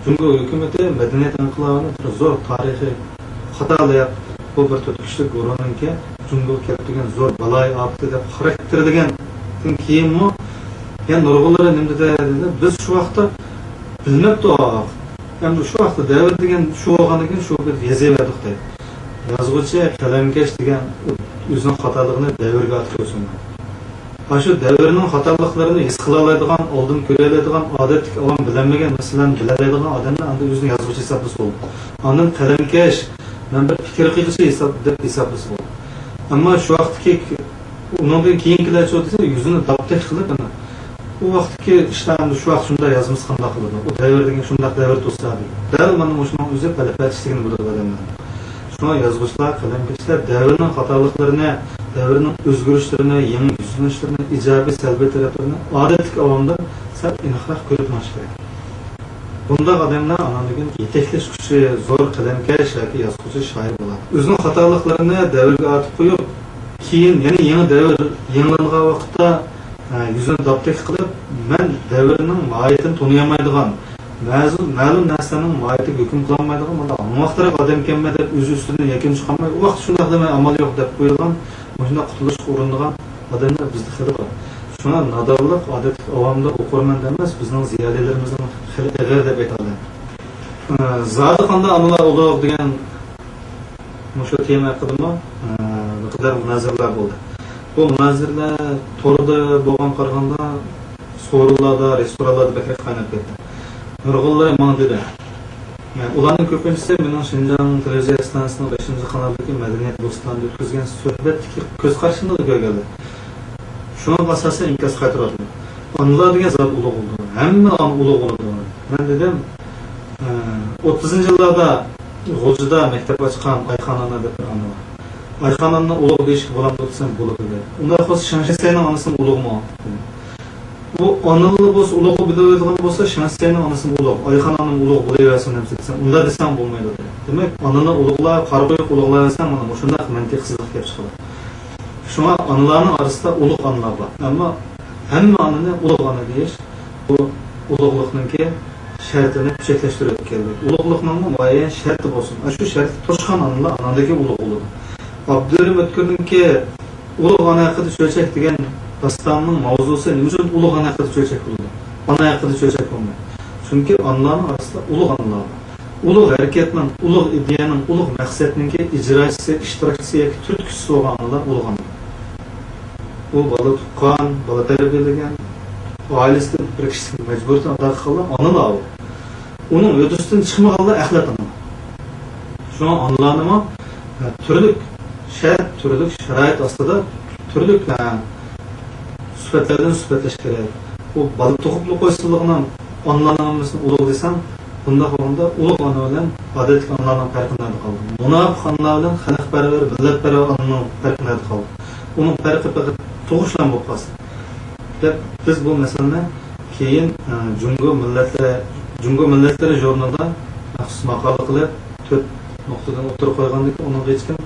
جۇڭگو ھۆكۈمىتى مەدەنىيەت ئىنقىلابىنى بىر زور تارىخىي خاتالىق، بۇ بىر تۆت كۈچلۈك بۇرۇننىڭكى جۇڭگوغا كەلتۈرگەن زور بالايىئاپىتى دەپ خاراكتېرلىگەندىن كېيىنمۇ، يەنە نۇرغۇنلىرى نېمە دېدى؟ بىز شۇ ۋاقىتتا بىلمەپتۇق. ئەمدى شۇ ۋاقىتتا دەۋر دېگەن شۇ بولغاندىن كېيىن شۇ بىر يېزىۋەردۇق دەيدۇ. يازغۇچى، قەلەمكەش دېگەن ئۆزىنىڭ خاتالىقىنى دەۋرگە ئاتىپ قويسۇن. ئاشۇ دەۋرنىڭ خاتالىقلىرىنى ھېس قىلالايدىغان، ئالدىن كۆرەلەيدىغان، ئادەتتىكى ئاۋام بىلەلمىگەن مەسىلىلەرنى بىلەلەيدىغان ئادەمنى ئاندىن ئۆزىنى يازغۇچى ھېسابلىسا بولىدۇ. ئاندىن قەلەمكەش، مەن بىر پىكىر قىلغۇچى ھېساب، دەپ ھېسابلىسا بولىدۇ. ئەمما شۇ ۋاقىتتىكى، ئۇنىڭدىن كېيىنكىلەرچۇ دېسە، يۈزىنى داپتەك قىلىپ، ئەنە، ئۇ ۋاقىتتىكى ئىشلار ئەمدى شۇ ۋاقىت شۇنداق يازمىسا قانداق قىلىدۇ؟ ئۇ دەۋر دېگەن شۇنداق دەۋر تۇرسا دەيدۇ. دەل مانا مۇشۇنىڭ ئۆزى پەلەپەتچىلىكىنى بىلدۈرىدۇ ئادەملەرنىڭ. شۇڭا يازغۇچىلار، قەلەمكەشلەر دەۋرنىڭ خاتالىقلىرىنى، دەۋرنىڭ ئۆزگىرىشلىرىنى، يېڭى يۈزلىنىشلىرىنى، ئىجابىي، سەلبىي تەرەپلىرىنى ئادەتتىكى ئاۋامدىن سەل ئېنىقراق كۆرۈپ مېڭىشى كېرەك. بۇنداق ئادەملەر ئاناندىن كېيىن يېتەكلەش كۈچى زور قەلەمكەش ياكى يازغۇچى، شائىر بولىدۇ. ئۆزىنىڭ خاتالىقلىرىنى دەۋرگە ئارتىپ قويۇپ، كېيىن يەنە يېڭى دەۋر يېڭىلانغان ۋاقىتتا، ئە، يۈزىنى داپتەك قىلىپ، مەن دەۋرنىڭ ماھىيىتىنى تونۇيالمايدىغان، مەزۇ-، مەلۇم نەرسىلەرنىڭ ماھىيىتىگە ھۆكۈم قىلالمايدىغان، مانا مۇنداقراق ئادەمكەنمەن دەپ ئۆز ئۈستىدىن يەكۈن چىقارماي، ئۇ ۋاقىتتا شۇنداق دېمەي ئامال يوق دەپ قويىدىغان، مۇشۇنداق قۇتۇلۇشقا ئۇرۇنىدىغان ئادەملەر بىزدە خېلى بار. شۇڭا نادانلىق ئادەتتىكى ئاۋامدا ئوقۇرمەندە ئەمەس، بىزنىڭ زىيالىيلىرىمىزنىڭ خېلى ئېغىر دەپ ئېيتالايمەن. ئە، زادى قانداق ئانىلار ئۇلۇغ دېگەن مۇشۇ تېما ھەققىدىمۇ، ئە، بىر قەدەر مۇنازىرىلەر بولدى. بۇ مۇنازىرىلەر توردا بولغان قارىغاندا، سورۇنلاردا، رېستورانلاردا بەكرەك قايناپ كەتتى. نۇرغۇنلىرى ماڭا دېدى، ئۇلارنىڭ كۆپىنچىسى مېنىڭ شىنجاڭ تېلېۋىزىيە ئىستانسىسىنىڭ بەشىنچى قانالدىكى مەدەنىيەت بوستانىدا ئۆتكۈزگەن سۆھبەتتىكى كۆز قارىشىمنىلا كۆرگەنلەر. شۇنىڭغا ئاساسەن ئىنكاس قايتۇرۇۋاتىمەن. ئانىلار دېگەن زادى ئۇلۇغ بولىدۇ. ھەممە ئانا ئۇلۇغ بولىدۇ. مەن دېدىم، ئە، ئوتتۇزىنچى يىللاردا غۇلجىدا مەكتەپ ئاچقان ئايخان ئانا دەپ بىر ئانا بار. ئايخان ئانىنى ئۇلۇغ دېيىشكە بولامدۇ دېسەم، بولىدۇ دېدى. ئۇنداق بولسا شېڭ شىسەينىڭ ئانىسىمۇ ئۇلۇغمۇ؟ دېدىم. ئۇ ئانىلا بولسا ئۇلۇغ بىلىۋېلىدىغان بولسا، شېڭ شىسەينىڭ ئانىسىمۇ ئۇلۇغ، ئايخان ئانام ئۇلۇغ بولۇۋەرسۇن دېسەم، ئۇنداق دېسەڭ بولمايدۇ دېدى. دېمەك، ئانىنى ئۇلۇغلا، قارا قويۇق ئۇلۇغلاۋەرسەڭ، مانا مۇشۇنداق مەنتىقسىزلىق كېلىپ چىقىدۇ. شۇڭا ئانىلارنىڭ ئارىسىدا ئۇلۇغ ئانىلار بار. ئەمما ھەممە ئانىنى ئۇلۇغ ئانا دېيىش، بۇ ئۇلۇغلۇقنىڭكى شەرتىنى پۈچەكلەشتۈرۈۋېتىپ كەلدى. ئۇلۇغلۇقنىڭمۇ مۇئەييەن شەرتى بولسۇن. ئاشۇ شەرتكە توشقان ئانىلار ئاناندىن كېيىن ئۇلۇغ بولىدۇ. ئابدۇرېھىم ئۆتكۈرنىڭكى ئۇلۇغ ئانا ھەققىدە چۆچەك دېگەن داستاننىڭ ماۋزۇسى نېمە ئۈچۈن ئۇلۇغ ئانا ھەققىدە چۆچەك بولىدۇ؟ ئانا ھەققىدە چۆچەك بولمايدۇ. چۈنكى ئانىلارنىڭ ئارىسىدا ئۇلۇغ ئانىلار بار. ئۇلۇغ ھەرىكەتنىڭ، ئۇلۇغ ئىدىيەنىڭ، ئۇلۇغ مەقسەتنىڭكى ئىجراشچىسى، ئىشتىراكچىسى ياكى تۈرتكىسى بولغان ئانىلار ئۇلۇغ ئانىلار. ئۇ بالا تۇغقان، بالا تەربىيەلىگەن، ئائىلىسىدە بىر كىشىلىك مەجبۇرىيىتىنى ئادا قىلغانلار ئانىلار ئۇ. ئۇنىڭ ھۆددىسىدىن چىقمىغانلار ئەخلەت ئانىلار. شۇڭا ئانىلارنىمۇ، ئە، تۈرلۈك شەرت، تۈرلۈك شارائىت ئاستىدا تۈرلۈك، ئە، سۈپەتلەر بىلەن سۈپەتلەش كېرەك. ئۇ بالا تۇغۇپلا قويسىلىغىنا ئانىلارنىڭ ھەممىسىنى ئۇلۇغ دېسەڭ، بۇنداق بولغاندا ئۇلۇغ ئانا بىلەن ئادەتتىكى ئانىلارنىڭ پەرقى نەدە قالدى؟ مۇناپىق ئانىلار بىلەن خەلقپەرۋەر، مىللەتپەرۋەر ئانىنىڭ پەرقى نەدە قالدى؟ ئۇنىڭ پەرقى پەقەت تۇغۇشلا بولۇپ قالسا دەپ، بىز بۇ مەسىلىنى كېيىن، ئە، جۇڭگو مىللەتلىرى، جۇڭگو مىللەتلىرى ژۇرنىلىدا مەخسۇس ماقالە قىلىپ، تۆت نۇقتىدىن ئوتتۇرىغا قويغاندىن كېيىن، ئۇنىڭغا ھېچكىم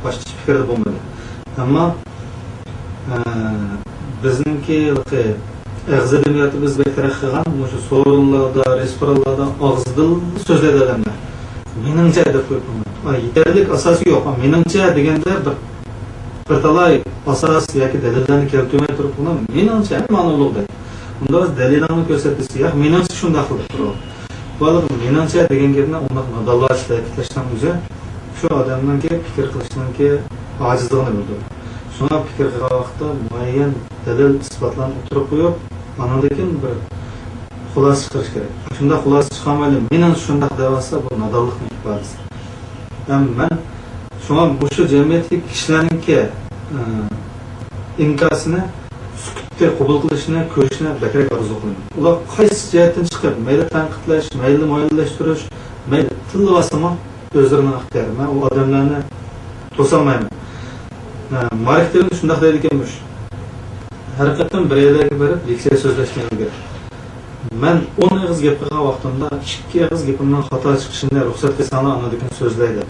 باشقىچە پىكىردە بولمىدى. ئەمما، ئە، بىزنىڭكى ھېلىقى ئېغىز ئەدەبىياتى بىز بەك تەرەققىي قىلغان، مۇشۇ سورۇنلاردا، رېستورانلاردا ئاغزىدىن سۆزلەيدۇ ئادەملەر. مېنىڭچە دەپ قويۇپ، ئا، يېتەرلىك ئاساسى يوق. مېنىڭچە دېگەندە بىر، بىر تالاي ئاساس ياكى دەلىللەرنى كەلتۈرمەي تۇرۇپ، مېنىڭچە ھەممە ئانا ئۇلۇغ دەيدۇ. ئۇنداق دەلىلىڭنى كۆرسەت دېسە، ياق، مېنىڭچە شۇنداق دەپ تۇرىدۇ. بالىلار مېنىڭچە دېگەن گەپنى ئۇنداق نادانلارچە تەكىتلەشنىڭ ئۆزى شۇ ئادەمنىڭكى پىكىر قىلىشنىڭكى ئاجىزلىقىنى بىلدۈرىدۇ. شۇڭا پىكىر قىلغان ۋاقىتتا مۇئەييەن دەلىل، ئىسپاتلارنى ئوتتۇرىغا قويۇپ، ئاندىن كېيىن بىر خۇلاسە چىقىرىش كېرەك. شۇنداق خۇلاسە چىقارمايلا، مېنىڭ شۇنداق دەۋاتسا، بۇ نادانلىقنىڭ ئىپادىسى. ھەم مەن شۇڭا مۇشۇ جەمئىيەتتىكى كىشىلەرنىڭكى، ئە، ئىنكاسىنى سۈكۈتتە قوبۇل قىلىشنى، كۆرۈشنى بەكرەك ئارزۇ قىلىمەن. ئۇلار قايسى جەھەتتىن چىقىپ، مەيلى تەنقىدلەش، مەيلى مۇئەييەنلەشتۈرۈش، مەيلى تىللىۋالسىمۇ، ئۆزلىرىنىڭ ئىختىيارى. مەن ئۇ ئادەملەرنى توسالمايمەن. ھە، مارك تۋېن شۇنداق دەيدىكەنمىش. ھەر قېتىم بىر يەرلەرگە بېرىپ لېكسىيە سۆزلەشتىن ئىلگىرى، مەن ئون ئېغىز گەپ قىلغان ۋاقتىمدا ئىككى ئېغىز گېپىمنىڭ خاتا چىقىشىنى رۇخسەت قىلساڭلار، ئاندىن كېيىن سۆزلەي دەپ.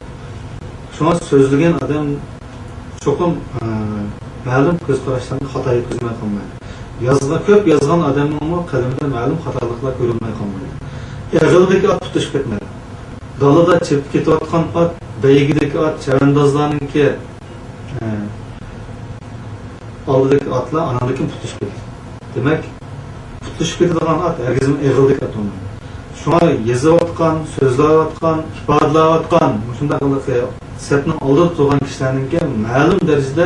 شۇڭا سۆزلىگەن ئادەم چوقۇم، ئە، مەلۇم كۆز قاراشلارنى خاتا يەتكۈزمەي قالمايدۇ. يازغان، كۆپ يازغان ئادەمنىڭمۇ قەلىمىدە مەلۇم خاتالىقلار كۆرۈنمەي قالمايدۇ. ئېغىلدىكى ئات پۇتلىشىپ كەتمەيدۇ. دالىدا چېپىپ كېتىۋاتقان ئات، بەيگىدىكى ئات، چەۋەندازلارنىڭكى، ئە، ئالدىدىكى ئاتلار ئاناندىن كېيىن پۇتلىشىپ كېتىدۇ. دېمەك، پۇتلىشىپ كېتىدىغان ئات ھەرگىزمۇ ئېغىلدىكى ئات بولمايدۇ. شۇڭا يېزىۋاتقان، سۆزلەۋاتقان، ئىپادىلەۋاتقان، مۇشۇنداق ھېلىقى سەپنىڭ ئالدىدا تۇرغان كىشىلەرنىڭكى مەلۇم دەرىجىدە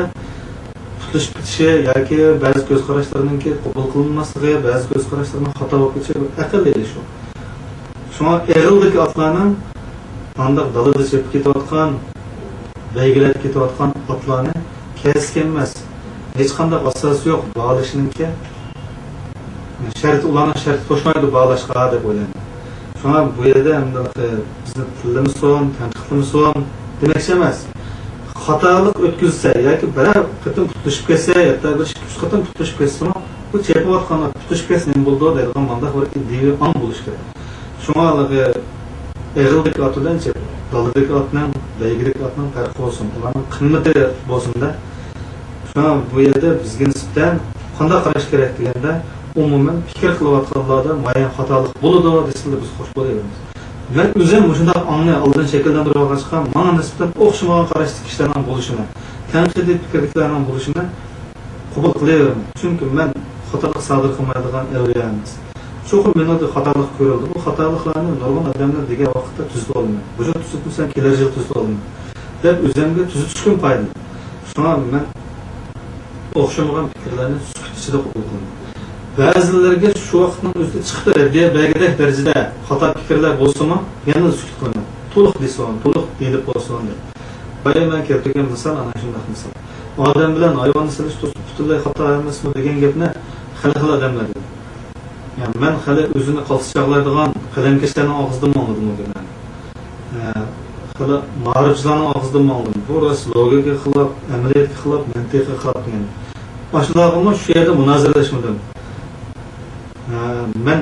پۇتلىشىپ كېتىشى ياكى بەزى كۆز قاراشلىرىنىڭكى قوبۇل قىلىنماسلىقى، بەزى كۆز قاراشلىرىنىڭ خاتا بولۇپ كېتىشى ئەقەللىي ئىش ئۇ. شۇڭا ئېغىلدىكى ئاتلارنىڭ ئانداق دالىدا چېپىپ كېتىۋاتقان، بەيگىلەردە كېتىۋاتقان ئاتلارنى كەلسىكەنمەس، ھېچقانداق ئاساسى يوق باھالىشىنىڭكى شەرتى، ئۇلارنىڭ شەرتى توشمايدۇ باھالاشقا دەپ ئويلايمەن. شۇڭا بۇ يەردە ئەمدى بىزنى تىللىمىسۇن، تەنقىدلىمىسۇن دېمەكچى ئەمەس. خاتالىق ئۆتكۈزسە ياكى بىرەر قېتىم پۇتلىشىپ كەتسە، ھەتتا بىر ئىككى، ئۈچ قېتىم پۇتلىشىپ كەتسىمۇ، بۇ چېپىۋاتقان ئات پۇتلىشىپ كەتسە نېمە بولىدۇ دەيدىغان مانداق بىر ئىدىيەۋى ئاڭ بولۇشى كېرەك. شۇڭا ھېلىقى ئېغىلدىكى ئات بىلەن چېپىپ، دالىدىكى ئاتنىڭ، بەيگىدىكى ئاتنىڭ پەرقى بولسۇن، ئۇلارنىڭ قىممىتى بولسۇن-دە. شۇڭا بۇ يەردە بىزگە نىسبەتەن قانداق قاراش كېرەك دېگەندە، ئومۇمەن پىكىر قىلىۋاتقانلاردا مۇئەييەن خاتالىق بولىدۇ دېسىلا بىز خوش بولۇۋېرىمىز. مەن ئۆزۈم مۇشۇنداق ئاڭنى ئالدىن شەكىللەندۈرۈۋالغاچقا، ماڭا نىسبەتەن ئوخشىمىغان قاراشتىكى كىشىلەرنىڭ بولۇشىنى، تەنقىدىي پىكىردىكىلەرنىڭ بولۇشىنى قوبۇل قىلىۋېرىمەن. چۈنكى مەن خاتالىق سادىر قىلمايدىغان ئەۋلىيا ئەمەس. چوقۇم مېنىڭدە خاتالىق كۆرۈلىدۇ. بۇ خاتالىقلارنى نۇرغۇن ئادەملەر دېگەن ۋاقىتتا تۈزىتىۋالىمەن. بۇ يىل تۈزەتمىسەم، كېلەر يىل تۈزىتىۋالىمەن دەپ ئۆزۈمگە تۈزىتىشكىمۇ پايدىلىق. شۇڭا مەن ئوخشىمىغان پىكىرلەرنى سۈكۈت ئىچىدە قوبۇل قىلىمەن. بەزىلىرىگە شۇ ۋاقىتنىڭ ئۆزىدە چىقىپ رەددىيە بەرگۈدەك دەرىجىدە خاتا پىكىرلەر بولسىمۇ، يەنىلا سۈكۈت قىلىمەن. تولۇق دېسۇن، تولۇق دېيىلىپ بولسۇن دەپ. بايا مەن كەلتۈرگەن مىسال ئانا شۇنداق مىسال. ئادەم بىلەن ھايۋاننى سېلىشتۇرسا پۈتۈنلەي خاتا ئەمەسمۇ دېگەن گەپنى خېلى خىل ئادەملەر دېدى. يا، مەن خېلى ئۆزىنى قالتىس چاغلايدىغان قەلەمكەشلەرنىڭ ئاغزىدىنمۇ ئاڭلىدىم ئۇ گەپلەرنى. ئە، خېلى مائارىپچىلارنىڭ ئاغزىدىنمۇ ئاڭلىدىم. بۇ راست لوگىكىغا خىلاپ، ئەمەلىيەتكە خىلاپ، مەنتىققا خىلاپ دېگەن. ئاشۇلارغىمۇ شۇ يەردە مۇنازىرىلەشمىدىم. ئە، مەن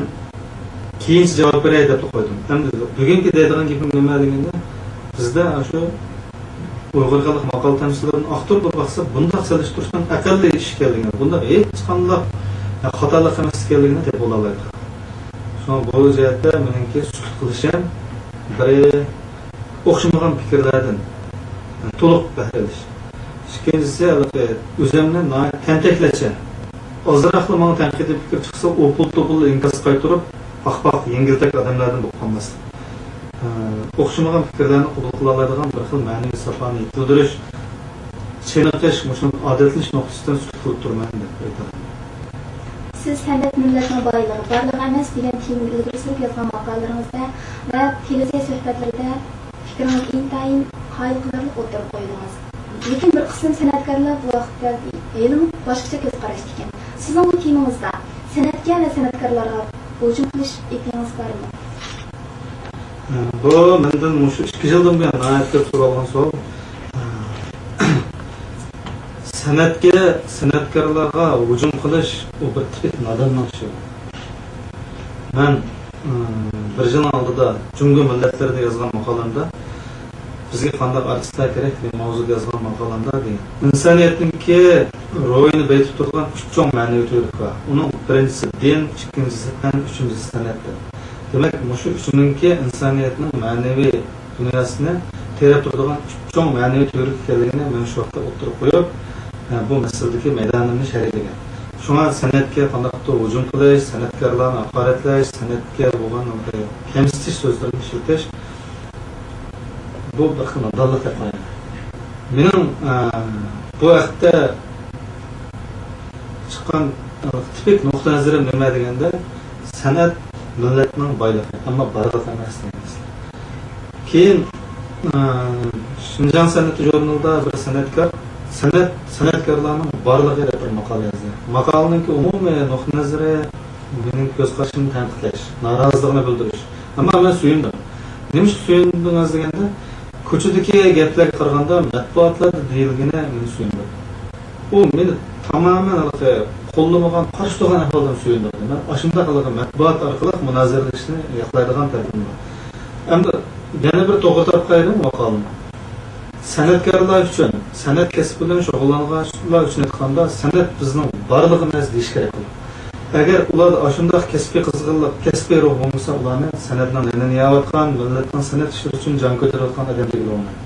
كېيىنچە جاۋاب بېرەي دەپلا قويدۇم. ئەمدى بۈگۈنكى دەيدىغان گېپىم نېمە دېگەندە، بىزدە ئاشۇ ئۇيغۇر خەلق ماقال تەمسىللىرىنى ئاختۇرۇپ باقسا، بۇنداق سېلىشتۇرۇشنىڭ ئەقەللىي ئىش ئىكەنلىكىنى، بۇنداق ھېچقانداق خاتالىق ئەمەس ئىكەنلىكىنى تېپىپ بولالايدۇ. شۇڭا بۇ جەھەتتە مېنىڭكى سۈكۈت قىلىشىم بىرى، ئوخشىمىغان پىكىرلەردىن تولۇق بەھرە ئېلىش. ئىككىنچىسى، ھېلىقى ئۆزۈمنى ناھايىتى تەنتەكلەرچە، ئازراقلا ماڭا تەنقىدىي پىكىر چىقسا، ئوپۇل-توپۇل ئىنكاس قايتۇرۇپ، پاق-پاق، يەڭگىلتەك ئادەملەردىن بولۇپ قالماسلىق. ھە، ئوخشىمىغان پىكىرلەرنى قوبۇل قىلالايدىغان بىر خىل مەنىۋى ساپانى يېتىلدۈرۈش، چېنىقىش، مۇشۇ ئادەتلىنىش نۇقتىسىدىن سۈكۈت قىلىپ تۇرىمەن دەپ ئېيتىمەن. سىز سەنئەت مىللەتنىڭ بايلىقى، بارلىقى ئەمەس دېگەن تېمىنى ئىلگىرى سۈرۈپ يازغان ماقالىلىرىڭىزدە ۋە تېلېۋىزىيە سۆھبەتلىرىدە پىكرىڭىزنى ئىنتايىن قايىل قىلارلىق ئوتتۇرىغا قويدىڭىز. لېكىن بىر قىسىم سەنئەتكارلار بۇ ھەقتە ھېلىمۇ باشقىچە كۆز قاراشتا ئىكەن. سىزنىڭ بۇ تېمىڭىزدا سەنئەتكە ۋە سەنئەتكارلارغا ھۇجۇم قىلىش ئېپىڭىز بارمۇ؟ بۇ مەندىن مۇشۇ ئىككى يىلدىن بۇيان ناھايىتى كۆپ سورالغان سوئال. سەنئەتكە، سەنئەتكارلارغا ھۇجۇم قىلىش، ئۇ بىر تىپىك ناداننىڭ ئىشى. مەن، ئىم، بىر يىلنىڭ ئالدىدا جۇڭگو مىللەتلىرىدە يازغان ماقالەمدە، بىزگە قانداق ئارتىسلار كېرەك دېگەن ماۋزۇدا يازغان ماقالەمدە دېگەن. ئىنسانىيەتنىڭكى روھىنى بېيىتىپ تۇرىدىغان ئۈچ چوڭ مەنىۋى تۈۋرۈك بار. ئۇنىڭ بىرىنچىسى دىن، ئىككىنچىسى پەن، ئۈچىنچىسى سەنئەت دەپ. دېمەك، مۇشۇ ئۈچىنىڭكى ئىنسانىيەتنىڭ مەنىۋى دۇنياسىنى تېرەپ تۇرىدىغان ئۈچ چوڭ مەنىۋى تۈۋرۈك ئىكەنلىكىنى مەن شۇ ۋاقىتتا ئوتتۇرىغا قويۇپ، بۇ مەسىلىدىكى مەيدانىمنى شەرھلىگەن. شۇڭا سەنئەتكە قانداقتۇر ھۇجۇم قىلىش، سەنئەتكارلارنى ھاقارەتلەش، سەنئەتكە بولغان كەمسىتىش سۆزلىرىنى ئىشلىتىش، بۇ بىر خىل نادانلىق دەپ قارايمەن. مېنىڭ، ئە، بۇ ھەقتە چىققان، ئە، تىپىك نۇقتىئىنەزىرىم نېمە دېگەندە، سەنئەت مىللەتنىڭ بايلىقى، ئەمما بارلىقى ئەمەس دېگەن مەسىلە. كېيىن، ئە، شىنجاڭ سەنئىتى ژۇرنىلىدا بىر سەنئەتكار، سەنئەت، سەنئەتكارلارنىڭ بارلىقى دەپ بىر ماقالە يازدى. ماقالىنىڭكى ئومۇمىي نۇقتىئىنەزىرى مېنىڭ كۆز قارىشىمنى تەنقىدلەش، نارازىلىقىنى بىلدۈرۈش. ئەمما مەن سۆيۈندۈم. نېمىشقا سۆيۈندىڭىز دېگەندە، كوچىدىكى گەپلەرگە قارىغاندا، مەتبۇئاتلاردا دېيىلگىنى مېنى سۆيۈندۈردى. ئۇ مېنى تامامەن ھېلىقى قوللىمىغان، قارشى تۇرغان ئەھۋالدىن سۆيۈندۈردى. مەن ئاشۇنداق ھېلىقى مەتبۇئات ئارقىلىق مۇنازىرىلىشنى ياقلايدىغان تەرىپىم بار. ئەمدى يەنە بىر توغرا تەرەپكە ئايرىڭ ماقالىنى. سەنئەتكارلار ئۈچۈن، سەنئەت كەسپى بىلەن شۇغۇللانغانلار ئۈچۈن ئېيتقاندا، سەنئەت بىزنىڭ بارلىقىمىز دېيىش كېرەك بولىدۇ. ئەگەر ئۇلاردا ئاشۇنداق كەسپىي قىزغىنلىق، كەسپىي روھ بولمىسا، ئۇلارنى سەنئەتنىڭ نېنىنى يەۋاتقان، مىللەتنىڭ سەنئەت ئىشلىرى ئۈچۈن جان كۆتۈرۈۋاتقان ئادەم دېگىلى بولمايدۇ.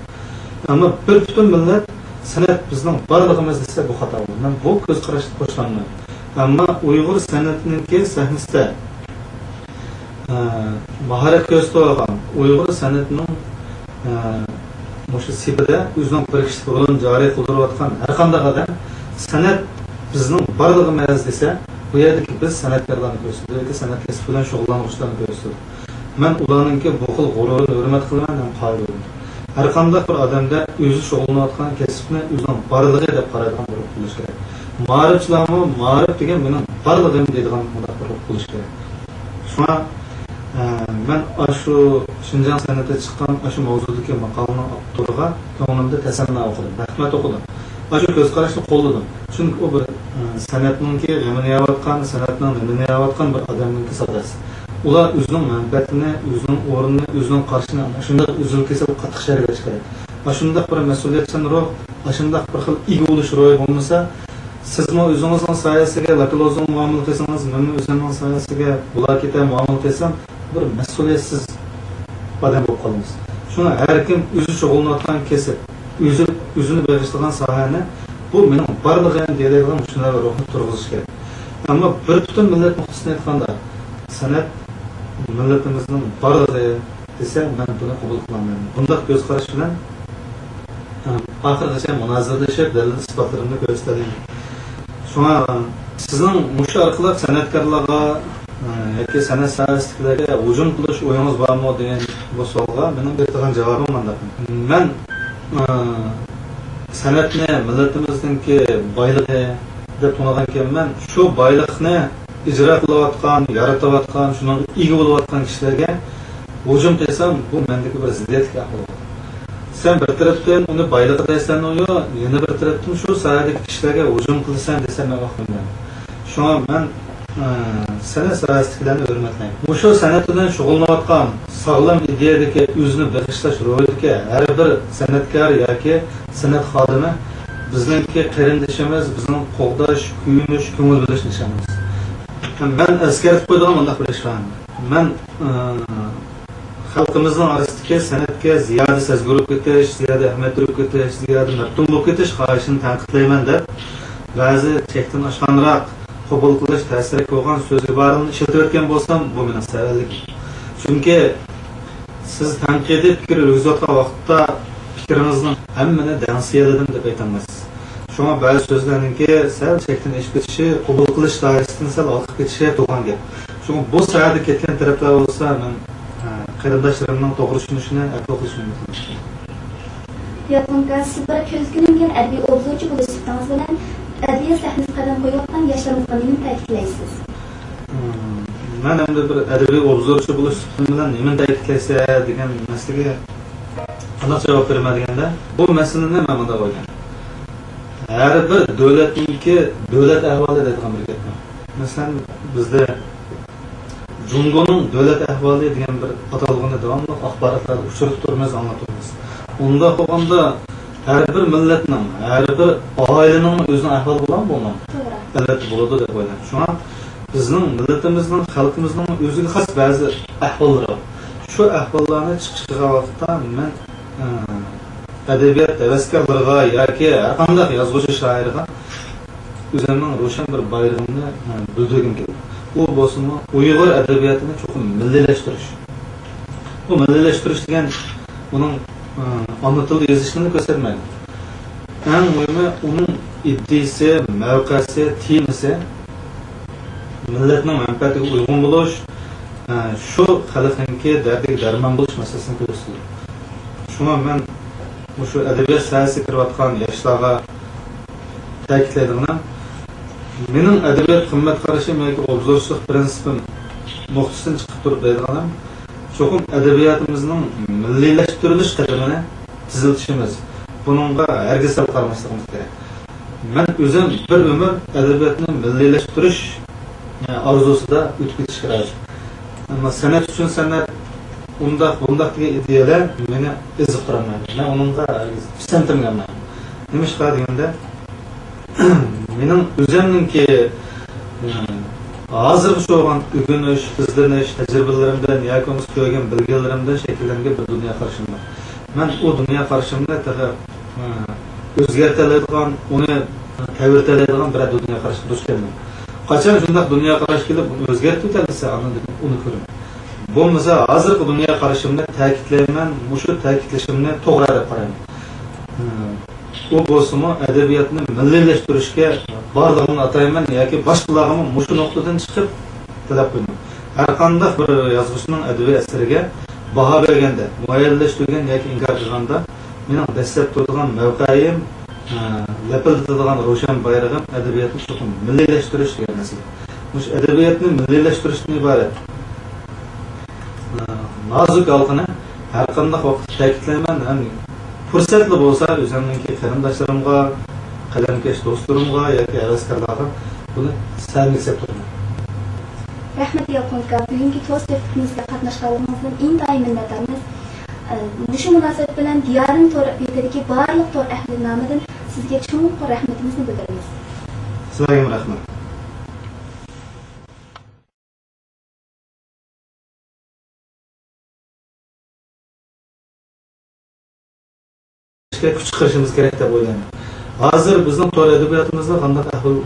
ئەمما بىر پۈتۈن مىللەت سەنئەت بىزنىڭ بارلىقىمىز دېسە، بۇ خاتا بولىدۇ. مەن بۇ كۆز قاراشقا قوشۇلالمايمەن. ئەمما ئۇيغۇر سەنئەتىنىڭكى سەھنىسىدە، ئە، ماھارەت كۆرسىتىۋالغان، ئۇيغۇر سەنئىتىنىڭ، ئە، مۇشۇ سېپىدە ئۆزىنىڭ بىر كىشىلىك رولىنى جارى قىلدۇرۇۋاتقان ھەرقانداق ئادەم سەنئەت بىزنىڭ بارلىقىمىز دېسە، بۇ يەردىكى بىز سەنئەتكارلارنى كۆرسىتىدۇ ياكى سەنئەت كەسپى بىلەن شۇغۇللانغۇچىلارنى كۆرسىتىدۇ. مەن ئۇلارنىڭكى بۇ خىل غۇرۇرىنى ھۆرمەت قىلىمەن ھەم قايىل بولىمەن. ھەرقانداق بىر ئادەمدە ئۆزى شۇغۇللىنىۋاتقان كەسىپنى ئۆزىنىڭ بارلىقى دەپ قارايدىغان بىر روھ بولۇشى كېرەك. مائارىپچىلارمۇ مائارىپ دېگەن مېنىڭ بارلىقىم دەيدىغان مۇنداق بىر روھ بولۇشى كېرەك. شۇڭا، ئە، مەن ئاشۇ شىنجاڭ سەنئىتى چىققان ئاشۇ ماۋزۇدىكى ماقالىنىڭ ئاپتورىغا كۆڭلۈمدە تەسەننا ئوقۇدۇم، رەھمەت ئوقۇدۇم. ئاشۇ كۆز قاراشنى قوللىدىم. چۈنكى ئۇ بىر، ئە، سەنئەتنىڭكى غېمىنى يەۋاتقان، سەنئەتنىڭ نېمىنى يەۋاتقان بىر ئادەمنىڭكى ساداسى. ئۇلار ئۆزىنىڭ مەنپەئەتىنى، ئۆزىنىڭ ئورنىنى، ئۆزىنىڭ قارىشىنى ئاشۇنداق ئۈزۈل-كېسىل قاتتىق شەرھلەش كېرەك. ئاشۇنداق بىر مەسئۇلىيەتچان روھ، ئاشۇنداق بىر خىل ئىگە بولۇش روھى بولمىسا، سىزمۇ ئۆزىڭىزنىڭ سايىسىگە لاپىلوزنىڭ مۇئامىلە قىلسىڭىز، مەنمۇ ئۆزۈمنىڭ سايىسىگە بۇلاكىتە مۇئامىلە قىلسام، بىر مەسئۇلىيەتسىز ئادەم بولۇپ قالىمىز. شۇڭا ھەر كىم ئۆزى شۇغۇللىنىۋاتقان كەسىپ، ئۆزى، ئۆزىنى بېغىشلىغان ساھەنى، بۇ مېنىڭ بارلىقىم دېيەلەيدىغان مۇشۇنداق بىر روھنى تۇرغۇزۇش كېرەك. ئەمما بىر پۈتۈن مىللەت نۇقتىسىدىن ئېيتقاندا، سەنئەت مىللىتىمىزنىڭ بارلىقى دېسە، مەن بۇنى قوبۇل قىلالمايمەن. بۇنداق كۆز قاراش بىلەن، ئە، ئاخىرغىچە مۇنازىرىلىشىپ، دەلىل ئىسپاتلىرىمنى كۆرسىتەلەيمەن. شۇڭا سىزنىڭ مۇشۇ ئارقىلىق سەنئەتكارلارغا، ئە، ياكى سەنئەت ساھەسىدىكىلەرگە ھۇجۇم قىلىش ئويىڭىز بارمۇ دېگەن بۇ سوئالغا مېنىڭ بېرىدىغان جاۋابىم مۇنداق. مەن، ئە، سەنئەتنى مىللىتىمىزنىڭكى بايلىقى دەپ تونۇغانكەنمەن. شۇ بايلىقنى ئىجرا قىلىۋاتقان، يارىتىۋاتقان، شۇنىڭغا ئىگە بولۇۋاتقان كىشىلەرگە ھۇجۇم قىلسام، بۇ مەندىكى بىر زىددىيەتلىك ئەھۋال بولىدۇ. سەن بىر تەرەپتىن ئۇنى بايلىقى دەيسەنغۇ، يەنە بىر تەرەپتىن شۇ ساھەدىكى كىشىلەرگە ھۇجۇم قىلىسەن دېسەم، مەن ۋاقتىم بەرمەيمەن. شۇڭا مەن، ئە، سەنئەت ساھەسىدىكىلەرنى ھۆرمەتلەيمەن. مۇشۇ سەنئەت بىلەن شۇغۇللىنىۋاتقان، ساغلام ئىدىيەدىكى، ئۆزىنى بېغىشلاش روھىدىكى ھەر بىر سەنئەتكار ياكى سەنئەت خادىمى بىزنىڭكى قېرىندىشىمىز، بىزنىڭ قوغداش، كۆيۈنۈش، كۆڭۈل بۆلۈش نىشانىمىز. مەن ئەسكەرتىپ قويىدىغان مۇنداق بىر ئىش بار. مەن، ئى، خەلقىمىزنىڭ ئارىسىدىكى سەنئەتكە زىيادە سەزگۈر بولۇپ كېتىش، زىيادە ئەھمىيەت بېرىپ كېتىش، زىيادە مەپتۇن بولۇپ كېتىش خاھىشىنى تەنقىدلەيمەن دەپ، بەزى چەكتىن ئاشقانراق قوبۇل قىلىش تەسىرلىك بولغان سۆز ئىبارىلىرىنى ئىشلىتىۋەتكەن بولسام، بۇ مېنىڭ سەۋەنلىكىم. چۈنكى سىز تەنقىدىي پىكىر يۈرگۈزۈۋاتقان ۋاقىتتا پىكرىڭىزنىڭ ھەممىنى دەڭسىيەلىدىم دەپ ئېيتالمايسىز. شۇڭا بەزى سۆزلەرنىڭكى سەل چەكتىن ئېشىپ كېتىشى، قوبۇل قىلىش دائىرىسىدىن سەل ھالقىپ كېتىشى تۇرغان گەپ. شۇڭا بۇ ساھەدە كەتكەن تەرەپلەر بولسا، مەن، ئە، قېرىنداشلىرىمنىڭ توغرا چۈشىنىشىنى ئەپۇ قىلىشىنى ئۈمىد قىلىمەن. ياپونكا، سىز بىر كۆزگە ئىلىنگەن ئەدەبىي ئوبزورچى بولۇش سۈپىتىڭىز بىلەن ئەدەبىيات سەھنىسىگە قەدەم قويۇۋاتقان ياشلىرىمىزغا نېمىنى تەكىتلەيسىز؟ مەن ئەمدى بىر ئەدەبىي ئوبزورچى بولۇش سۈپىتىم بىلەن نېمىنى تەكىتلەيسەن دېگەن مەسىلىگە قانداق جاۋاب بېرىمەن دېگەندە، بۇ مەسىلىنى مەن مۇنداق ئويلايمەن. ھەر بىر دۆلەتنىڭكى دۆلەت ئەھۋالى دەيدىغان بىر گەپ بار. مەسىلەن، بىزدە جۇڭگونىڭ دۆلەت ئەھۋالى دېگەن بىر ئاتالغۇنى داۋاملىق ئاخباراتلاردا ئۇچرىتىپ تۇرىمىز، ئاڭلاپ تۇرىمىز. ئۇنداق بولغاندا، ھەر بىر مىللەتنىڭ، ھەر بىر ئائىلىنىڭ ئۆزىنىڭ ئەھۋالى بولامدۇ بولمامدۇ؟ توغرا. ئەلۋەتتە بولىدۇ دەپ ئويلايمەن. شۇڭا بىزنىڭ مىللىتىمىزنىڭ، خەلقىمىزنىڭ ئۆزىگە خاس بەزى ئەھۋاللىرى بار. شۇ ئەھۋاللارنى چىقىش قىلغان ۋاقىتتا مەن، ئە، ئەدەبىيات ھەۋەسكارلىرىغا ياكى ھەرقانداق يازغۇچى شائىرغا ئۆزۈمنىڭ روشەن بىر بايرىقىمنى، ئە، بىلدۈرگۈم كېلىدۇ. ئۇ بولسىمۇ ئۇيغۇر ئەدەبىياتىنى چوقۇم مىللىيلەشتۈرۈش. بۇ مىللىيلەشتۈرۈش دېگەن ئۇنىڭ، ئە، ئانا تىلدا يېزىشىنى كۆرسەتمەيدۇ. ئەڭ مۇھىمى ئۇنىڭ ئىدىيىسى، مەۋقەسى، تېمىسى مىللەتنىڭ مەنپەئەتىگە ئۇيغۇن بولۇش، ئە، شۇ خەلقنىڭكى دەردىگە دەرمان بولۇش مەسىلىسىنى كۆرسىتىدۇ. شۇڭا مەن مۇشۇ ئەدەبىيات ساھەسىگە كىرىۋاتقان ياشلارغا تەكىتلەيدىغىنىم، مېنىڭ ئەدەبىيات قىممەت قارىشىم ياكى ئوبزورچىلىق پىرىنسىپىم نۇقتىسىدىن چىقىپ تۇرۇپ دەيدىغىنىم، چوقۇم ئەدەبىياتىمىزنىڭ مىللىيلەشتۈرۈلۈش قەدىمىنى تېزلىتىشىمىز، بۇنىڭغا ھەرگىز سەل قارىماسلىقىمىز كېرەك. مەن ئۆزۈم بىر ئۆمۈر ئەدەبىياتنى مىللىيلەشتۈرۈش، ئە، ئارزۇسىدا ئۆتۈپ كېتىشكە رازى. ئەمما سەنئەت ئۈچۈن سەنئەت، ئۇنداق، بۇنداق دېگەن ئىدىيەلەر مېنى ئېزىقتۇرالمايدۇ. مەن ئۇنىڭغا ھەرگىز پىسەنتىمگە ئالمايمەن. نېمىشقا دېگەندە، مېنىڭ ئۆزۈمنىڭكى، ئە، ھازىرغىچە بولغان ئۆگىنىش، ئىزدىنىش، تەجرىبىلىرىمدىن ياكى بولمىسا كۆرگەن، بىلگەنلىرىمدىن شەكىللەنگەن بىر دۇنيا قارىشىم بار. مەن ئۇ دۇنيا قارىشىمنى تېخى، ئە، ئۆزگەرتەلەيدىغان، ئۇنى تەۋرىتەلەيدىغان بىرەر دۇنيا قاراشقا دۇچ كەلمىدىم. قاچان شۇنداق دۇنيا قاراش كېلىپ، ئۇنى ئۆزگەرتىۋېتەلىسە، ئاندىن ئۇنى كۆرىمەن. بولمىسا، ھازىرقى دۇنيا قارىشىمنى تەكىتلەيمەن، مۇشۇ تەكىتلىشىمنى توغرا دەپ قارايمەن. ئە، ئۇ بولسىمۇ ئەدەبىياتنى مىللىيلەشتۈرۈشكە بارلىقىمنى ئاتايمەن ياكى باشقىلارغىمۇ مۇشۇ نۇقتىدىن چىقىپ تەلەپ قىلىمەن. ھەرقانداق بىر يازغۇچىنىڭ ئەدەبىي ئەسىرىگە باھا بەرگەندە، مۇئەييەنلەشتۈرگەن ياكى ئىنكار قىلغاندا، مېنىڭ دەسسەپ تۇرىدىغان مەۋقەيىم، ئە، لەپىلدىتىدىغان روشەن بايرىقىم ئەدەبىياتنى چوقۇم مىللىيلەشتۈرۈش دېگەن مەسىلە. مۇشۇ ئەدەبىياتنى مىللىيلەشتۈرۈشتىن ئىبارەت. ئە، نازۇك ھالقىنى ھەر قانداق ۋاقىتتا تەكىتلەيمەن ھەم پۇرسەتلا بولسا ئۆزۈمنىڭكى قېرىنداشلىرىمغا، قەلەمكەش دوستلىرىمغا ياكى ھەۋەسكارلارغا بۇنى سەمىمىي دەپ تۇرىمەن. رەھمەت، يالقۇن ئاكا. بۈگۈنكى تور سۆھبىتىمىزگە قاتناشقانلىقىڭىزدىن ئىنتايىن مىننەتدارمىز. ئە، مۇشۇ مۇناسىۋەت بىلەن دىيارىم تور بېتىدىكى بارلىق تور ئەھلى نامىدىن سىزگە چوڭقۇر رەھمىتىمىزنى بىلدۈرىمىز. سىلەرگىمۇ رەھمەت. كۈچ چىقىرىشىمىز كېرەك دەپ ئويلايمەن. ھازىر بىزنىڭ تور ئەدەبىياتىمىزدا قانداق ئەھۋال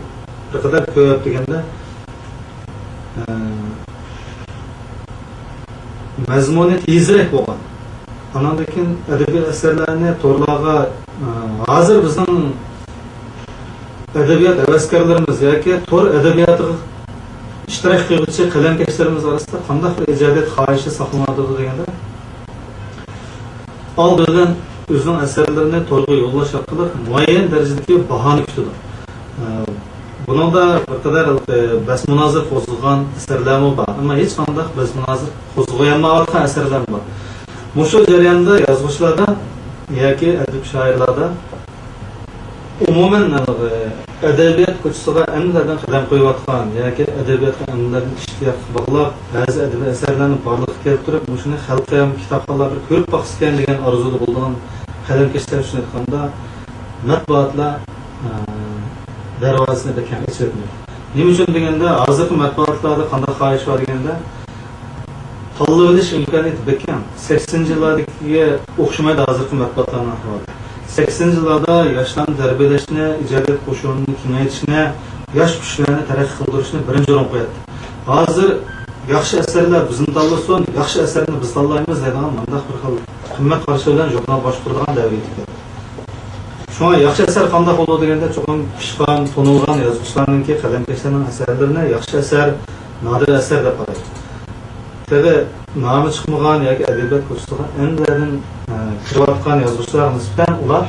بىر قەدەر كۆپ دېگەندە، ئە، مەزمۇنى تېزرەك بولغان. ئاناندىن كېيىن ئەدەبىي ئەسەرلەرنى تورلارغا، ئە، ھازىر بىزنىڭ ئەدەبىيات ھەۋەسكارلىرىمىز ياكى تور ئەدەبىياتىغا ئىشتىراك قىلغۇچى قەلەمكەشلىرىمىز ئارىسىدا قانداق بىر ئىجادىيەت خاھىشى ساقلىنىۋاتىدۇ دېگەندە، ئالدى بىلەن ئۆزىنىڭ ئەسەرلىرىنى تورغا يوللاش ئارقىلىق مۇئەييەن دەرىجىدىكى باھانى كۈتىدۇ. ئە، بۇنىڭدا بىر قەدەر، ئە، بەس-مۇنازىرە قوزغىغان ئەسەرلەرمۇ بار، ئەمما ھېچقانداق بەس-مۇنازىرە قوزغىيالمايۋاتقان ئەسەرلەرمۇ بار. مۇشۇ جەرياندا يازغۇچىلاردا ياكى ئەدىب شائىرلاردا ئومۇمەن، ئەدەبىيات كوچىسىغا ئەمدىلەردىن قەدەم قويۇۋاتقان ياكى ئەدەبىياتقا ئەمدىلەردىن ئىشتىياق باغلاپ، بەزى ئەدەبىي ئەسەرلەرنى بارلىققا كەلتۈرۈپ، مۇشۇنى خەلقىم، كىتابخانلار بىر كۆرۈپ باقسىكەن دېگەن ئارزۇدا بولىدىغان قەلەمكەشلەر ئۈچۈن ئېيتقاندا، مەتبۇئاتلار، ئە، دەرۋازىسىنى بەك كەڭ ئېچىۋەتمەيدۇ. نېمە ئۈچۈن دېگەندە، ھازىرقى مەتبۇئاتلاردا قانداق خاھىش بار دېگەندە، تاللىۋېلىش ئىمكانىيىتى بەك كەڭ. سەكسىنىنچى يىللاردىكىگە ئوخشىمايدۇ ھازىرقى مەتبۇئاتلارنىڭ ئەھۋالى. سەكسىنىنچى يىللاردا ياشلارنى تەربىيەلەشنى، ئىجادىيەت قوشۇنىنى كېڭەيتىشنى، ياش كۈچلەرنى تەرەققىي قىلدۇرۇشنى بىرىنچى ئورۇنغا قوياتتى. ھازىر ياخشى ئەسەرلەر بىزنى تاللىسۇن، ياخشى ئەسەرنى بىز تاللايمىز دەيدىغان مۇنداق بىر خىل قىممەت قارىشى بىلەن ژۇرنال باشقۇرىدىغان دەۋرگە يېتىپ كەلدى. شۇڭا ياخشى ئەسەر قانداق بولىدۇ دېگەندە، چوقۇم پىشقان، تونۇلغان يازغۇچىلارنىڭكى، قەلەمكەشلەرنىڭ ئەسەرلىرىنى ياخشى ئەسەر، نادىر ئەسەر دەپ قارايدۇ. تېخى نامى چىقمىغان ياكى ئەدەبىيات كوچىسىغا ئەمدىلەردىن، ئە، كىرىۋاتقان يازغۇچىلارغا نىسبەتەن ئۇلار،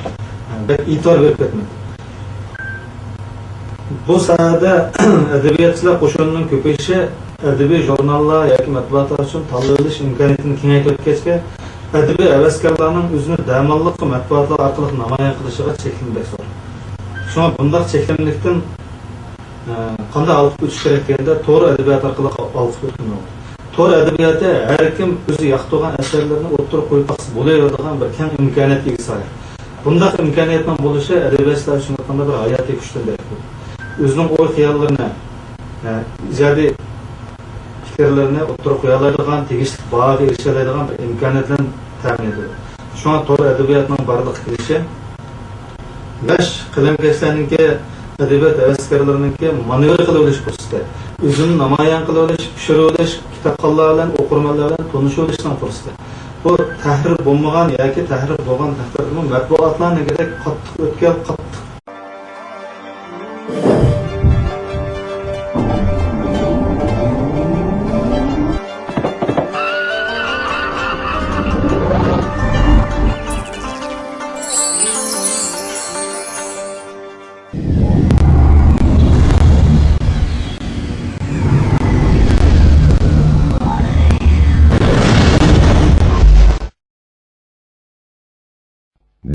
ئە، بەك ئېتىبار بېرىپ كەتمەيدۇ. بۇ ساھەدە ئەدەبىياتچىلار قوشۇنىنىڭ كۆپىيىشى ئەدەبىي ژۇرناللار ياكى مەتبۇئاتلار ئۈچۈن تاللىۋېلىش ئىمكانىيىتىنى كېڭەيتىۋەتكەچكە، ئەدەبىي ھەۋەسكارلارنىڭ ئۆزىنى دەماللىققا مەتبۇئاتلار ئارقىلىق نامايان قىلىشىغا چەكلىمە بەك زور. شۇڭا بۇنداق چەكلىمىلىكتىن، ئە، قانداق ھالقىپ ئۆتۈش كېرەك دېگەندە، تور ئەدەبىياتى ئارقىلىق ھالقىپ ئۆتكىلى بولىدۇ. تور ئەدەبىياتى ھەر كىم ئۆزى ياقتۇرغان ئەسەرلىرىنى ئوتتۇرىغا قويۇپ باقسا بولۇۋېرىدىغان بىر كەڭ ئىمكانىيەتكە ئىگە ساھە. بۇنداق ئىمكانىيەتنىڭ بولۇشى ئەدەبىياتچىلار ئۈچۈن ئېيتقاندا بىر ھاياتىي كۈچتىن دېرەك بولىدۇ. ئۆزىنىڭ ئوي-خىياللىرىنى، ئە، ئىجادىي پىكىرلىرىنى ئوتتۇرىغا قويالايدىغان، تېگىشلىك باھاغا ئېرىشەلەيدىغان بىر ئىمكانىيەت بىلەن تەمىن ئېتىلىدۇ. شۇڭا تور ئەدەبىياتىنىڭ بارلىققا كېلىشى ياش قەلەمكەشلەرنىڭكى ئەدەبىيات ھەۋەسكارلىرىنىڭكى مانېۋىر قىلىۋېلىش پۇرسىتى، ئۆزىنى نامايان قىلىۋېلىش، چۈشۈرۈۋېلىش، كىتابخانلار بىلەن، ئوقۇرمەنلەر بىلەن تونۇشۇۋېلىشنىڭ پۇرسىتى. بۇ تەھرىر بولمىغان ياكى تەھرىر بولغان تەقدىردىمۇ مەتبۇئاتلارنىڭكىدەك قاتتىق ئۆتكەل، قاتتىق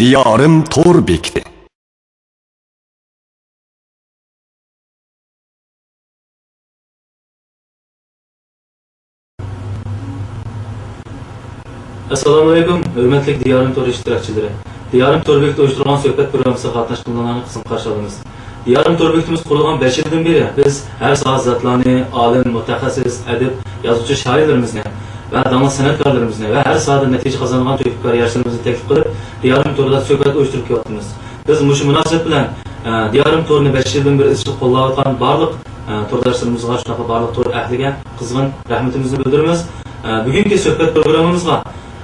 دىيارىم تور بېكىتى. ئەسسالامۇئەلەيكۇم، ھۆرمەتلىك دىيارىم تور ئىشتىراكچىلىرى! دىيارىم تور بېكىتى ئۇيۇشتۇرغان سۆھبەت پروگراممىسىغا قاتناشقانلارنى قىزغىن قارشى ئالىمىز. دىيارىم تور بېكىتىمىز قۇرۇلغان بەش يىلدىن بېرى بىز ھەر ساھەدە زاتلارنى، ئالىم، مۇتەخەسسىس، ئەدىب، يازغۇچى، شائىرلىرىمىزنى ۋە داڭلىق سەنئەتكارلىرىمىزنى ۋە ھەر ساھەدە نەتىجە قازانغان تۆھپىكار ياشلىرىمىزنى تەكلىپ قىلىپ، دىيارىم تورىدا سۆھبەت ئۇيۇشتۇرۇپ كېلىۋاتىمىز. بىز مۇشۇ مۇناسىۋەت بىلەن، ئە، دىيارىم تورىنى بەش يىلدىن بېرى ئىزچىل قوللاۋاتقان بارلىق، ئە، تورداشلىرىمىزغا، شۇنداقلا بارلىق تور ئەھلىگە قىزغىن رەھمىتىمىزنى بىلدۈرىمىز. ئە، بۈگۈنكى سۆھبەت پروگراممىمىزغا،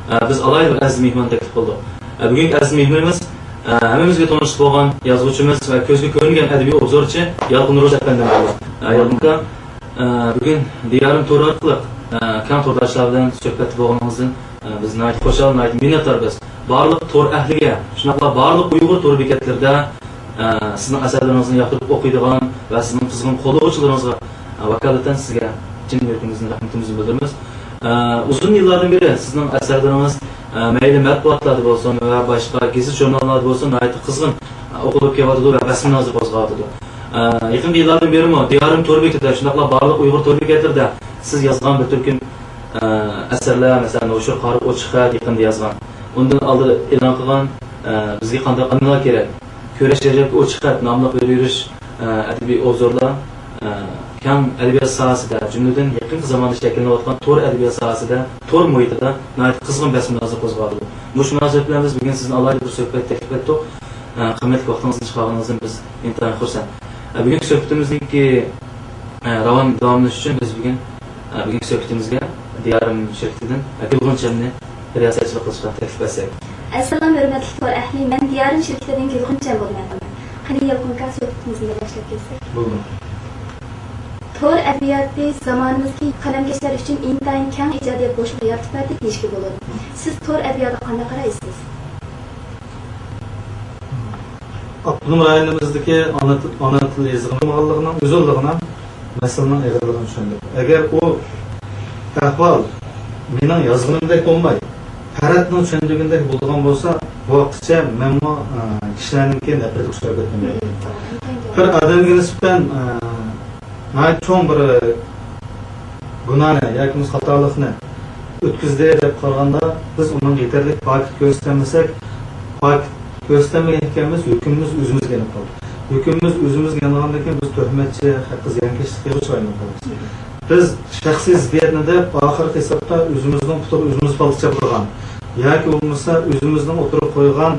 ئە، بىز ئالاھىدە بىر ئەزىز مېھمان تەكلىپ قىلدۇق. ئە، بۈگۈنكى ئەزىز مېھمىنىمىز، ئە، ھەممىمىزگە تونۇشلۇق بولغان يازغۇچىمىز ۋە كۆزگە كۆرۈنگەن ئەدەبىي ئوبزورچى يالقۇن روشەن ئەپەندىم بولدى. ئە، يالقۇن ئاكا، ئە، بۈگۈن دىيارىم تورى ئارقىلىق، ئە، كەڭ تورداشلار بىلەن سۆھبەتتە بولغىنىڭىزدىن، ئە، بىز ناھايىتى خۇشال، ناھايىتى مىننەتداربىز. بارلىق تور ئەھلىگە، شۇنداقلا بارلىق ئۇيغۇر تور بېكەتلىرىدە، ئە، سىزنىڭ ئەسەرلىرىڭىزنى ياقتۇرۇپ ئوقۇيدىغان ۋە سىزنىڭ قىزغىن قوللىغۇچىلىرىڭىزغا، ئە، ۋاكالىتەن سىزگە چىن يۈرىكىمىزدىن رەھمىتىمىزنى بىلدۈرىمىز. ئە، ئۇزۇن يىللاردىن بېرى سىزنىڭ ئەسەرلىرىڭىز، ئە، مەيلى مەتبۇئاتلاردا بولسۇن ۋە باشقا گېزىت-ژۇرناللاردا بولسۇن، ناھايىتى قىزغىن، ئە، ئوقۇلۇپ كېلىۋاتىدۇ ۋە بەس-مۇنازىرە قوزغاۋاتىدۇ. ئە، يېقىنقى يىللاردىن بېرىمۇ دىيارىم تور بېكىتىدە، شۇنداقلا بارلىق ئۇيغۇر تور بېكەتلىرىدە سىز يازغان بىر تۈركۈم، ئە، ئەسەرلەر، مەسىلەن، نوشۇر قارىپ ئوچۇق خەت يېقىندا يازغان. ئۇندىن ئالدىن ئېلان قىلغان، ئە، بىزگە قانداق ئانىلار كېرەك؟ كۈرەش رەجەپكە ئوچۇق خەت ناملىق بىر يۈرۈش، ئە، ئەدەبىي ئوبزورلار، ئە، كەڭ ئەدەبىيات ساھەسىدە، جۈملىدىن يېقىنقى زاماندا شەكىللىنىۋاتقان تور ئەدەبىيات ساھەسىدە، تور مۇھىتىدا ناھايىتى قىزغىن بەس-مۇنازىرە قوزغاۋاتىدۇ. مۇشۇ مۇناسىۋەت بىلەن بىز بۈگۈن سىزنى ئالاھىدە بىر سۆھبەت تەكلىپ قىلدۇق. ئە، قىممەتلىك ۋاقتىڭىزنى چىقارغىنىڭىزدىن بىز ئىنتايىن خۇرسەن. ئە، بۈگۈنكى سۆھبىتىمىزنىڭكى، ئە، راۋان داۋاملىشىشى ئۈچۈن بىز بۈگۈن، ئە، بۈگۈنكى سۆھبىتىمىزگە دىيارىم شىركىتىدىن، ئە، گۈلغۇنچەمنى رىياسەتچىلىك قىلىشقا تەكلىپ ئەتسەك. ئەسسالام، ھۆرمەتلىك تور ئەھلى، مەن دىيارىم شىركىتىدىن گۈلغۇنچەم بولىمەن. قېنى، يالقۇن ئاكا، سۆھبىتىمىزنى باشلاپ كەتسەك. بولدى. تور ئەدەبىياتى زامانىمىزدىكى قەلەمكەشلەر ئۈچۈن ئىنتايىن كەڭ ئىجادىيەت بوشلۇقى يارىتىپ بەردى دېيىشكە بولىدۇ. سىز تور ئەدەبىياتىغا قانداق قارايسىز؟ ئاپتونوم رايونىمىزدىكى ئانا تىل، ئانا تىل يېزىقىنىڭ ئۆزۈنلۈكىنىڭ مەسىلىنىڭ ئېغىرلىقىنى چۈشەندۇق. ئەگەر ئۇ ئەھۋال مېنىڭ يازغىنىمدەك بولماي، پەرھاتنىڭ چۈشەندۈرگىنىدەك بولىدىغان بولسا، بۇ ۋاقىتقىچە مەنمۇ، ئە، كىشىلەرنىڭكى نەپرىتىگە ئۇچراپ كەتكەن بولاتتىم. بىر ئادەمگە نىسبەتەن، ئە، ناھايىتى چوڭ بىر گۇناھنى ياكى بولمىسا خاتالىقنى ئۆتكۈزدى دەپ قارىغاندا، بىز ئۇنىڭغا يېتەرلىك پاكىت كۆرسىتەلمىسەك، پاكىت كۆرسىتەلمىگەن ئىكەنمىز، ھۆكۈمىمىز ئۆزىمىزگە يېنىپ قالدى. ھۆكۈمىمىز ئۆزىمىزگە يانغاندىن كېيىن بىز تۆھمەتچى، ھەققى زىيانكەشلىككە ئۇچرايدىغان بولىمىز. بىز شەخسىي زىددىيەتنى دەپ، ئاخىرقى ھېسابتا ئۆزىمىزنىڭ پۇتىغا ئۆزىمىز پالتا چاپىدىغان ياكى بولمىسا ئۆزىمىزنىڭ ئوتتۇرىغا قويغان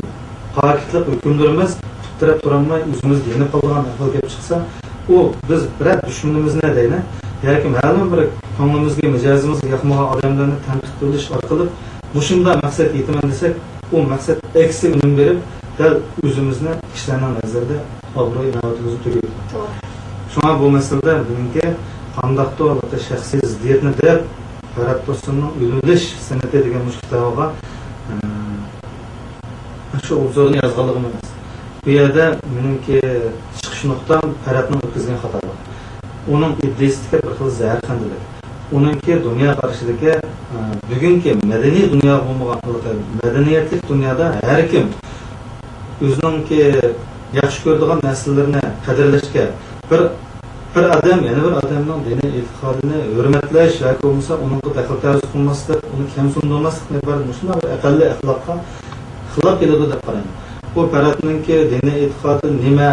پاكىتلىق ھۆكۈملىرىمىز پۇت تىرەپ تۇرالماي ئۆزىمىزگە يېنىپ قالىدىغان ئەھۋال كېلىپ چىقسا، ئۇ بىز بىرەر دۈشمىنىمىزنى دەيلى، ياكى مەلۇم بىر كۆڭلىمىزگە، مىجەزىمىزگە ياقمىغان ئادەملەرنى تەنقىد قىلىش ئارقىلىق مۇشۇنداق مەقسەتكە يېتىمەن دېسەك، ئۇ مەقسەت ئەكسىگە ئۈنۈم بېرىپ، دەل ئۆزىمىزنى كىشىلەرنىڭ نەزىرىدە ئابرۇي ئىناۋىتىمىزنى تۆكۈۋېتىدۇ. توغرا. شۇڭا بۇ مەسىلىدە بۈگۈنكى قانداقتۇر شەخسىي زىددىيەتنى دەپ، پەرھات تۇرسۇننىڭ ئۆلۈۋېلىش سەنئىتى دېگەن مۇشۇ كىتابىغا، ئە، شۇ ئوبزورنى يازغانلىقىم ئەمەس. بۇ يەردە مېنىڭكى چىقىش نۇقتام پەرھاتنىڭ ئۆتكۈزگەن خاتالىقى. ئۇنىڭ ئىدىيىسىدىكى بىر خىل زەھەرخەندىلىك. ئۇنىڭكى دۇنيا قارىشىدىكى، ئە، بۈگۈنكى مەدەنىي دۇنيا بولمىغان، مەدەنىيەتلىك دۇنيادا ھەر كىم ئۆزىنىڭكى ياخشى كۆرىدىغان نەرسىلىرىنى قەدىرلەشكە، بىر، بىر ئادەم يەنە بىر ئادەمنىڭ دىنىي ئېتىقادىنى ھۆرمەتلەش ياكى بولمىسا ئۇنىڭغا دەخلى تەرۇز قىلماسلىق، ئۇنى كەمسىتىدۇ دېمەسلىكنى ئىبارەت مۇشۇنداق بىر ئەقەللىي ئەخلاققا خىلاپ كېلىدۇ دەپ قارايمەن. بۇ پەرھاتنىڭكى دىنىي ئېتىقادى نېمە،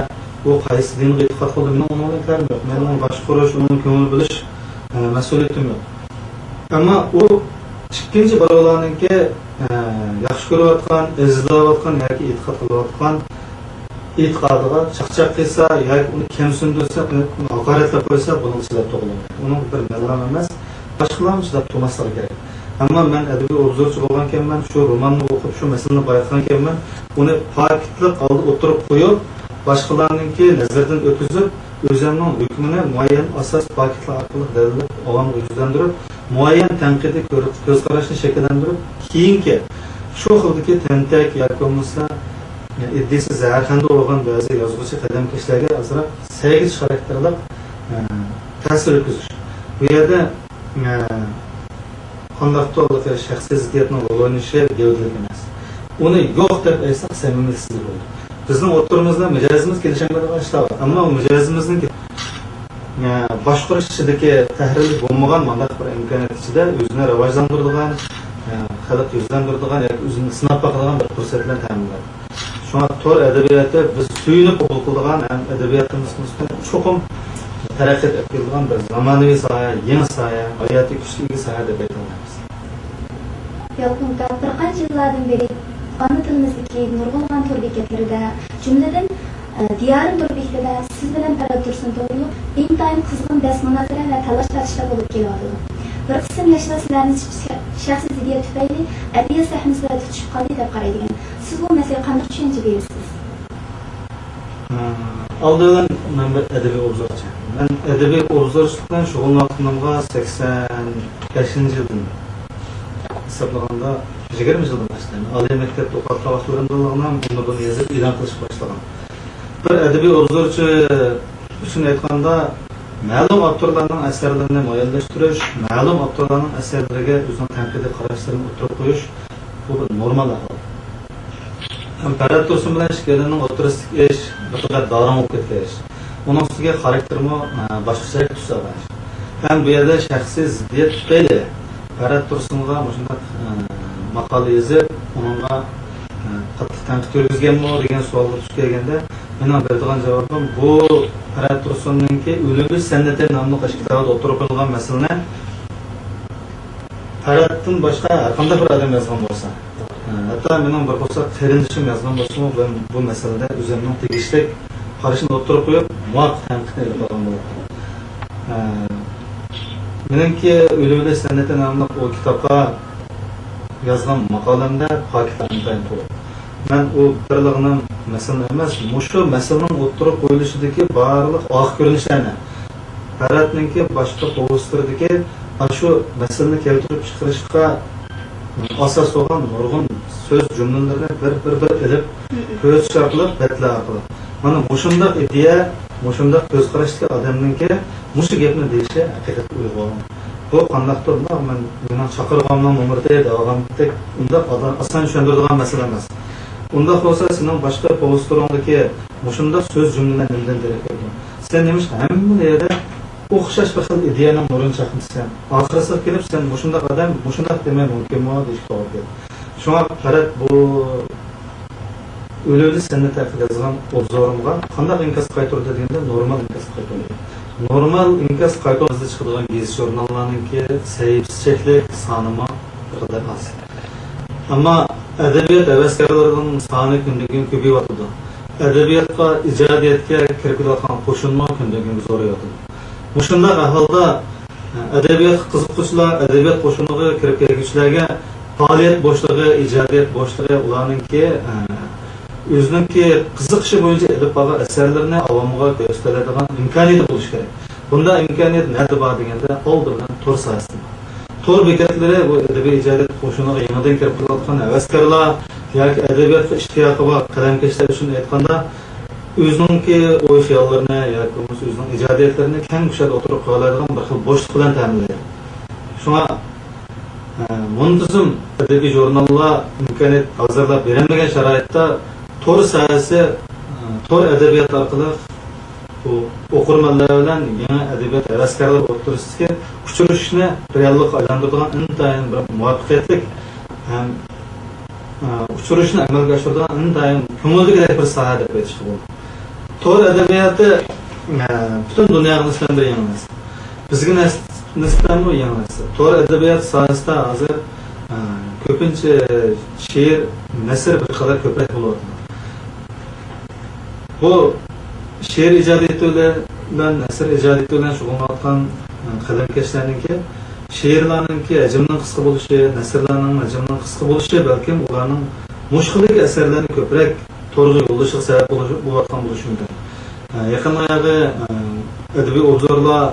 ئۇ قايسى دىنغا ئېتىقاد قىلىدۇ، مېنىڭ ئۇنىڭ بىلەن كارىم يوق. مېنىڭ باشقۇرۇش، ئۇنىڭ كۆڭۈل بۆلۈش، ئە، مەسئۇلىيىتىم يوق. ئەمما ئۇ ئىككىنچى بىراۋلارنىڭكى، ئە، ياخشى كۆرۈۋاتقان، ئەزىزلەۋاتقان ياكى ئېتىقاد قىلىۋاتقان ئېتىقادىغا چاقچاق قىلسا ياكى ئۇنى كەمسىندۈرسە، ئۇنى، ئۇنى ھاقارەتلەپ قويسا، بۇنىڭغا چىداپ تۇرغىلى بولمايدۇ. ئۇنىڭ بىر مەنلا ئەمەس، باشقىلارمۇ چىداپ تۇرماسلىقى كېرەك. ئەمما مەن ئەدەبىي ئوبزورچى بولغانكەنمەن، شۇ روماننى ئوقۇپ، شۇ مەسىلىنى بايقىغانكەنمەن، ئۇنى پاكىتلىق ھالدا ئوتتۇرىغا قويۇپ، باشقىلارنىڭكى نەزىرىدىن ئۆتكۈزۈپ، ئۆزۈمنىڭ ھۆكمىنى مۇئەييەن ئاساس پاكىتلار ئارقىلىق دەلىللەپ، ئاۋامغا يۈزلەندۈرۈپ، مۇئەييەن تەنقىدىي كۆرۈپ، كۆز قاراشنى شەكىللەندۈرۈپ، كېيىنكى شۇ خىلدىكى تەنتەك ياكى بولمىسا ئىدىيىسى زەھەرخەندە بولغان بەزى يازغۇچى قەلەمكەشلەرگە ئازراق سەگىچ خاراكتېرلىق، ئە، تەسىر يەتكۈزۈش. بۇ يەردە، ئە، قانداقتۇر شەخسىي زىددىيەتنىڭ رول ئوينىشى گەۋدىلىك ئەمەس. ئۇنى يوق دەپ ئېيتساق، سەمىمىيلىكسىز بولىدۇ. بىزنىڭ ئوتتۇرىمىزدا مىجەزىمىز كېلىشەلمەيدىغان ئىشلار بار. ئەمما ئۇ مىجەزىمىزنىڭ، ئە، باشقۇرۇش ئىچىدىكى تەھرىرلىك بولمىغان مۇنداق بىر ئىمكانىيەت ئىچىدە ئۆزىنى راۋاجلاندۇرىدىغان، ئە، خەلق يۈزلەندۈرىدىغان ياكى ئۆزىنى سىناپ باقىدىغان بىر پۇرسەت بىلەن تەمىنلەيدۇ. شۇڭا تور ئەدەبىياتى بىز سۆيۈنۈپ قوبۇل قىلىدىغان ھەم ئەدەبىياتىمىزنى چوقۇم تەرەققىي ئەپ كېلىدىغان بىر زامانىۋى ساھە، يېڭى ساھە، ھاياتىي كۈچكە ئىگە ساھە دەپ ئېيتالمايمىز. يالقۇن ئاكا، بىر قانچە يىللاردىن بېرى ئانا تىلىمىزدىكى نۇرغۇنلىغان تور بېكەتلىرىدە، جۈملىدىن، ئە، دىيارىم تور بېكىتىدە سىز بىلەن پەرھات تۇرسۇن توغرۇلۇق ئىنتايىن قىزغىن بەس مۇنازىرە ۋە تالاش-تارتىشلار بولۇپ كېلىۋاتىدۇ. بىر قىسىم ياشلار سىلەرنى شەخسىي زىددىيەت تۈپەيلى ئەدلىيە سەھنىسىدە تۇتۇشۇپ قالدى دەپ قارايدىكەن. سىز بۇ مەسىلىگە قانداق چۈشەنچە بېرىسىز؟ ئالدى بىلەن مەن بىر ئەدەبىي ئوبزورچى. مەن ئەدەبىي ئوبزورچىلىق بىلەن شۇغۇللانغىنىمغا سەكسەن بەشىنچى يىلدىن ھېسابلىغاندا يىگىرمە يىلدىن باشلايمەن. ئالىي مەكتەپتە ئوقۇۋاتقان ۋاقىتلىرىمدىنلا ئۇنى بۇنى يېزىپ ئېلان قىلىشقا باشلىغان. بىر ئەدەبىي ئوبزورچى ئۈچۈن ئېيتقاندا، مەلۇم ئاپتورلارنىڭ ئەسەرلىرىنى مۇئەييەنلەشتۈرۈش، مەلۇم ئاپتورلارنىڭ ئەسەرلىرىگە ئۆزىنىڭ تەنقىدىي قاراشلىرىنى ئوتتۇرىغا قويۇش، بۇ بىر نورمال ئەھۋال. ھەم پەرھات تۇرسۇن بىلەن ئىككىيلەننىڭ ئوتتۇرىسىدىكى ئىش بىر قەدەر داراڭ بولۇپ كەتكەن ئىش. ئۇنىڭ ئۈستىگە خاراكتېرىمۇ، ئە، باشقىچە تۈس ئالغان ئىش. ھەم بۇ يەردە شەخسىي زىددىيەت تۈپەيلى پەرھات تۇرسۇنغا مۇشۇنداق، ئە، ماقالە يېزىپ، ئۇنىڭغا، ئە، قاتتىق تەنقىد يۈرگۈزگەنمۇ دېگەن سوئالغا دۇچ كەلگەندە، مېنىڭ بېرىدىغان جاۋابىم، بۇ پەرھات تۇرسۇننىڭكى ئۆلۈۋېلىش سەنئىتى ناملىق ئاشۇ كىتابىدا ئوتتۇرىغا قويۇلغان مەسىلىنى پەرھاتتىن باشقا ھەر قانداق بىر ئادەم يازغان بولسا، ھەتتا مېنىڭ بىر قورساق قېرىندىشىم يازغان بولسىمۇ، مەن بۇ مەسىلىدە ئۆزۈمنىڭ تېگىشلىك قارىشىمنى ئوتتۇرىغا قويۇپ، مۇۋاپىق تەنقىدنى ئېلىپ بارغان بولاتتىم. ھە، مېنىڭكى ئۆلۈۋېلىش سەنئىتى ناملىق ئۇ كىتابقا يازغان ماقالەمدە پاكىتلار ئىنتايىن تولا. مەن ئۇ بىرلىغىنىڭ مەسىلىنى ئەمەس، مۇشۇ مەسىلىنىڭ ئوتتۇرىغا قويۇلۇشىدىكى بارلىق ئارقا كۆرۈنۈشلەرنى، پەرھاتنىڭكى باشقا پوۋېستلىرىدىكى ئاشۇ مەسىلىنى كەلتۈرۈپ چىقىرىشقا ئاساس بولغان نۇرغۇن سۆز جۈملىلىرىنى بىر، بىر، بىر ئېلىپ كۆرسىتىش ئارقىلىق، بەتلەر ئارقىلىق، مانا مۇشۇنداق ئىدىيە، مۇشۇنداق كۆز قاراشتىكى ئادەمنىڭكى مۇشۇ گەپنى دېيىشى ھەقىقەتەن ئۇيغۇن. بۇ قانداقتۇر، مۇنداق مەن، مېنىڭ چاقىرغاننىڭ نومۇرى دەۋالغاندەك، ئۇنداق ئادا-، ئاسان چۈشەندۈرىدىغان مەسىلە ئەمەس. ئۇنداق بولسا، سېنىڭ باشقا پوۋېستلىرىڭدىكى مۇشۇنداق سۆز جۈملىلەر نېمىدىن دېرەك بېرىدۇ؟ سەن نېمىشقا ھەممە يەردە ئوخشاش بىر خىل ئىدىيەنىڭ نۇرىنى چاقنىتىسەن؟ ئاخىرسىغا كېلىپ، سەن مۇشۇنداق ئادەم مۇشۇنداق دېمەي مۇمكىنمۇ دېيىشكە توغرا كېلىدۇ. شۇڭا پەرھات بۇ ئۆلۈۋېلىش سەنئىتى ھەققىدە يازغان ئوبزورۇمغا قانداق ئىنكاس قايتۇردى دېگەندە، نورمال ئىنكاس قايتۇردى. نورمال ئىنكاس قايتۇرغاندا چىقىدىغان گېزىت-ژۇرناللارنىڭكى سەھىپىسى چەكلىك، سانىمۇ بىر قەدەر ئاز. ئەمما ئەدەبىيات ھەۋەسكارلىرىنىڭ سانى كۈندىن-كۈن كۆپىيىۋاتىدۇ. ئەدەبىياتقا، ئىجادىيەتكە كىرىپ كېلىۋاتقان قوشۇنمۇ كۈندىن-كۈنگە زورىيىۋاتىدۇ. مۇشۇنداق ئەھۋالدا، ئەدەبىياتقا قىزىققۇچىلار، ئەدەبىيات قوشۇنىغا كىرىپ كەلگۈچىلەرگە پائالىيەت بوشلۇقى، ئىجادىيەت بوشلۇقى، ئۇلارنىڭكى، ئە، ئۆزىنىڭكى قىزىقىشى بويىچە ئېلىپ بارغان ئەسەرلىرىنى ئاۋامغا كۆرسىتەلەيدىغان ئىمكانىيىتى بولۇشى كېرەك. بۇنداق ئىمكانىيەت نەدە بار دېگەندە، ئالدى بىلەن تور ساھەسىدە بار. تور بېكەتلىرى بۇ ئەدەبىي ئىجادىيەت قوشۇنىغا يېڭىدىن كىرىپ كېلىۋاتقان ھەۋەسكارلار ياكى ئەدەبىياتقا ئىشتىياقى بار قەلەمكەشلەر ئۈچۈن ئېيتقاندا، ئۆزىنىڭكى ئوي-خىياللىرىنى ياكى بولمىسا ئۆزىنىڭ ئىجادىيەتلىرىنى كەڭ كۇشادە ئوتتۇرىغا قويالايدىغان بىر خىل بوشلۇق بىلەن تەمىنلەيدۇ. شۇڭا، ئە، مۇنتىزىم ئەدەبىي ژۇرناللار ئىمكانىيەت ھازىرلاپ بېرەلمىگەن شارائىتتا تور ساھەسى، ئە، تور ئەدەبىياتى ئارقىلىق بۇ ئوقۇرمەنلەر بىلەن يېڭى ئەدەبىيات ھەۋەسكارلىرى ئوتتۇرىسىدىكى ئۇچرىشىشنى رېئاللىققا ئايلاندۇرىدىغان ئىنتايىن بىر مۇۋەپپەقىيەتلىك ھەم ئۇچرىشىشنى ئەمەلگە ئاشۇرىدىغان ئىنتايىن كۆڭۈلدىكىدەك بىر ساھە دەپ ئېيتىشقا بولىدۇ. تور ئەدەبىياتى، ئە، پۈتۈن دۇنياغا نىسبەتەن بىر يېڭى نەرسە. بىزگە نەس-، نىسبەتەنمۇ يېڭى نەرسە. تور ئەدەبىيات ساھەسىدە ھازىر، ئە، كۆپىنچە شېئىر، نەسر بىر قەدەر كۆپرەك بولۇۋاتىدۇ. بۇ شېئىر ئىجادىيىتى بىلەن، نەسر ئىجادىيىتى بىلەن شۇغۇللىنىۋاتقان، ئە، قەلەمكەشلەرنىڭكى شېئىرلارنىڭكى ھەجمىنىڭ قىسقا بولۇشى، نەسرلەرنىڭ ھەجمىنىڭ قىسقا بولۇشى بەلكىم ئۇلارنىڭ مۇشۇ خىلدىكى ئەسەرلەرنى كۆپرەك تورغا يوللىشىغا سەۋەب بولۇش-، بولۇۋاتقان بولۇشى مۇمكىن. ئە، يېقىندا ياغى، ئە، ئەدەبىي ئوبزورلار،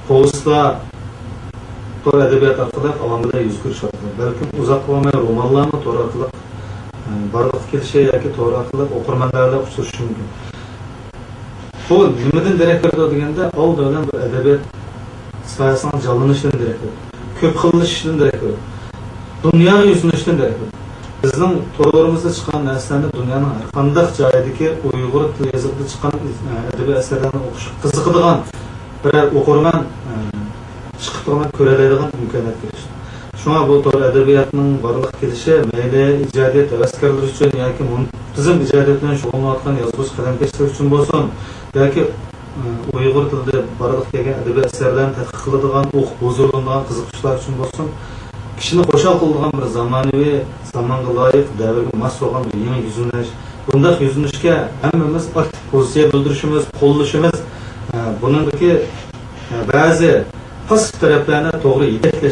پوۋېستلار تور ئەدەبىياتى ئارقىلىق ئاۋام بىلەن يۈز كۆرۈشۈۋاتىدۇ. بەلكىم ئۇزاققا بارماي رومانلارمۇ تور ئارقىلىق، ئە، بارلىققا كېلىشى ياكى تور ئارقىلىق ئوقۇرمەنلەر بىلەن ئۇچرىشىشى مۇمكىن. بۇ نېمىدىن دېرەك بېرىدۇ دېگەندە، ئالدى بىلەن بۇ ئەدەبىيات ساھەسىنىڭ جانلىنىشىدىن دېرەك بېرىدۇ. كۆپ خىللىشىشىدىن دېرەك بېرىدۇ. دۇنياغا يۈزلىنىشتىن دېرەك بېرىدۇ. بىزنىڭ تورلىرىمىزدا چىققان نەرسىلەرنى دۇنيانىڭ ھەر قانداق جايىدىكى ئۇيغۇر تىل يېزىقىدا چىققان، ئە، ئەدەبىي ئەسەرلەرنى ئوقۇشقا قىزىقىدىغان بىرەر ئوقۇرمەن، ئە، چىقىپ تۇرغان كۆرەلەيدىغان ئىمكانىيەتكە ئېرىشتى. شۇڭا بۇ تور ئەدەبىياتىنىڭ بارلىققا كېلىشى مەيلى ئىجادىيەت ھەۋەسكارلىرى ئۈچۈن ياكى مۇنتىزىم ئىجادىيەت بىلەن شۇغۇللىنىۋاتقان يازغۇچى قەلەمكەشلەر ئۈچۈن بولسۇن، ياكى، ئۇ، ئۇيغۇر تىلىدا بارلىققا كەلگەن ئەدەبىي ئەسەرلەرنى تەتقىق قىلىدىغان، ئوقۇپ ھۇزۇرلىنىدىغان قىزىققۇچىلار ئۈچۈن بولسۇن، كىشىنى خۇشال قىلىدىغان بىر زامانىۋى، زامانغا لايىق، دەۋرگە ماس بولغان بىر يېڭى يۈزلىنىش. بۇنداق يۈزلىنىشكە ھەممىمىز ئاكتىپ پوزىتسىيە بىلدۈرۈشىمىز، قوللىشىمىز، ئە، بۇنىڭدىكى، ئە، بەزى پاسسىپ تەرەپلەرنى توغرا يېتەكلەش